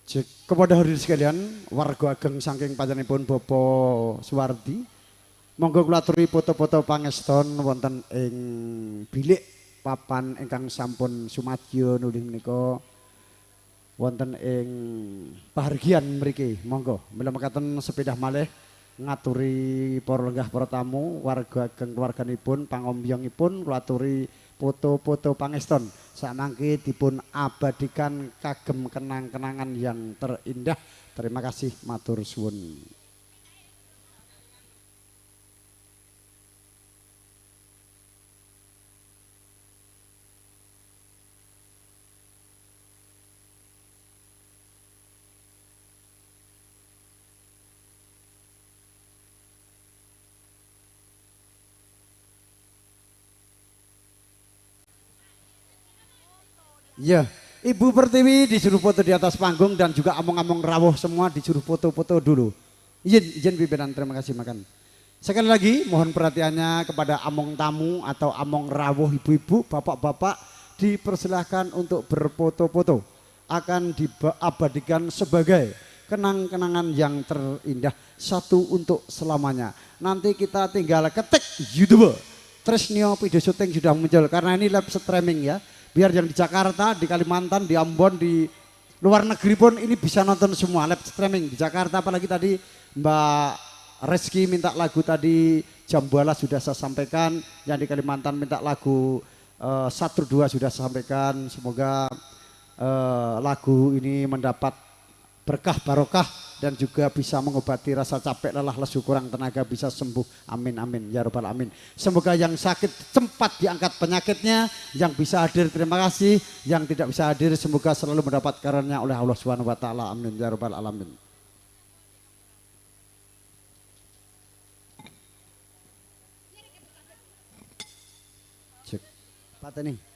Cek, kepada hadirin sekalian, warga ageng saking panjenenganipun Bapak Suwardi, monggo kula aturi foto-foto pangeston wonten ing bilik papan ingkang sampun sumadyo nulih menika wonten ing pahargyan mriki. Monggo mila mekaten sepindah malih ngaturi para lenggah para tamu, warga ageng keluarganipun, pangombyongipun kula aturi foto-foto pangeston samangke dipun abadikan kagem kenang-kenangan yang terindah. Terima kasih, matur suwun. Ya, Ibu Pertiwi disuruh foto di atas panggung dan juga among-among rawuh semua disuruh foto-foto dulu. Izin, izin pimpinan, terima kasih makan. Sekali lagi mohon perhatiannya kepada among tamu atau among rawuh ibu-ibu, bapak-bapak dipersilahkan untuk berfoto-foto. Akan diabadikan sebagai kenang-kenangan yang terindah satu untuk selamanya. Nanti kita tinggal ketik YouTube. Tresnio video syuting sudah muncul karena ini live streaming ya. Biar yang di Jakarta, di Kalimantan, di Ambon, di luar negeri pun ini bisa nonton semua live streaming di Jakarta. Apalagi tadi Mbak Reski minta lagu tadi Jambuala sudah saya sampaikan, yang di Kalimantan minta lagu 1 2 sudah saya sampaikan. Semoga lagu ini mendapat berkah barokah dan juga bisa mengobati rasa capek, lelah, lesu, kurang tenaga, bisa sembuh. Amin amin ya robbal alamin. Semoga yang sakit cepat diangkat penyakitnya, yang bisa hadir terima kasih, yang tidak bisa hadir semoga selalu mendapat karunia oleh Allah Subhanahu wa taala. Amin ya robbal alamin. Cek. Pateni.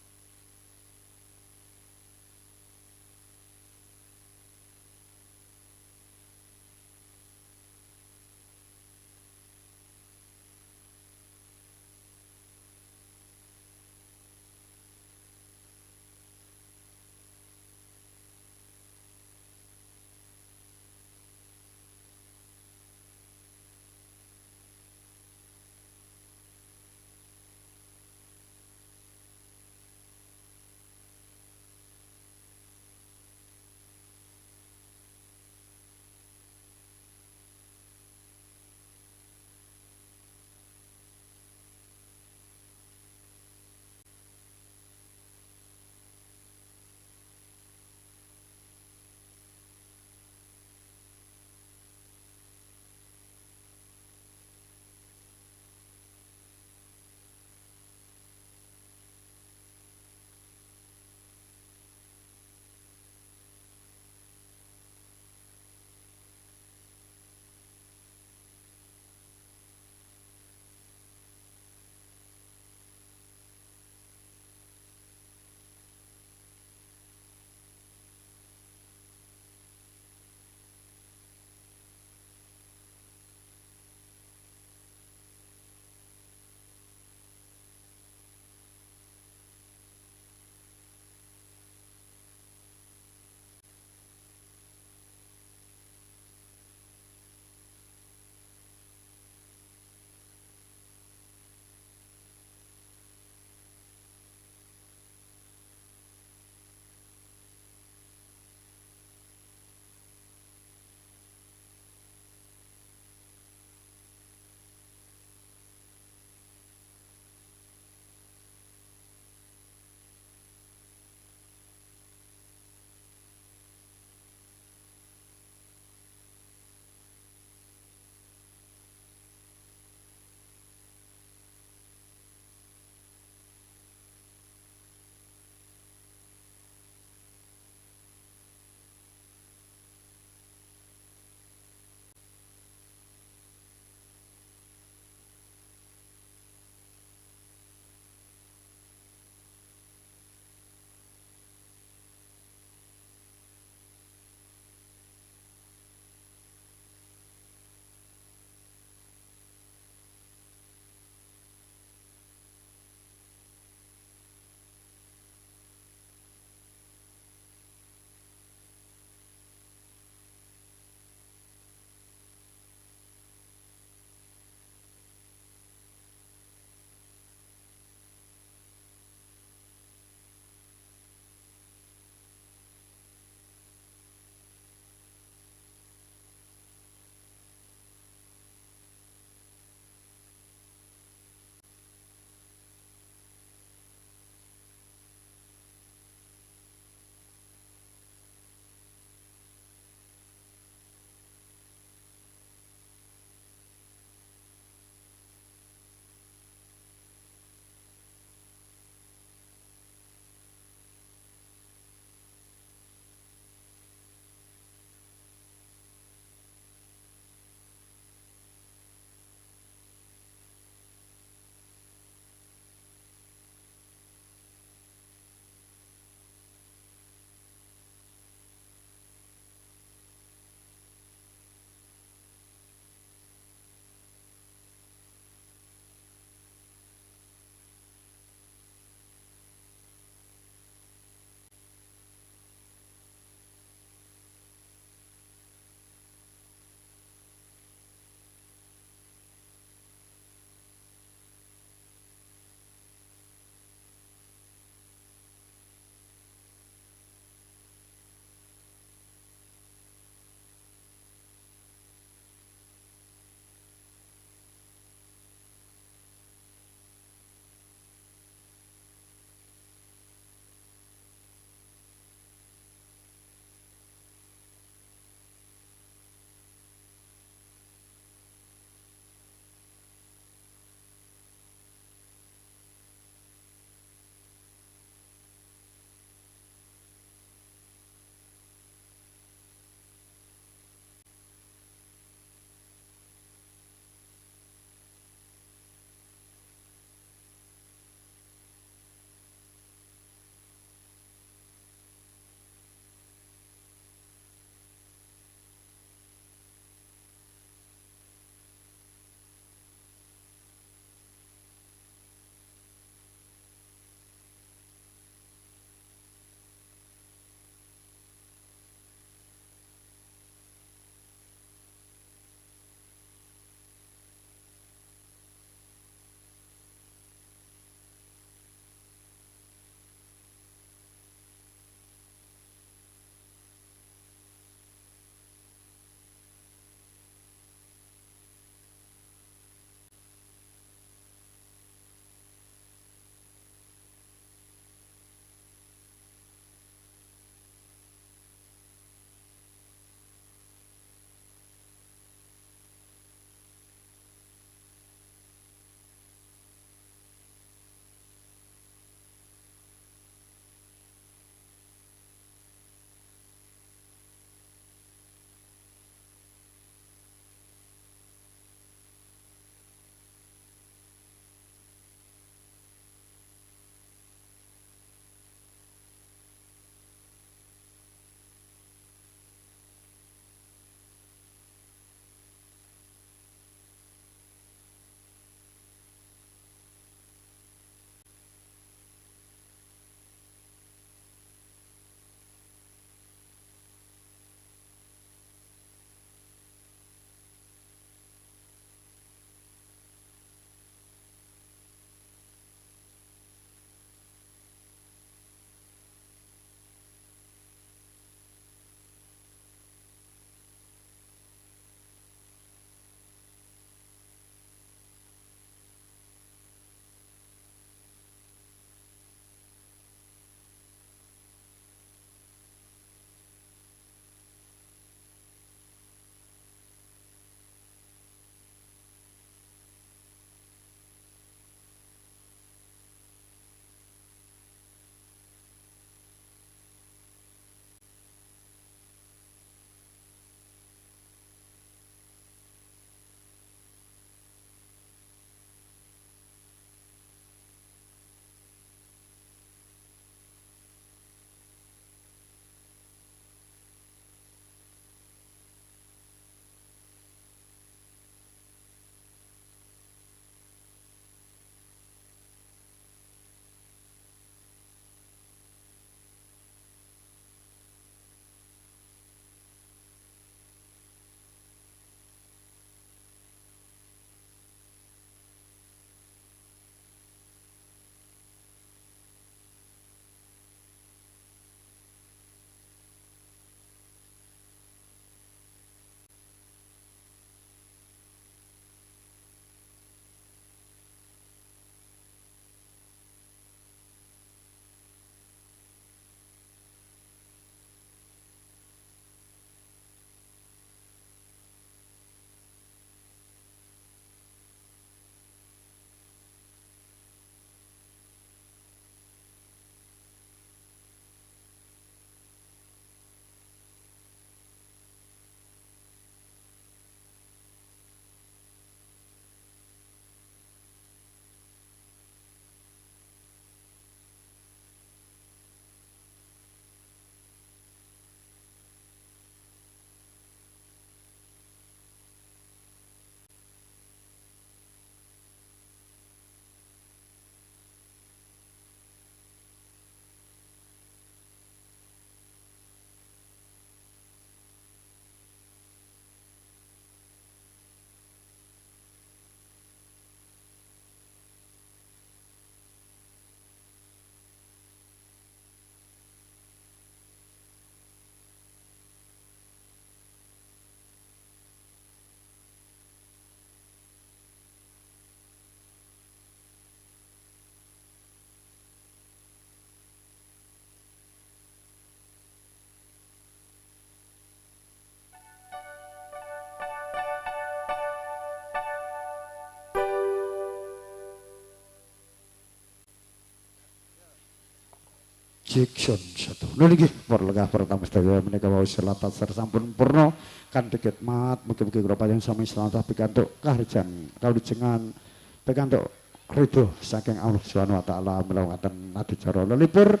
Jackson 1. Nun nggih para lengah para tamu sedaya menika wau salat asar sampun purna kanthi khidmat mugi-mugi kula panjenengan sami selamat pikantuk kaharjan kawujengan pikantuk ridho saking Allah Subhanahu wa taala menawi ngaten adicara lelipur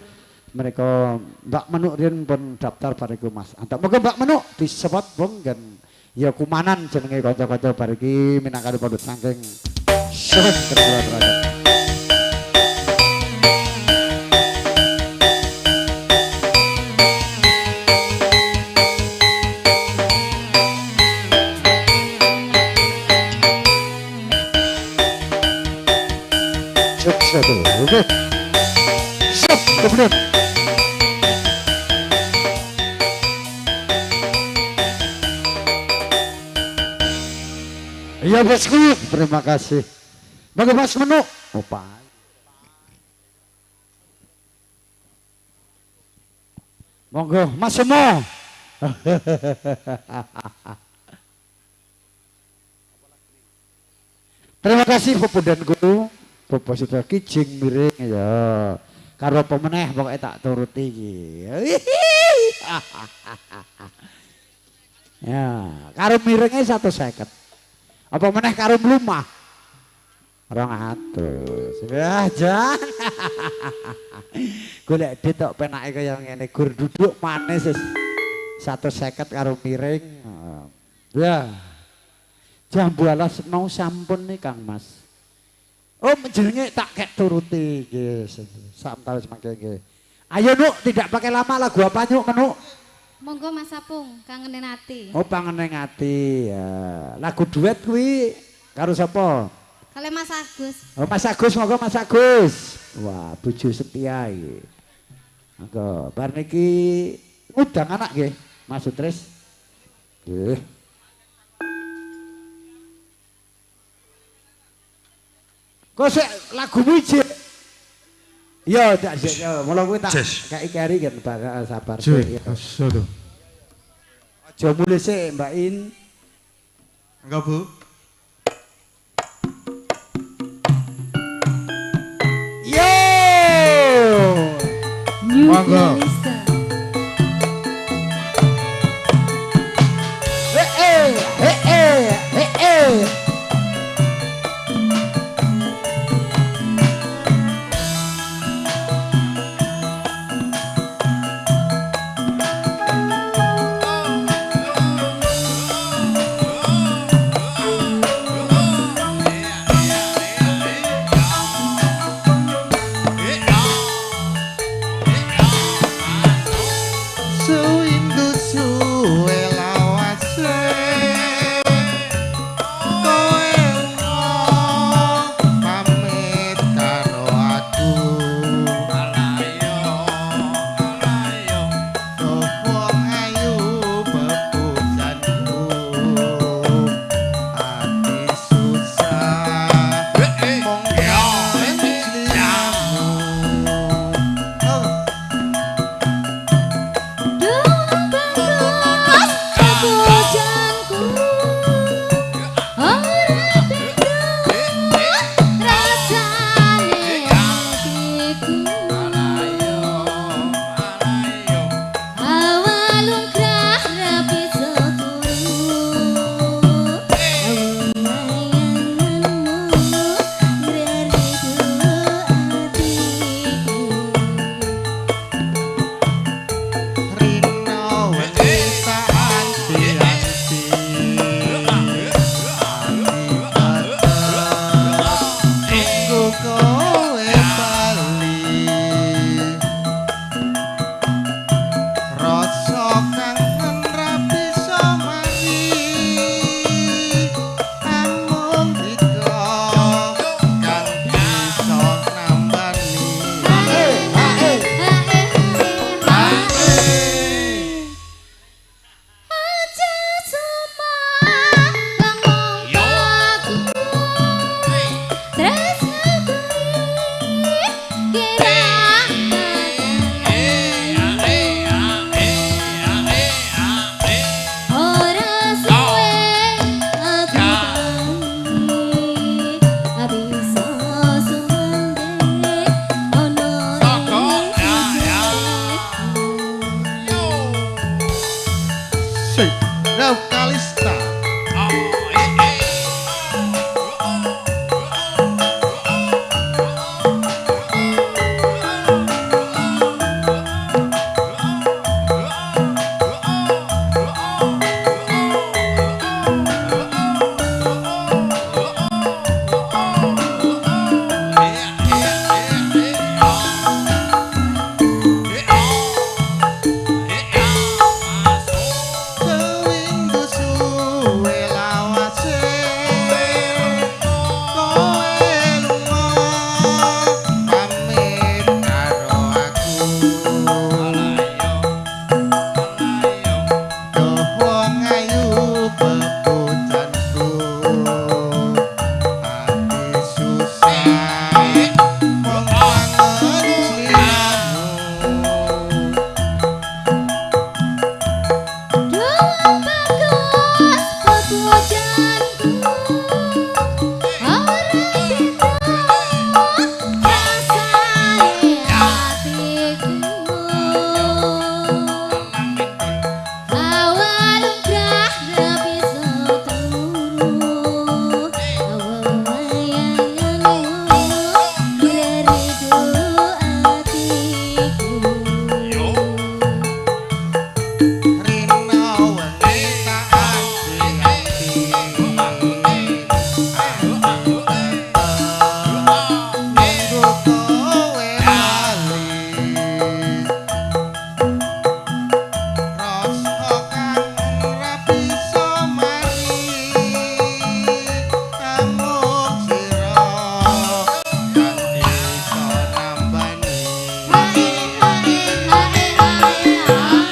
menika Mbak Menuk riyen pun daftar bariku Mas Antok. Monggo Mbak Menuk disebut bonggen ya kumanan jenenge kanca-kanca bariki minangkani pondok saking Sewet terus. Oke. Siap, kemudian. Iya bosku, terima kasih. Monggo Mas Menuk. Oh, Pak. Monggo Mas Semo. Terima kasih pepundanku. Bapak sudah kijing miring ya. Karo apa meneh pokoke tak turuti iki. Ya, karo miringe 150. Apa meneh karo mlumah? 200. Wah, jan. Golek dit tok penake kaya ngene, gur duduk manis wis 150 karo miring. Ya. Jambu alas mau sampun nih Kang Mas. Oh jenenge tak kek turuti nggih. Samtawis mangke nggih. Ayo Nuk, tidak pakai lama lagu apa Nyuk Menuk? Monggo Mas Sapung, Kangenin Ati. Oh, Kangenin Ati ya. Lagu duet kuwi karo sapa? Kale Mas Agus. Oh Mas Agus, monggo Mas Agus. Wah, bojo setia iki. Monggo, bar niki ngundang anak nggih, Mas Sutris. Nggih. Kok sik lagumu iki? Ya, tak sik. Mula kuwi tak kei keri kan sabar sik. Aja mulih sik, Mbak In. Enggak, Bu. Yo! Monggo. Eh eh eh eh eh. New Kalista. Sewinggu suwe lawase kowe lunga pamit karo aku. Duh wong ayu bebojanku, ati susah mung kangen sliramu. Duh bagus bebojanku, ora beda rasane atiku. Awal lumrah ra bisa turu, wayanganmu ngridu atiku. Rina wengi tak ati-ati, aku tetep nunggu kowe bali. Rasa kangen ra bisa mari, namung sira kang bisa nambani. Hae hae hae hae hae.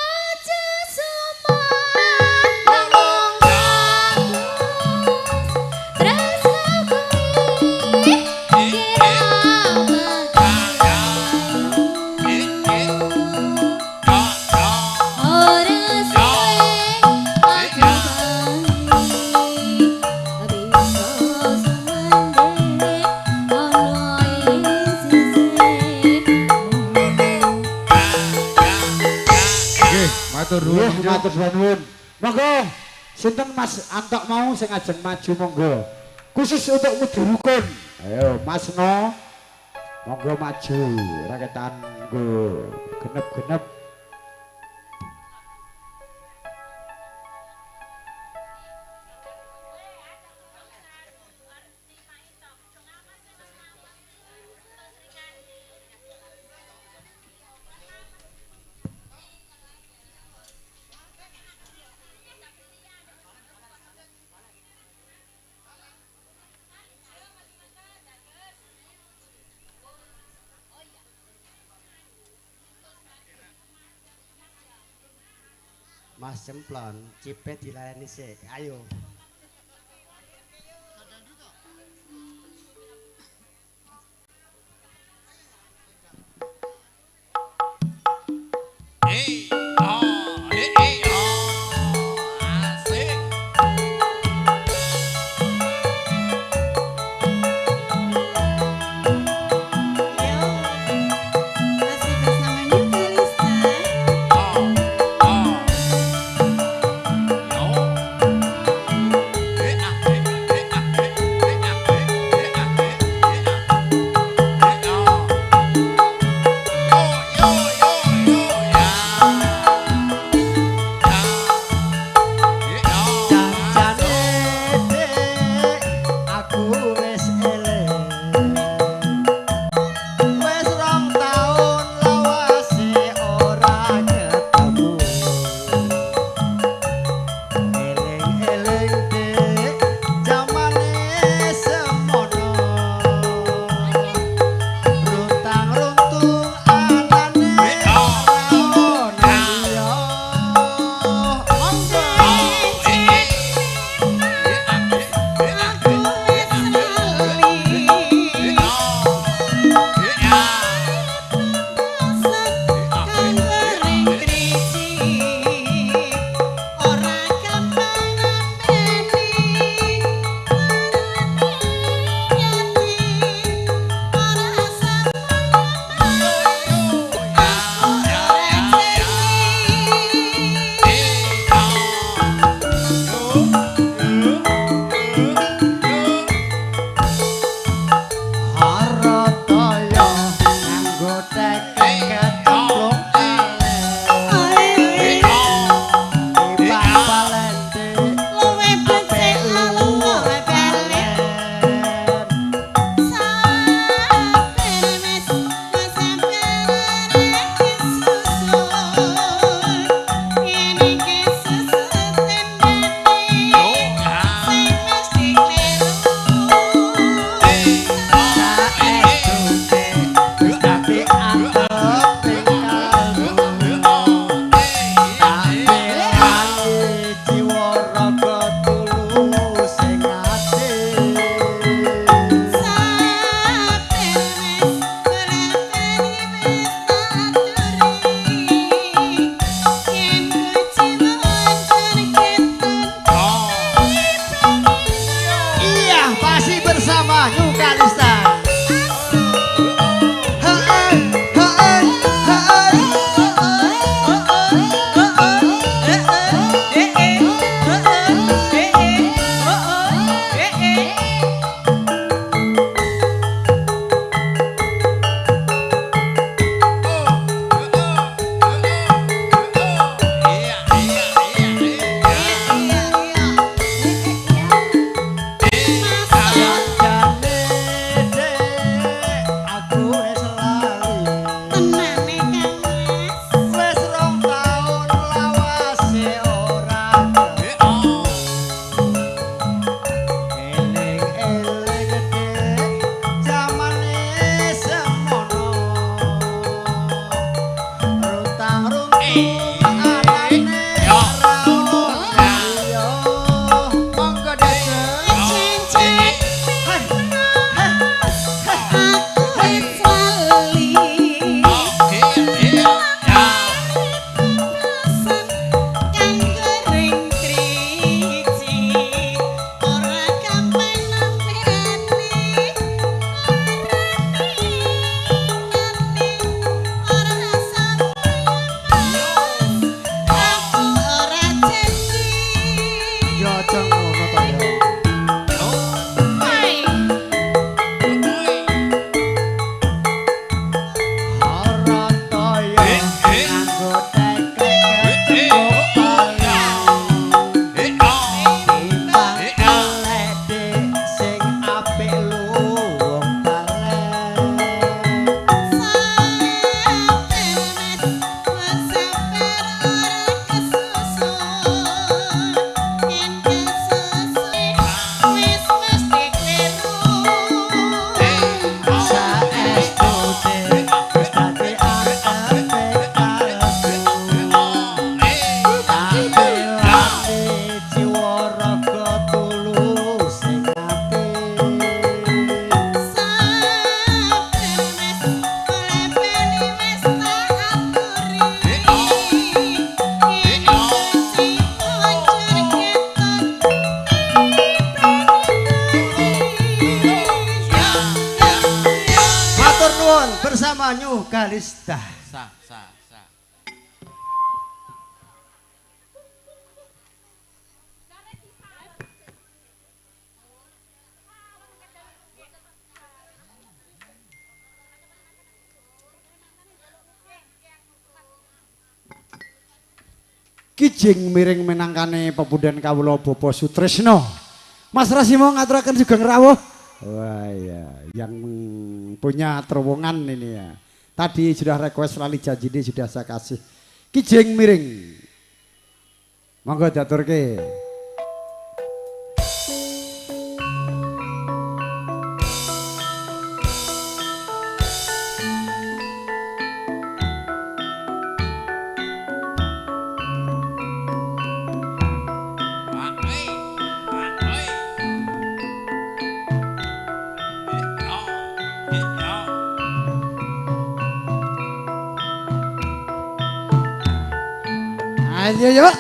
Aja sopan ngomong aku, tresno kuwi kira ora suwe aku bali, bisa sumandhek ana ing sisihmu. Nggih, matur nuwun. Nggih, matur suwun. Monggo, sinten Mas Antok mau sing ajeng maju monggo. Khusus untuk Ngudi Rukun. Ayo Mas No. Monggo maju, raketan nggo genep-genep. Mas Cemplon, cipe dilayani sik. Ayo. Yo, masih bersama New Kalista. Oh, oh. Yo. Kalista. Sa sa sa. Kijing miring minangkane pepundhen kawula Bapak Sutrisno. Mas Rasimo ngaturaken sugeng rawuh. Wah iya, yang punya terowongan ini ya. Tadi sudah request lali janjine sudah saya kasih. Kijing miring. Monggo diaturke. Ayo yuk.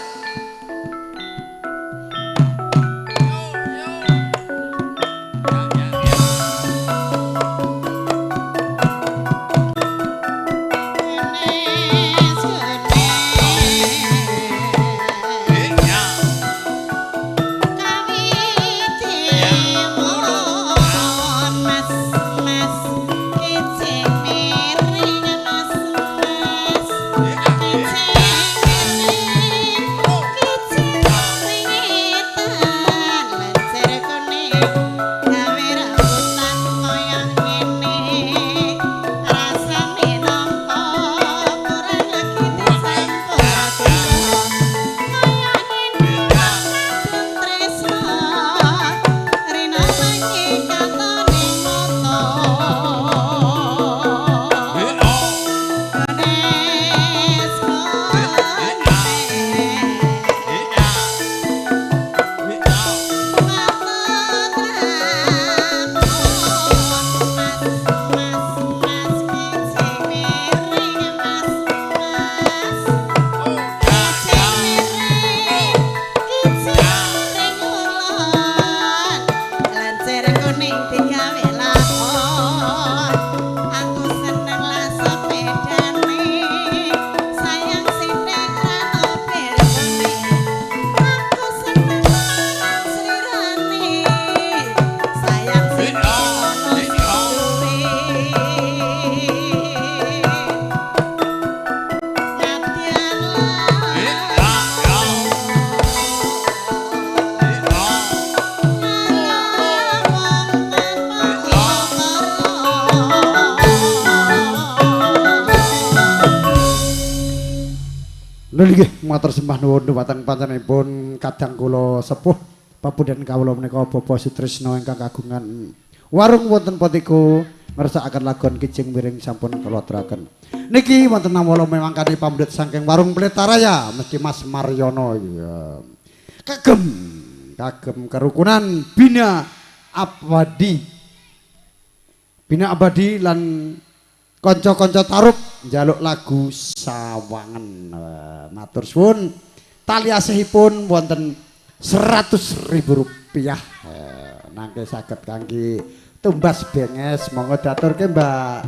Nggih, matur sembah nuwun dhumateng panjenenganipun kadang kula sepuh pepundhen kawula menika Bapak Sutrisno ingkang kagungan warung wonten Potiku ngersakaken lagon Kijing Miring sampun kula aturaken. Niki wonten nawala memangkane pamundhut saking warung Pelita Raya mesti Mas Maryono ya. Kagem kagem kerukunan Bina Abadi. Bina Abadi lan kanca-kanca tarub njaluk lagu Sawangan. Matur suwun. Tali asihipun wonten 100.000 rupiah. Nangke saged kangge tumbas benges monggo diaturke Mbak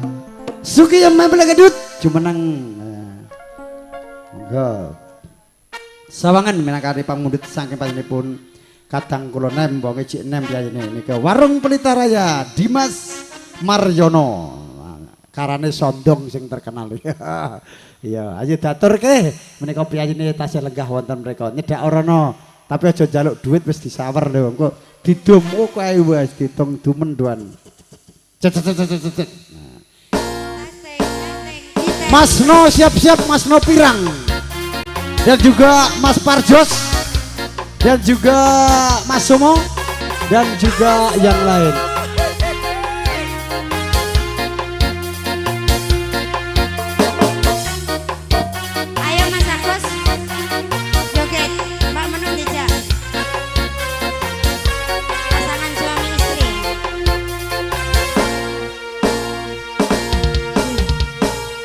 Suki yang mempel gedut jumeneng. Monggo. Sawangan minangkani pamundhut saking panjenenganipun kadang kula nem wonge jek nem piyayine niki Warung Pelita Raya Dimas Maryono. Karane sondong sing terkenal. Iya, ayo diaturke menika piyayine tasih lenggah wonten mriku. Nyedhak rono, tapi aja njaluk duit wis disawer lho engko didum kae wis ditung dumen duan. Cet cet cet cet. Mas No siap-siap Mas No Pirang. Dan juga Mas Parjos dan juga Mas Somo dan juga yang lain. Ayo Mas Agus, joget, Mbak Menun dijak. Pasangan suami istri.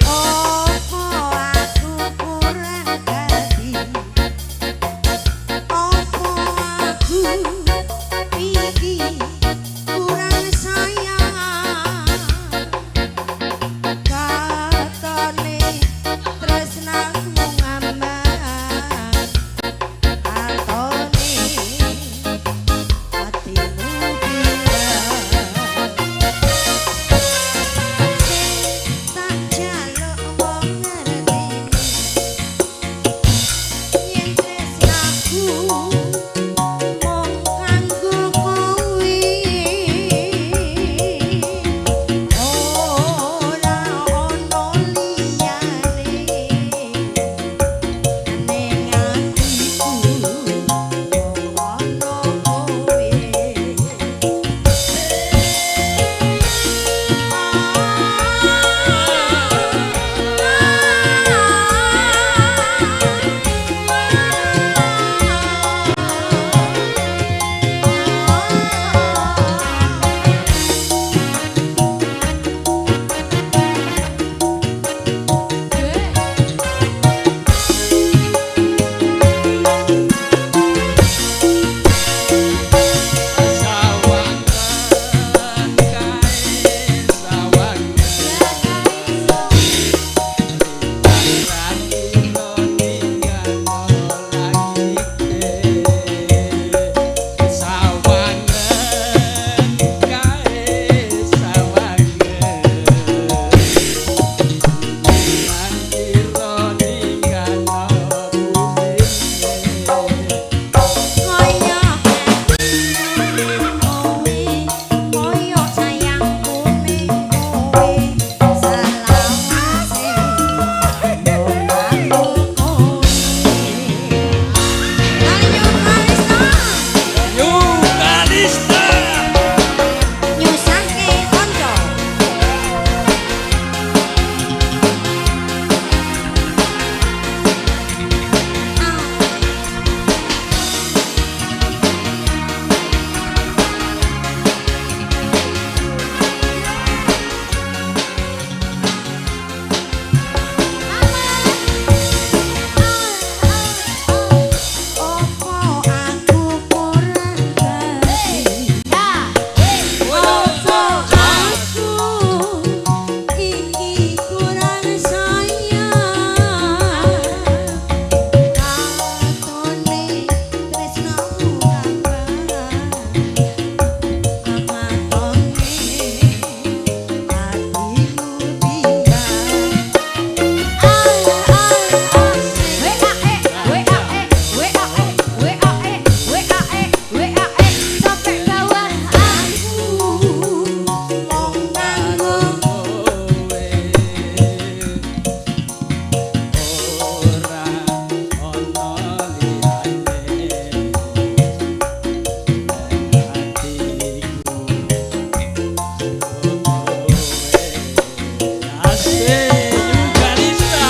Opo aku kurang gati, opo aku iki kurang mung kanggo kowe ora ana liyane ning atiku mung ana kowe. Sawangan kae sawangan Kaya kowe kaya sayangku ning kowe selawase mung kanggo kowe. Ayo Kalista Yu Kalista nyusahke kanca. Opo aku kurang gati? Opo aku iki kurang sayang? Katone tresnamu kabar, akatone atimu tinggal. Sampai bawah aku mung kanggo Ora ana liyane atiku Asik Yu Kalista.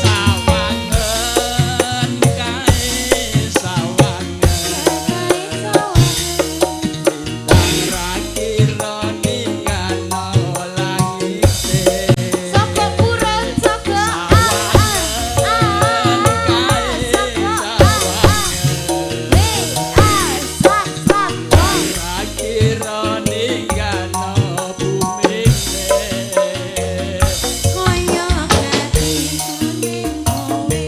Sawangan kae sawangan bintang rakira ningano langite Saka purun saka a a a saka a a W A sa sa wa. Rakira ningano bumine Kaya atiku ning kowe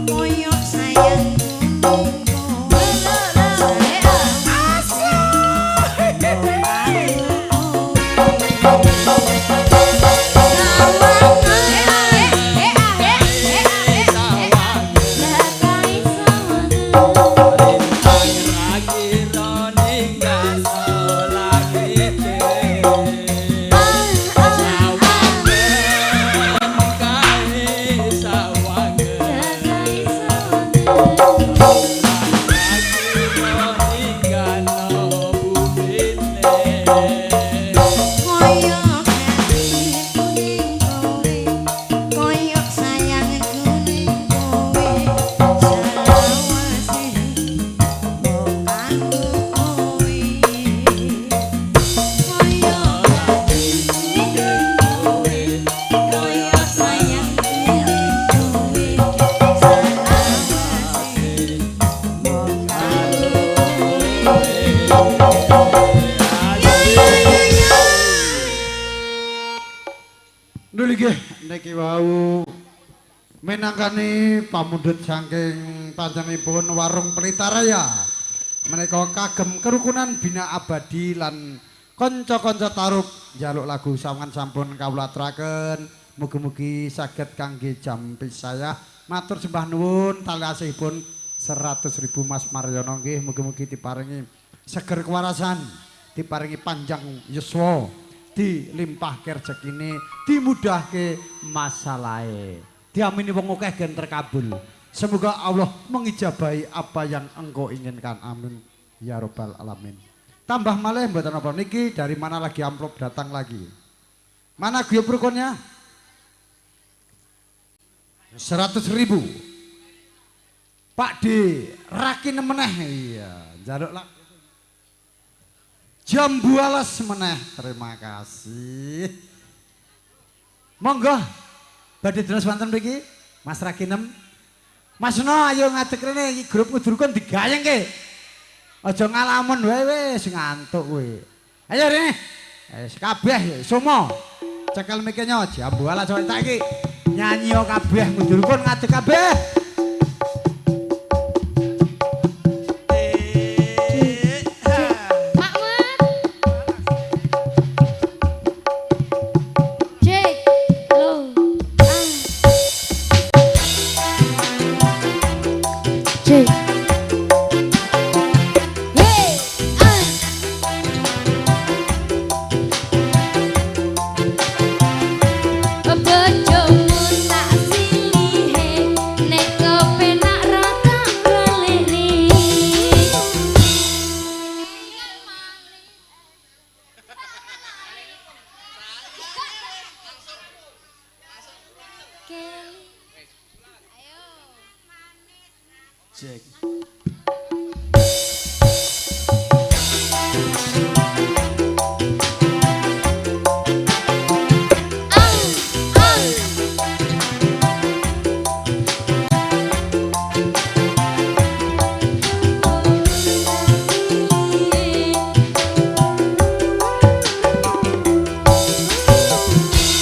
kaya sayangku ning kowe Bintang rakira ningano langite Sawangan kae sawangan Rakira ningano bumine Kaya atiku ning kowe kaya sayangku ning kowe selawase mung kanggo Inggih niki wau minangkani pamundhut saking panjenenganipun Warung Pelita Raya. Menika kagem kerukunan bina abadi lan kanca-kanca tarub njaluk lagu sawangan sampun kawula aturaken. Mugi-mugi saged kangge jampi saya. Matur sembah nuwun tali asihipun 100.000 Mas Maryono nggih, mugi-mugi diparingi seger kewarasan, diparingi panjang yuswa, dilimpahke rezekine, dimudahke masalahe. Diamini wong akeh gen terkabul. Semoga Allah mengijabahi apa yang engkau inginkan. Amin ya robbal alamin. Tambah malih mboten napa niki dari mana lagi amplop datang lagi. Mana guyub rukunnya? 100.000. Pak D rakin meneh. Iya, njaluk lah. Jambu alas meneh. Terima kasih. Monggo badhe terus wonten mriki Mas Rakinem. Mas No ayo ngadeg rene iki grup Ngudurukun digayengke. Aja ngalamun wae wis ngantuk kowe. Ayo rene. Wis kabeh somo. Cekel mike nyo jambu alas tak iki. Nyanyi kabeh Ngudurukun ngadeg kabeh. Bojomu tak silihe nek kepenak ra tak baleni. Cek.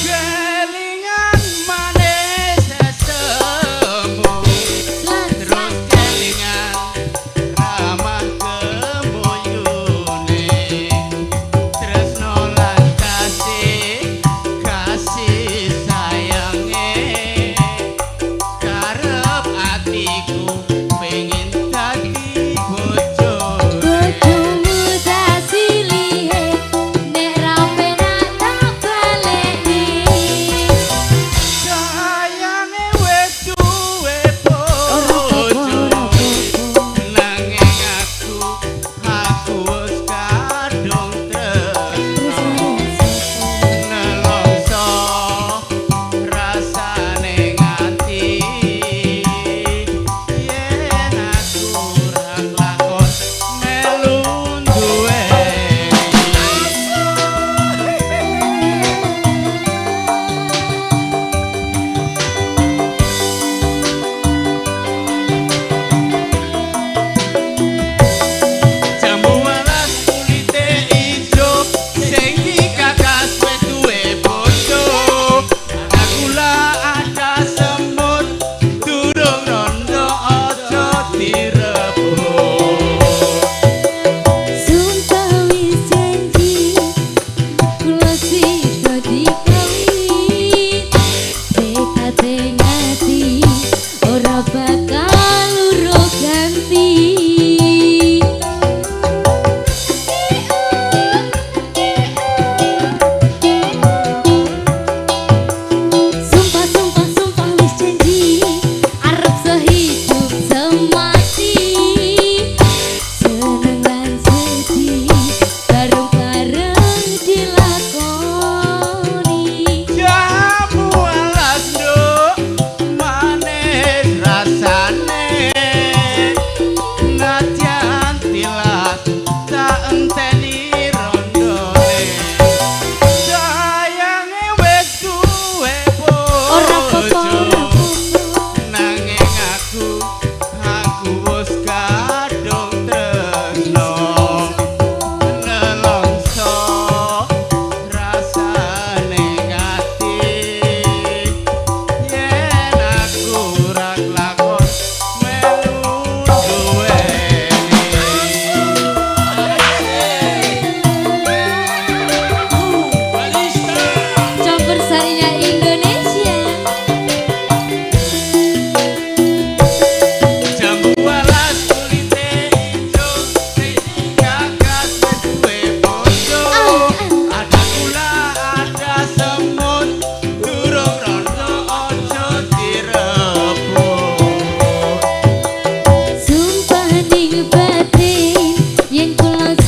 Kelingan manis sesemu, terus kelingan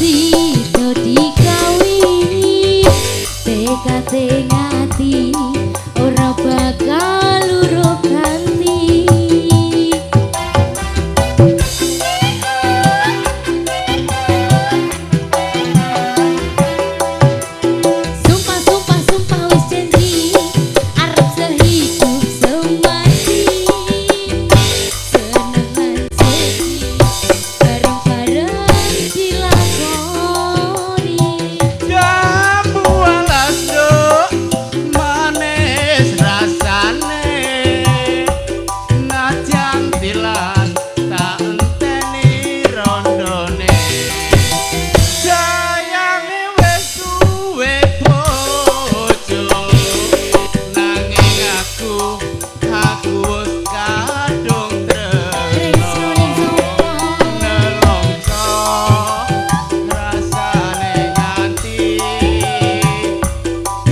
sida dikawini, tekate ngati ora bakal luru ganti. Sumpah sumpah sumpah wis janji arep sehidup semati, seneng lan sedih bareng-bareng dilakoni. Jambu alas nduk manis rasane, najan tilas tak enteni rondone. Sayange wis duwe bojo, nanging aku wis kadung Tresno ning tresno. sapa? Nelongso rasane nganti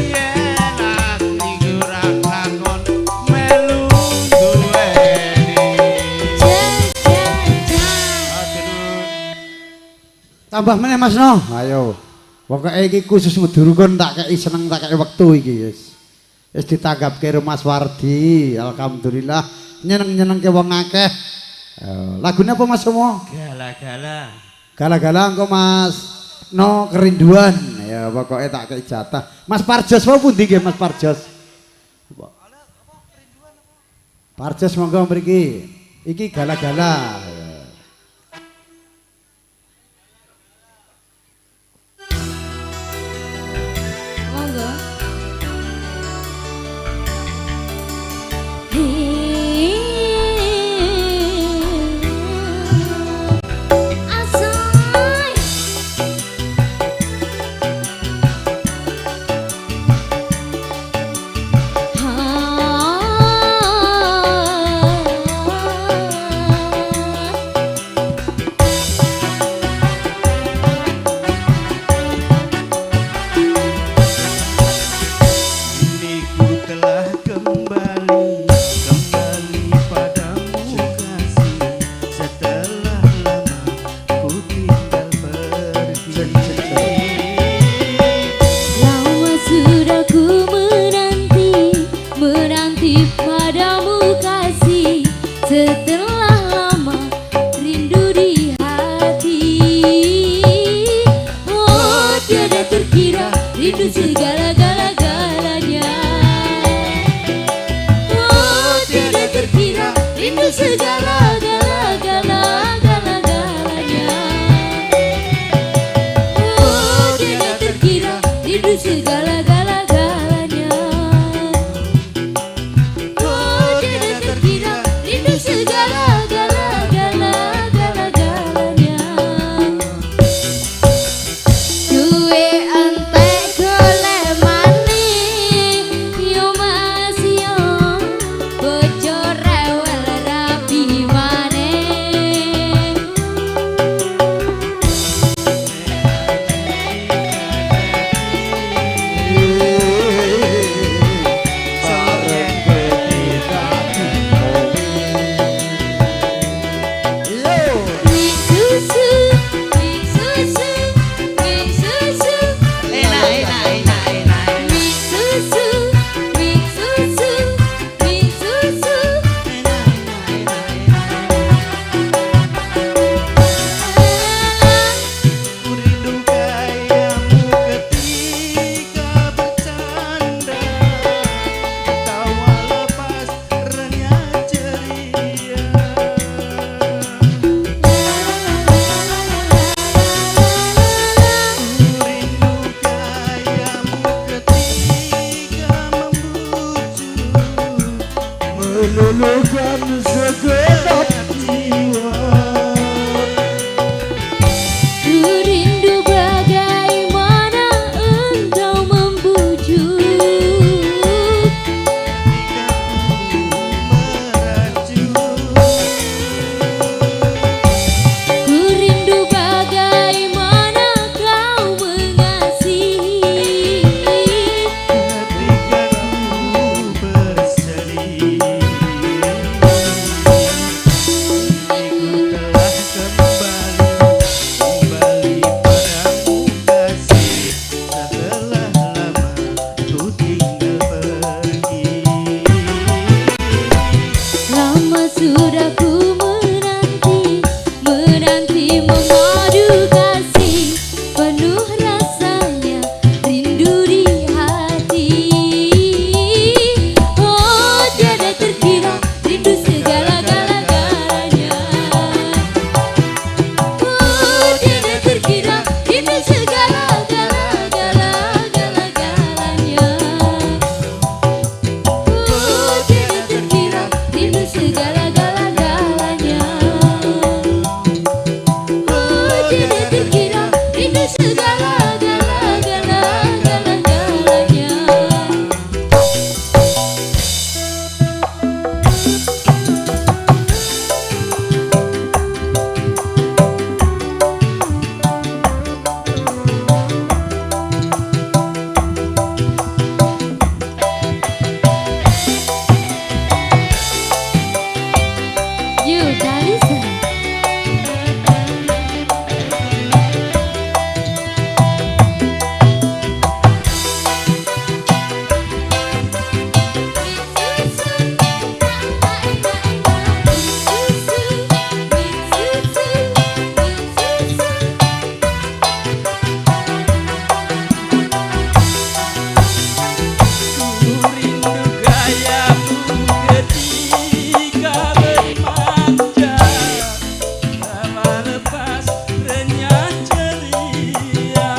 yen ati ora lakon melu duweni. Tambah meneh Mas No. Ayo. Pokoke iki khusus Madurukun tak kei seneng, tak kei wektu iki wis. Wis ditanggapke karo Mas Wardi. Alhamdulillah nyeneng-nyenengke wong akeh. Lagune apa Mas Somo? Gala-gala. Gala-gala engko Mas No kerinduan. Ya pokoke tak kei jatah. Mas Parjos mau pundi nggih Mas Parjos? Parjos monggo mriki. Iki gala-gala. Ya. Monggo. Asai. Kini ku telah kembali, kembali padamu kasih. Setelah lama ku tinggal pergi. Lama sudah ku menanti, menanti padamu kasih. Setelah lama rindu di hati. Oh tiada terkira rindu segala-gala-galanya. Oh tiada terkira rindu segala-gala-gala-gala-galanya. Oh tiada terkira rindu segala-gala-galanya. Oh tiada terkira rindu segala-gala-gala-gala-galanya. Duwe entek golek maning, yo Mas yo, bojo rewel rabi maneh. Mie susu, mie susu, mie susu. Enak enak enak enak. Mie susu, mie susu, mie susu. Enak enak enak enak. Ku rindu gayamu ketika bercanda, tawa lepas renyah ceria. Ku rindu gayamu ketika membujuk, Meluluhkan segenap jiwa. Ku rindu bagaimana engkau membujuk. Ketika ku merajuk, Ku rindu bagaimana kau mengasihi. ketika ku bersedih. Penuh rasanya rindu di hati. Oh, tiada terkira rindu segala-galanya. Oh, tiada terkira rindu segala-galanya. Oh, tiada terkira rindu segala-galanya. Oh, tiada terkira rindu segala-galanya. You, Kalisa. Ku rindu gayamu ketika bermanja, tawa lepas renyah ceria.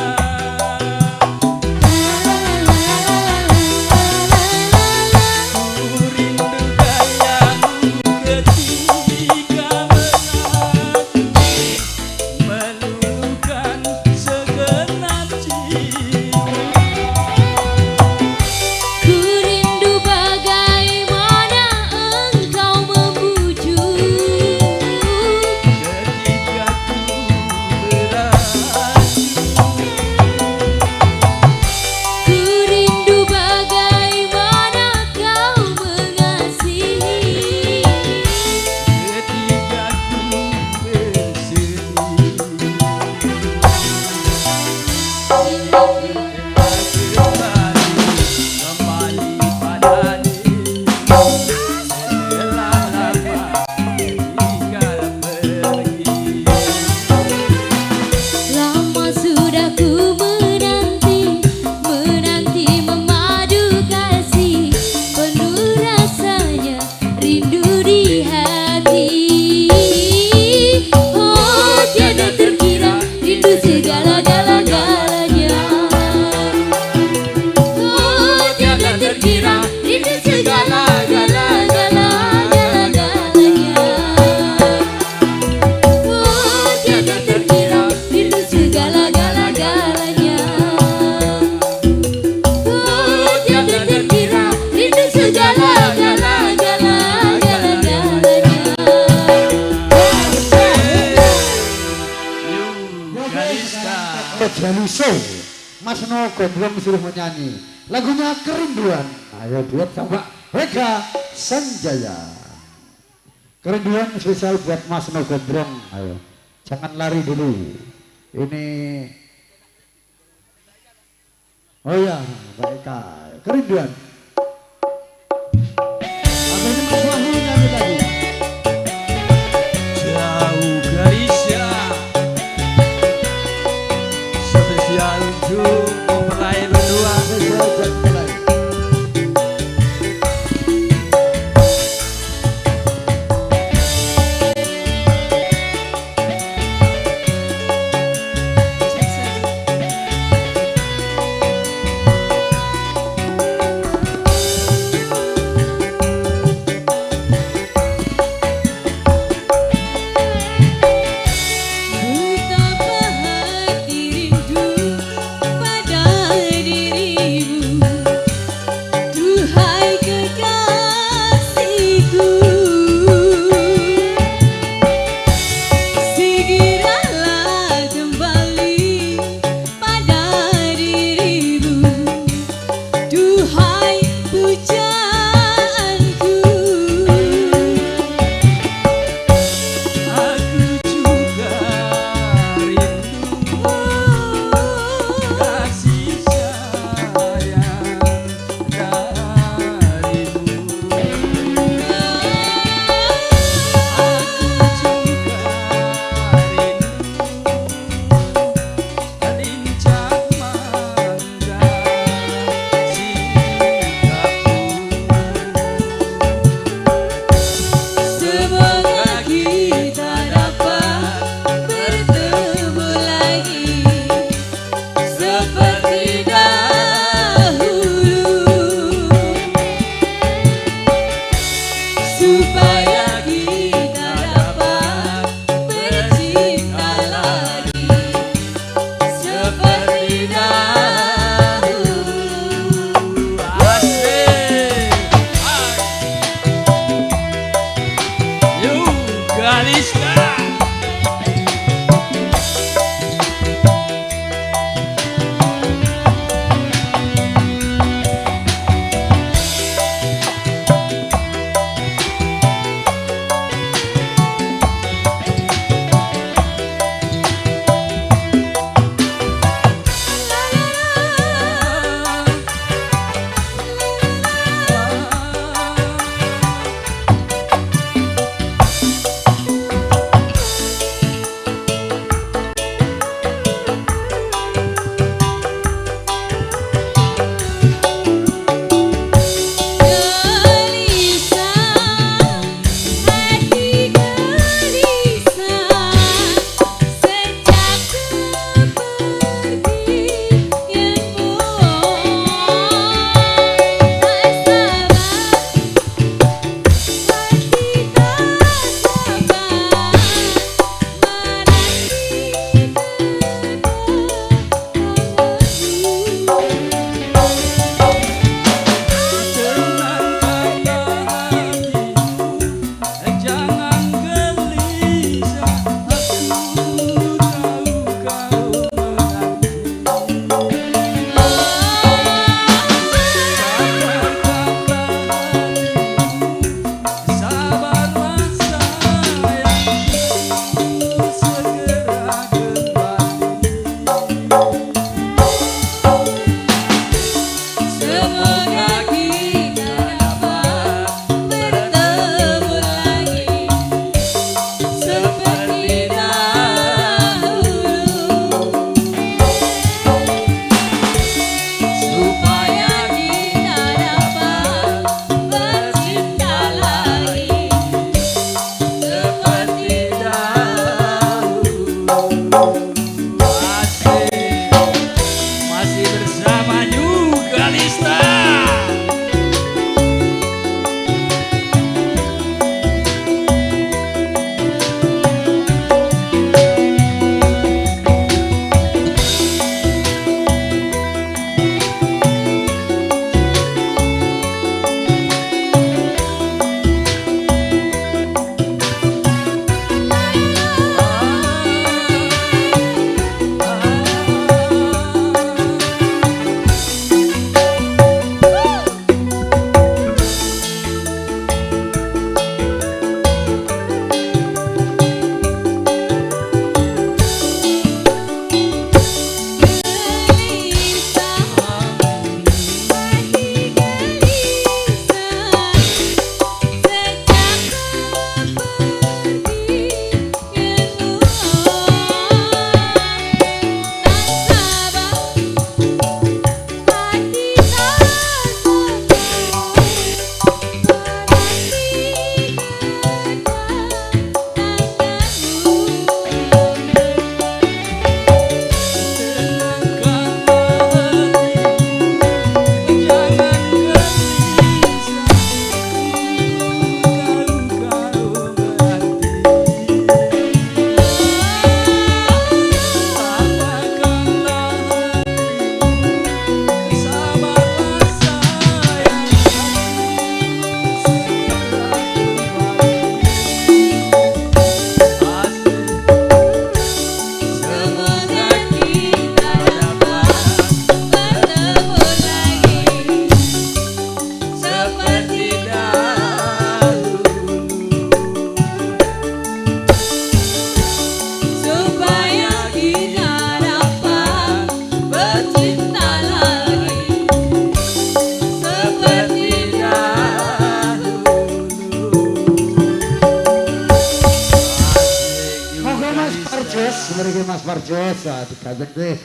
Ku rindu gayamu ketika menanti, meluluhkan segenap jiwa. Ku rindu bagaimana engkau membujuk Ketika ku berayu, Ku rindu bagaimana kau mengasihi ketika ku bersedih. Kembali pada diri, setelah lama tinggal pergi. Lama sudah ku menanti, menanti memadu kasih. Penuh rasanya rindu di hati. Oh, tiada terkira rindu segala-galanya. Oh, tiada terkira rindu segala-galanya. Oh, tiada terkira rindu segala-galanya. Oh, tiada terkira rindu segala-galanya. Galista. Jaluso. Mas No Gondrong suruh menyanyi. Lagunya Kerinduan. Ayo duet sama Ega Sanjaya. Kerinduan spesial buat Mas No Gondrong. Ayo, jangan lari dulu. Ini, oh ya, Mbak Eka. Kerinduan. Atau ini Mas Wahyu nyanyi lagi. Jauh Galista. Spesial untuk mempelai berdua. Spesial buat mempelai. Betapa hati rindu pada Cengkeh.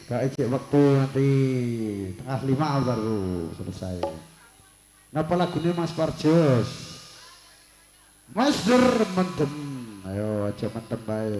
Gak ijek waktu nanti 4:30 baru selesai. Napa lagune Mas Parjos? Mas Dur mendem. Ayo aja mendem bae.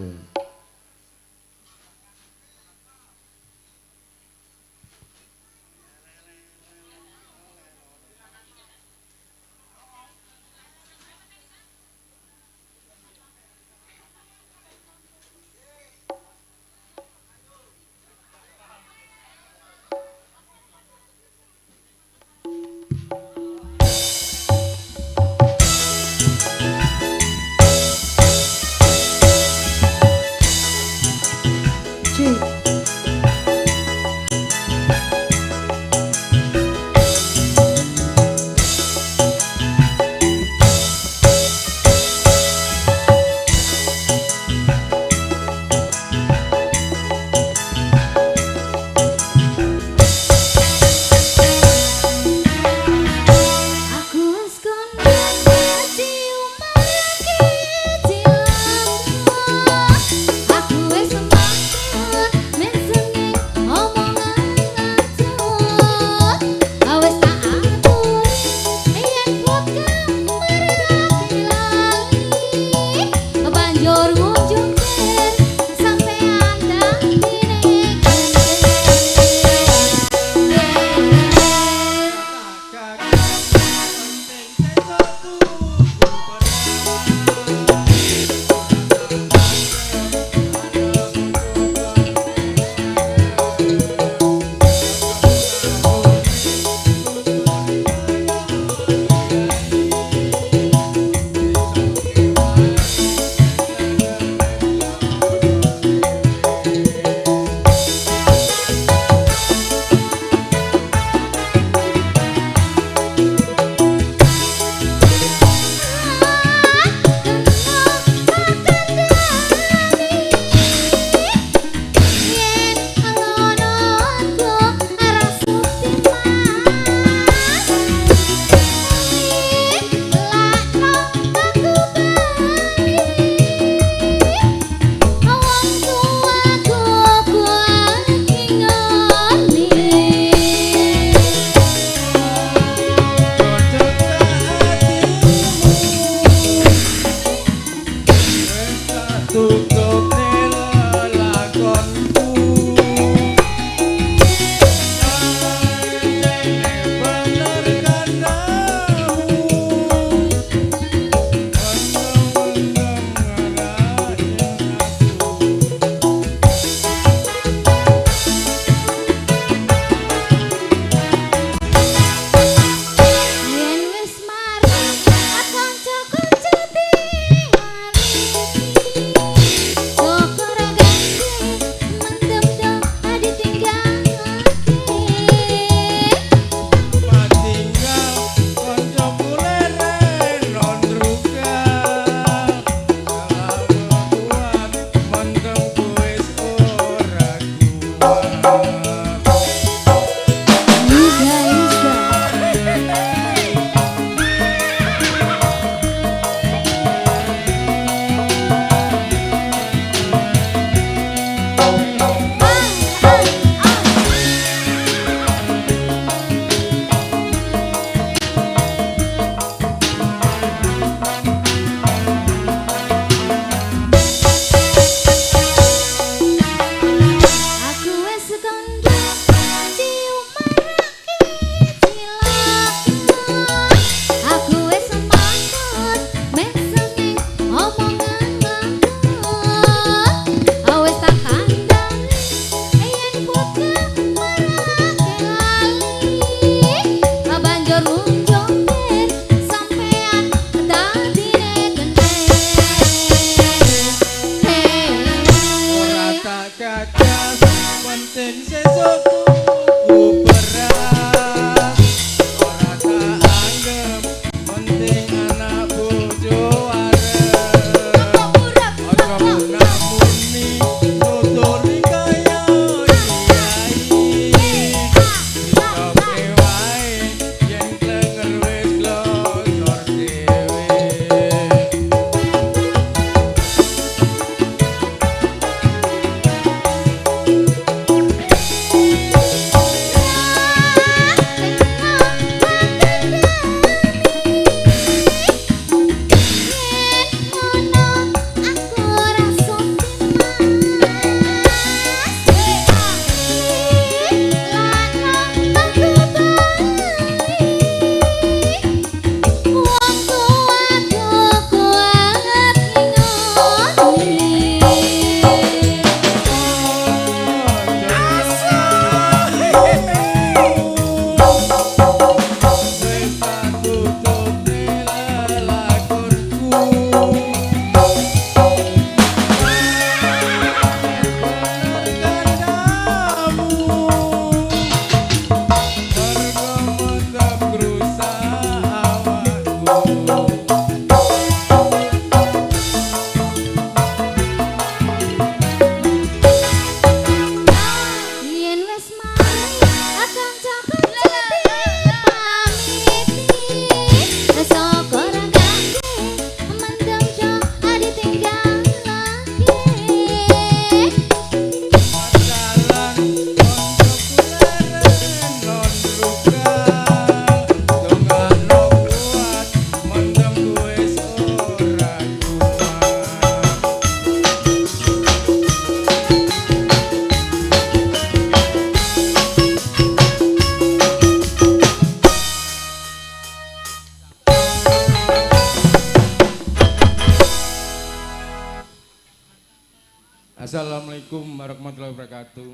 warahmatullahi wabarakatuh.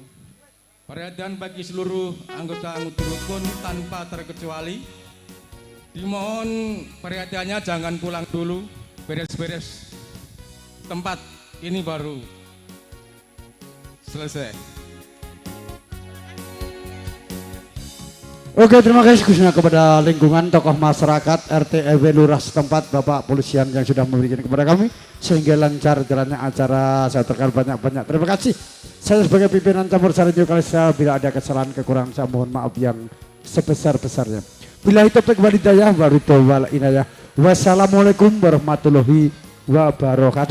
Perhatian bagi seluruh anggota Ngudi Rukun tanpa terkecuali. Dimohon perhatiannya jangan pulang dulu, beres-beres tempat ini baru selesai. Oke, terima kasih khususnya kepada lingkungan, tokoh masyarakat, RT, RW, lurah setempat, Bapak polisian yang sudah memberikan kepada kami sehingga lancar jalannya acara. Saya ucapkan banyak-banyak terima kasih. Saya sebagai pimpinan Campursari New Kalista, bila ada kesalahan kekurangan saya mohon maaf yang sebesar-besarnya. Bila itu taufik wal hidayah, wal inayah. Wassalamualaikum warahmatullahi wabarakatuh.